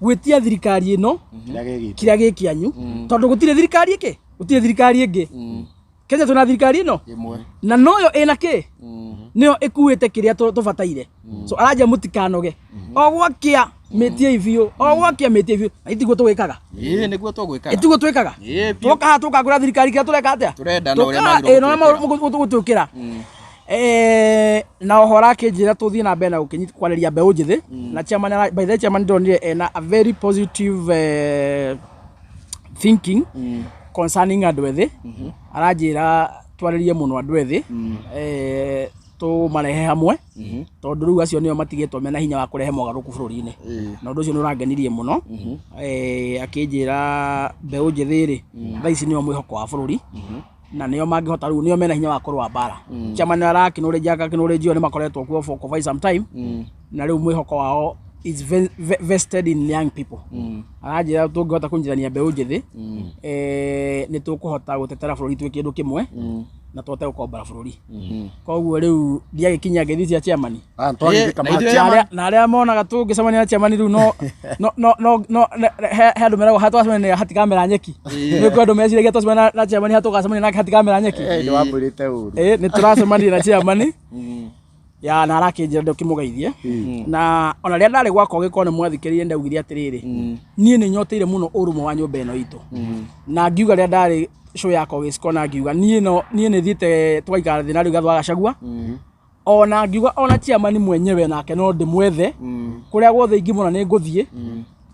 gwĩtia thirikari ĩno Kĩrĩa gĩ gitũ. Kĩrĩa gĩ kĩanyu, tondũ gũtirĩ thirikari ĩkĩ, gũtirĩ thirikari ĩngĩ. Kenya twĩna thirikari ĩno Ĩmwe. Na noyo ĩna kĩ, nĩyo ĩkuĩte kĩrĩa tũbataire. So aranjia mũtikanoge, o gwakĩa mĩtiei biũ, o gwakĩa mĩtiei biũ, na itiguo tũgĩkaga. Ĩĩ, nĩguo tũgwĩkaga. Itiguo twĩkaga. Ĩĩ, biũ. Twoka haha tũkangũra thirikari kĩrĩa tũreka atĩa? Tũrenda na ũrĩa Tũka- magĩrĩirwo ĩĩ, na ũrĩa gũtwĩkĩra. Na ũhoro akĩnjĩra tũthiĩ na mbere na kwarĩria mbeũ njĩthĩ, na chairman by the way, chairman ndonire ena a very positive thinking concerning andũ ethĩ. Aranjĩra twarĩrie mũno andũ ethĩ, tũmarehe hamwe, tondũ rĩu acio nĩo matigĩtwo mena hinya wa kũrehe mogarũrũku bũrũri-inĩ, na ũndũ ũcio nĩ ũrangenirie mũno. Akĩnjĩra mbeũ njĩthĩ rĩ, thaa ici nĩo mwĩhoko wa bũrũri, na nĩo mangĩhota rĩu, nĩo mena hinya wa kũrũa mbara. Chairman arakĩnũrĩnjia akakĩnũrĩnjio nĩ makoretwo kuo for quite some time, na rĩu mwĩhoko wao is vested in young people. Aranjĩra tũngĩhota kũnyitithania mbeũ njĩthĩ, nĩ tũkũhota gũtetera bũrũri twĩ kĩndũ kĩmwe na tũhote gũkombora bũrũri. Koguo rĩu ndiagĩkinyia ngeithi cia chairman. Ah, twagĩthika Na ma ithuĩ- chairman. Na arĩa monaga tũngĩcemania na chairman rĩu no he andũ meragwo hatwacemania hatikamera nyeki. Nĩ kwĩ andũ meciragia twacemania na chairman hatũgacemania nake hatikamera nyeki. Eh, nĩ wamwĩrĩte ũru. Ĩ, nĩ tũracemania na chairman ya na arakĩnjĩra ndũkĩmũgeithie, na ona rĩrĩa ndarĩ gwakwa gĩkorwo nĩ mwathikĩrĩire, ndaugire atĩrĩrĩ, niĩ nĩ nyoteire mũno ũrũmwe wa nyũmba ĩno itũ, na ngiuga rĩrĩa ndarĩ show yakwa gĩciko, na ngiuga niĩ no niĩ nĩ thiĩte tũgaikara thĩ na rĩu Gathu wa Gachagua, ona ngiuga ona chairman mwenyewe nake no ndĩmwethe kũrĩa guothe ingĩmona nĩ ngũthiĩ,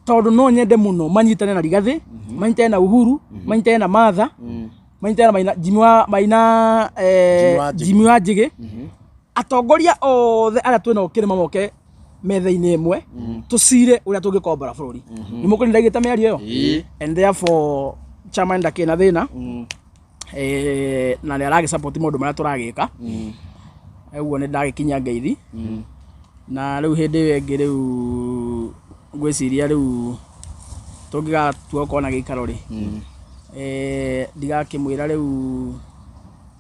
tondũ no nyende mũno manyitane na Rigathĩ, manyitane na Uhuru, manyitane na Martha, manyitane na Maina, Jimmy wa Maina, Jimmy wa Njĩgĩ. Jimmy wa Njĩgĩ, atongoria othe arĩa twĩnao kĩrĩma moke metha-inĩ ĩmwe tũcire ũrĩa tũngĩkombora bũrũri. Nĩ mũkũni ndaigĩte mĩario ĩyo, and therefore chairman ndakĩrĩ na thĩna, na nĩ aragĩ support maũndũ marĩa tũragĩka. Ũguo nĩ ndagĩkinyia ngeithi, na rĩu hĩndĩ ĩyo ĩngĩ rĩu ngwĩciria rĩu tũngĩgatua gũkorwo na gĩikaro rĩ, ndigakĩmwĩra rĩu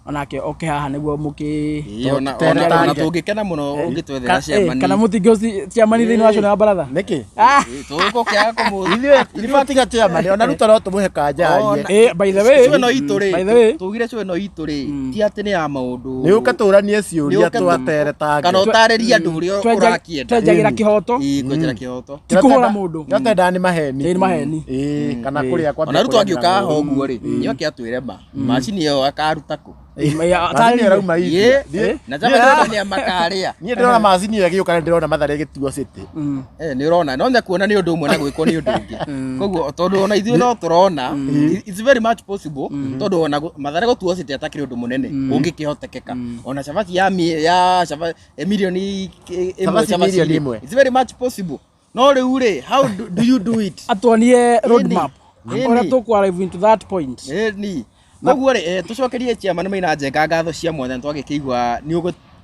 onake oke haha nĩguo mũkĩ Ĩĩ, Tene ona target. tũngĩkena mũno ũngĩtwethera chairman. Kana mũtingĩ chairman thĩinĩ wa show ya baratha. Nĩkĩ? Ah! Tũgũkĩaga kũmũ Ithuĩ ithuĩ tiga chairman, ona Ruto no tũmũhe kanja arie. By the way, Show ĩno itũ rĩ, by the way, tugire show ĩno itũ rĩ, ti atĩ nĩ ya maũndũ. Nĩ ũke tũranie ciũria Nĩ ũke twatere tange. Kana ũtarĩrie andũ ũrĩa ũrakĩenda. Twenjagĩra kĩhoto. Ĩĩ, kwenjera kĩhoto. Ti kũhũra mũndũ. Kĩrĩa twendaga nĩ maheni. Ĩĩ, nĩ maheni. Ĩĩ, kana kũrĩa kwambia Ona Ruto kũrĩa angĩũka haha ng'ũndũ. ũguo rĩ, nĩ oke atwĩre ma macini ĩyo akaruta kũ. Macini ĩyo ĩrauma India. Ĩĩ, na chama kĩrĩa nĩ makarĩa. Niĩ ndĩrona macini ĩyo ĩgĩũka nĩ ndĩrona Mathare ĩgĩtuo City. Eh, nĩ ũrona no kuona nĩ ũndũ ũmwe na gwĩkwo nĩ ũndũ ũngĩ, koguo tondũ ona ithuĩ no tũrona it's very much possible, tondũ ona Mathare gũtuo City atakĩrĩ ũndũ mũnene ũngĩkĩhotekeka, ona cabaci ya milioni ĩmwe. Cabaci Cabaci milioni rĩ, ĩmwe. it's very much possible, no rĩu rĩ, how do you do it? Atuonie roadmap Ĩni. ũrĩa tũkũ arrive into that point. Ĩni, koguo rĩ, tũcokerie chairman Maina Njenga ngatho cia mwanya. Twagĩkĩigua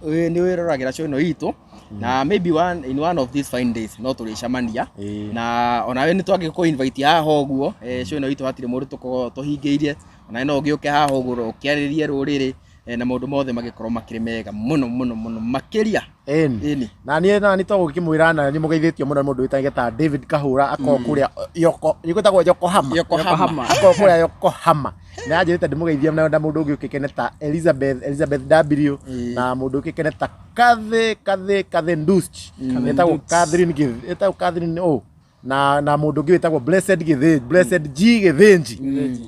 nĩ wĩroragĩra show ĩno itũ, na maybe one in one of these fine days no tũrĩcemania. Na onawe nĩ twagĩkũ invite haha ũguo. Show ĩno itũ hatirĩ mũndũ tũkoragwo tũhingĩirie, onawe no ũgĩũke haha ũguo ũkĩarĩrie rũrĩrĩ. Na maũndũ mothe magĩkorwo makĩrĩ mega mũno mũno mũno makĩria. Ĩni. Ĩni. Na niĩ na nĩ tũgũkĩmwĩra na nĩ mũgeithĩtio mũno nĩ mũndũ wĩtagwo ta David Kahũra akorwo kũrĩa Yoko nĩ gwĩtagwo Yokohama. Yokohama. Akorwo kũrĩa Yokohama na anjĩrĩte ndĩmũgeithie na mũndũ ũngĩ ũkĩkene ta Elizabeth W na mũndũ ũkĩkene ta Kathy Kathy Kathy Nduch ĩtagwo Catherine Gith ĩtagwo Catherine O na mũndũ ũngĩ wĩtagwo Blessed Githinji Blessed G Githinji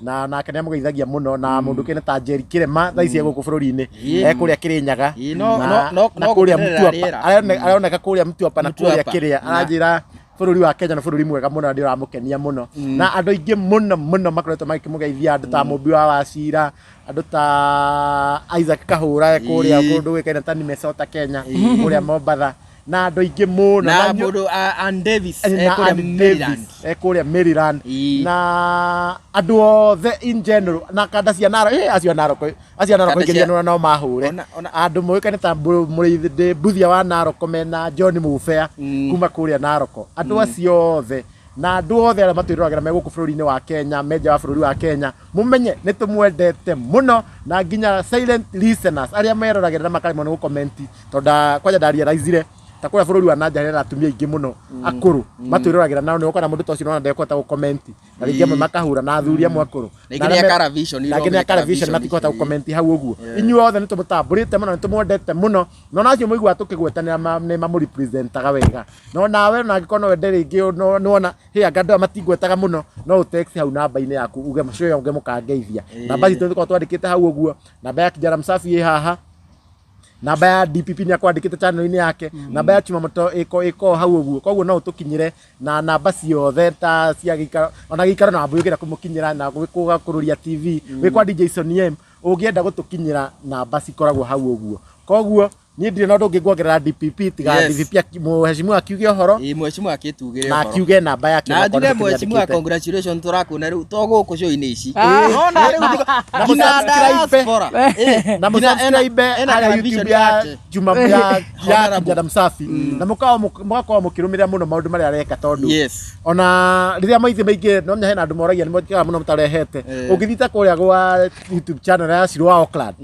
na nake nĩ amũgeithagia mũno na mũndũ ũkĩne ta Jerry Kĩrema thaa ici e gũkũ bũrũri-inĩ e kũrĩa Kĩrĩnyaga Ĩĩ, na no kũrĩa gũkenerera Mtwapa. rĩera. Aroneka kũrĩa Mtwapa na kũrĩa Mtwapa. Kĩrĩa aranjĩra bũrũri wa Kenya nĩ bũrũri mwega mũno na nĩ ũramũkenia mũno na andũ aingĩ mũno mũno makoretwo magĩkĩmũgeithia andũ ta Mũmbi wa Wacira, andũ ta Isaac Kahũra e kũrĩa Ĩĩ. kũndũ gwĩkaine ta Minnesota Kenya kũrĩa Mombatha na andũ aingĩ mũno na na mũndũ Ann Davis na kũrĩa Ann Maryland. Davis e kũrĩa Maryland Ĩĩ. na andũ othe in general na kanda cia Narok, acio a Narok, acio a Narok Kanda cia- ingĩ no mahũre andũ moĩkaine ta mũrĩithi Mbuthia wa Narok mena John Mubea kuma kũrĩa Narok, andũ acio othe na andũ othe arĩa matwĩroragĩra me gũkũ bũrũri-inĩ wa Kenya me nja wa bũrũri wa Kenya, mũmenye nĩ tũmwendete mũno na nginya silent listeners arĩa meroragĩra na makaremwo nĩ gũkomenti tondũ kwanja ndarealizire ta kũrĩa bũrũri wa nanja hena atumia aingĩ mũno akũrũ matwĩroragĩra nao nĩ ũkona mũndũ ta ũcio nona ndekũhota gũkomenti na rĩngĩ amwe makahũra na athuri amwe akũrũ. Na ingĩ nĩ a Caravision, Na ingĩ nĩ a Caravision matikũhota gũkomenti hau ũguo. Inyuĩ othe nĩ tũmũtambũrĩte mũno, nĩ tũmwendete mũno na ona acio mũiguaga tũkĩgwetanĩra nĩ mamũrepresentaga wega no nawe ona angĩkorwo no wende rĩngĩ nĩwona hĩ anga andũ aya matingwetaga mũno no ũtext hau namba-inĩ yaku uge mũcio ũngĩ mũkangeithia. Namba citũ nĩtũkoragwo twandĩkĩte hau ũguo, namba ya Kijana Msafi ĩ haha, namba ya DPP nĩ akwandĩkĩte channel-inĩ yake, namba ya Chuma Moto ĩko hau ũguo, koguo no ũtũkinyĩre na namba ciothe ta cia gĩikaro ona gĩikaro na wambui ũngĩenda kũmũkinyĩra na gwĩ Kũrũria TV gwĩ kwa DJ Sonny M ũngĩenda gũtũkinyĩra namba cikoragwo hau ũguo. Koguo niĩ ndirĩ na ũndũ ũngĩ nguongerera DPP tiga DPP mheshimiwa akiuge ũhoro. Ĩĩ, mheshimiwa akĩtugĩre na ũhoro. Akiuge namba yake na onakorwo njuge nĩ mheshimiwa tũmĩandĩkĩte. Congratulations tũrakuona rĩu to gũkũ show-inĩ ici. Nona rĩu na nginya mũsubscribe diaspora. Ĩĩ, na nginya mũsubscribe ena harĩa television YouTube ya yake. Juma ya Honorable. Kijana Msafi na mũgakorwo mũkĩrũmĩrĩra mũno maũndũ marĩa areka tondũ ona rĩrĩa maithe maingĩ no hena andũ moragia nĩ motikaga mũno mũtarehete ũngĩthiĩ ta kũrĩa gwa YouTube channel ya Shiro wa Auckland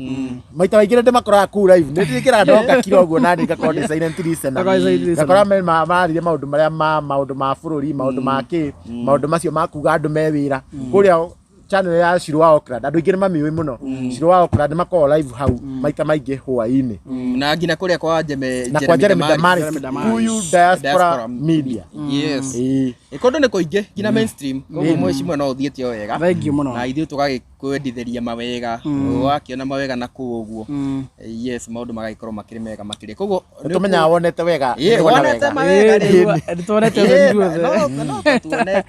maita maingĩ nĩ ndĩmakoraga kũu live nĩ ndĩkĩraga ndoka kiro ũguo na niĩ ngakorwo ndĩ silent listener. Ngakorwo silent listener. Ngakora mararirie maũndũ marĩa ma maũndũ ma bũrũri, maũndũ ma kĩ, maũndũ macio ma kuga andũ me wĩra kũrĩa channel ya Shiro wa Auckland andũ aingĩ nĩ mamĩũĩ mũno. Shiro wa Auckland nĩ makoragwo live hau maita maingĩ hwaĩ-inĩ. Na nginya kũrĩa kwa Jeme Na kwa Jeremy Damaris, Jeremy Damaris. Kuyu Diaspora Media. Yes. Ĩĩ. Ĩ, kũndũ nĩ kũingĩ nginya mainstream koguo mheshimiwa no ũthiĩte o wega Thank you mũno. na ithuĩ tũgagĩkwendithĩria mawega wakĩona mawega na kũu ũguo. Yes, maũndũ magagĩkorwo makĩrĩ mega makĩria koguo Nĩ tũmenyaga wonete wega. Ĩĩ, nĩ wona wonete wega. mawega rĩu. Nĩtuonete Ĩĩ, ithuothe. no tuonete.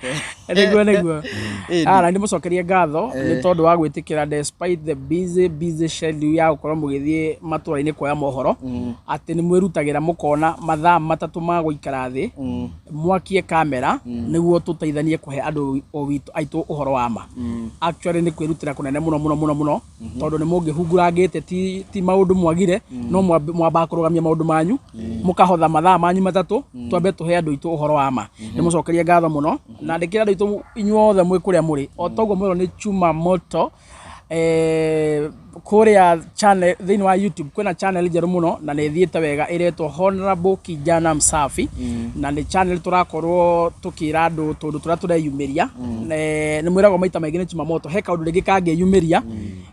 Nĩguo. Ĩĩ. Ah, na ndĩmũcokerie ngatho nĩ tondũ wa gwĩtĩkĩra despite the busy busy schedule ya gũkorwo mũgĩthiĩ matũra-inĩ kuoya mohoro atĩ nĩ mwĩrutagĩra mũkona mathaa 3 ma gũikara thĩ mwakie kamera nĩguo tũteithanie kũhe andũ o witũ aitũ ũhoro wa ma. Actually nĩ kwĩrutĩra kũnene mũno mũno mũno mũno tondũ nĩ mũngĩhungurangĩte ti maũndũ mwagire no mwambaga kũrũgamia maũndũ manyu mũkahotha mathaa manyu 3 twambe tũhe andũ aitũ ũhoro wa ma. Nĩ mũcokerie ngatho mũno na ndĩkĩra andũ aitũ inyuothe mwĩ kũrĩa mũrĩ o toguo mwĩrwo nĩ Chuma Moto kũrĩa channel thĩinĩ wa YouTube kwĩna channel njerũ mũno na nĩ ĩthiĩte wega ĩretwo Honorable Kijana Msafi na nĩ channel tũrakorwo tũkĩra andũ tũndũ tũrĩa tũreyumĩria. Nĩ mwĩragwo maita maingĩ nĩ Chuma Moto he kaũndũ rĩngĩ kangĩyumĩria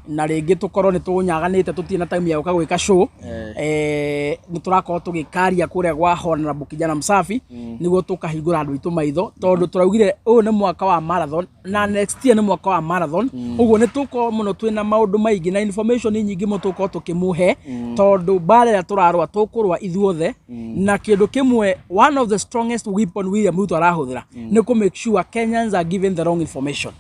na rĩngĩ tũkorwo nĩ tũnyaganĩte tũtirĩ na time ya gũka gwĩka show nĩ tũrakorwo tũgĩkaria kũrĩa gwa Honorable Kijana Msafi nĩguo tũkahingũra andũ aitũ maitho tondũ tũraugire ũyũ nĩ mwaka wa marathon na next year nĩ mwaka wa marathon ũguo nĩ tũkorwo mũno twĩna maũndũ maingĩ na information nyingĩ mũno tũgũkorwo tũkĩmũhe tondũ mbara ĩrĩa tũrarũa tũkũrũa ithuothe na kĩndũ kĩmwe one of the strongest weapon William Ruto arahũthĩra nĩ kũ make sure Kenyans are given the wrong information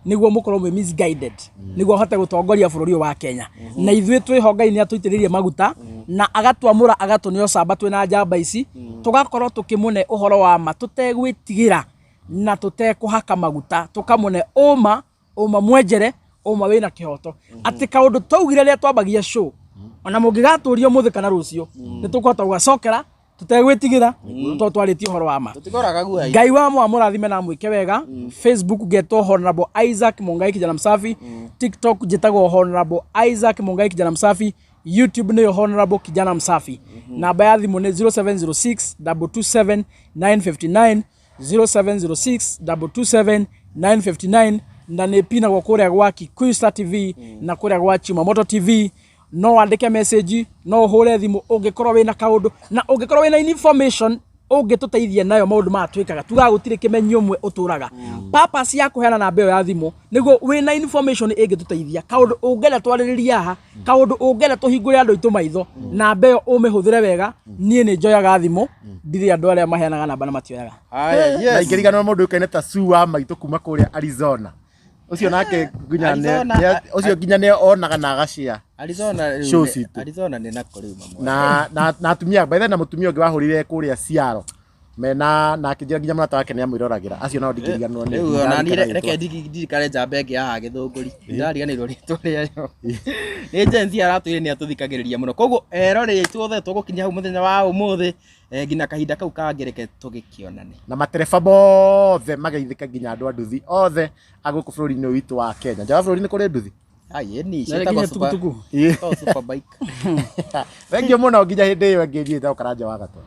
nĩguo mũkorwo mwĩ misguided nĩguo ahote gũtongoria bũrũri ũyũ wa Kenya na ithuĩ twĩho Ngai nĩ atũitĩrĩirie maguta na agatwamũra agatũneo camba twĩna njamba ici tũgakorwo tũkĩmũne ũhoro wa ma tũtegwĩtigĩra na tũtekũhaka maguta tũkamũne ũma ũma mwenjere ũma wĩna kĩhoto atĩ kaũndũ twaugire rĩrĩa twambagia show ona mũngĩgatũria ũmũthĩ kana rũciũ nĩ tũkũhota gũgacokera Tũtegwĩtigĩra tondũ twarĩtie ũhoro wa ma. Tũtigoraga guai. Ngai wa mwa mũrathime na mwĩke wega. Facebook ngetwo Honorable Isaac Mungai Kijana Msafi, TikTok njĩtagwo Honorable Isaac Mungai Kijana Msafi, YouTube nĩyo Honorable Kijana Msafi. Namba ya thimũ nĩ 0706 227 959, 0706 227 959, na nĩ pinagwo kũrĩa gwa Kikuyu Star TV na kũrĩa gwa Chimamoto TV. No wandĩke message, no ũhũre thimũ ũngĩkorwo wĩna kaũndũ na ũngĩkorwo wĩna information ũngĩtũteithia nayo. Maũndũ maya twĩkaga tugaga gũtirĩ kĩmenyi ũmwe ũtũraga. Purpose ya kũheana namba ĩyo ya thimũ nĩguo wĩna information ĩngĩtũteithia, kaũndũ ũngĩenda twarĩrĩrie haha, kaũndũ ũngĩenda tũhingũre andũ aitũ maitho, namba ĩyo ũmĩhũthĩre wega. Niĩ nĩ njoyaga thimũ, ndirĩ andũ arĩa maheanaga namba na matioyaga. Haya, Na yes. ingĩriganĩrwo mũndũ ũkaine ta Sue wa maitũ kuma kũrĩa Arizona, ũcio nake nginya Arizona, ũcio nginya nĩ onaga na agashare Arizona rĩu show citũ. Arizona nĩ nako rĩu mamwe. Na atumia by the way, na mũtumia ũngĩ wahũrire kũrĩa Ciaro mena na akĩnjĩra nginya mũrata wake nĩ amwĩroragĩra, acio nao ndingĩriganĩrwo nĩ Rĩu ona niĩ ndirarikana reke rĩtwa. ndirikane njamba ĩngĩ haha gĩthũngũri, ndariganĩirwo rĩtwa rĩayo. Nĩ Gen Z aratwĩre nĩ atũthikagĩrĩria mũno, koguo eroreri aitũ othe tũgũkinya hau mũthenya wa ũmũthĩ, nginya kahinda kau kangĩ reke tũgĩkĩonane. Na matereba mothe mageithĩka, nginya andũ a nduthi othe a gũkũ bũrũri-inĩ ũyũ witũ wa Kenya. Nja wa bũrũri nĩ kũrĩ nduthi. Ai, ĩni Na ciĩtagwo nginya super tukutuku. ciĩtagwo super bike. Thengiũ mũno, nginya hĩndĩ ĩyo ĩngĩ, niĩ njĩtagwo Karanja wa Gatwa.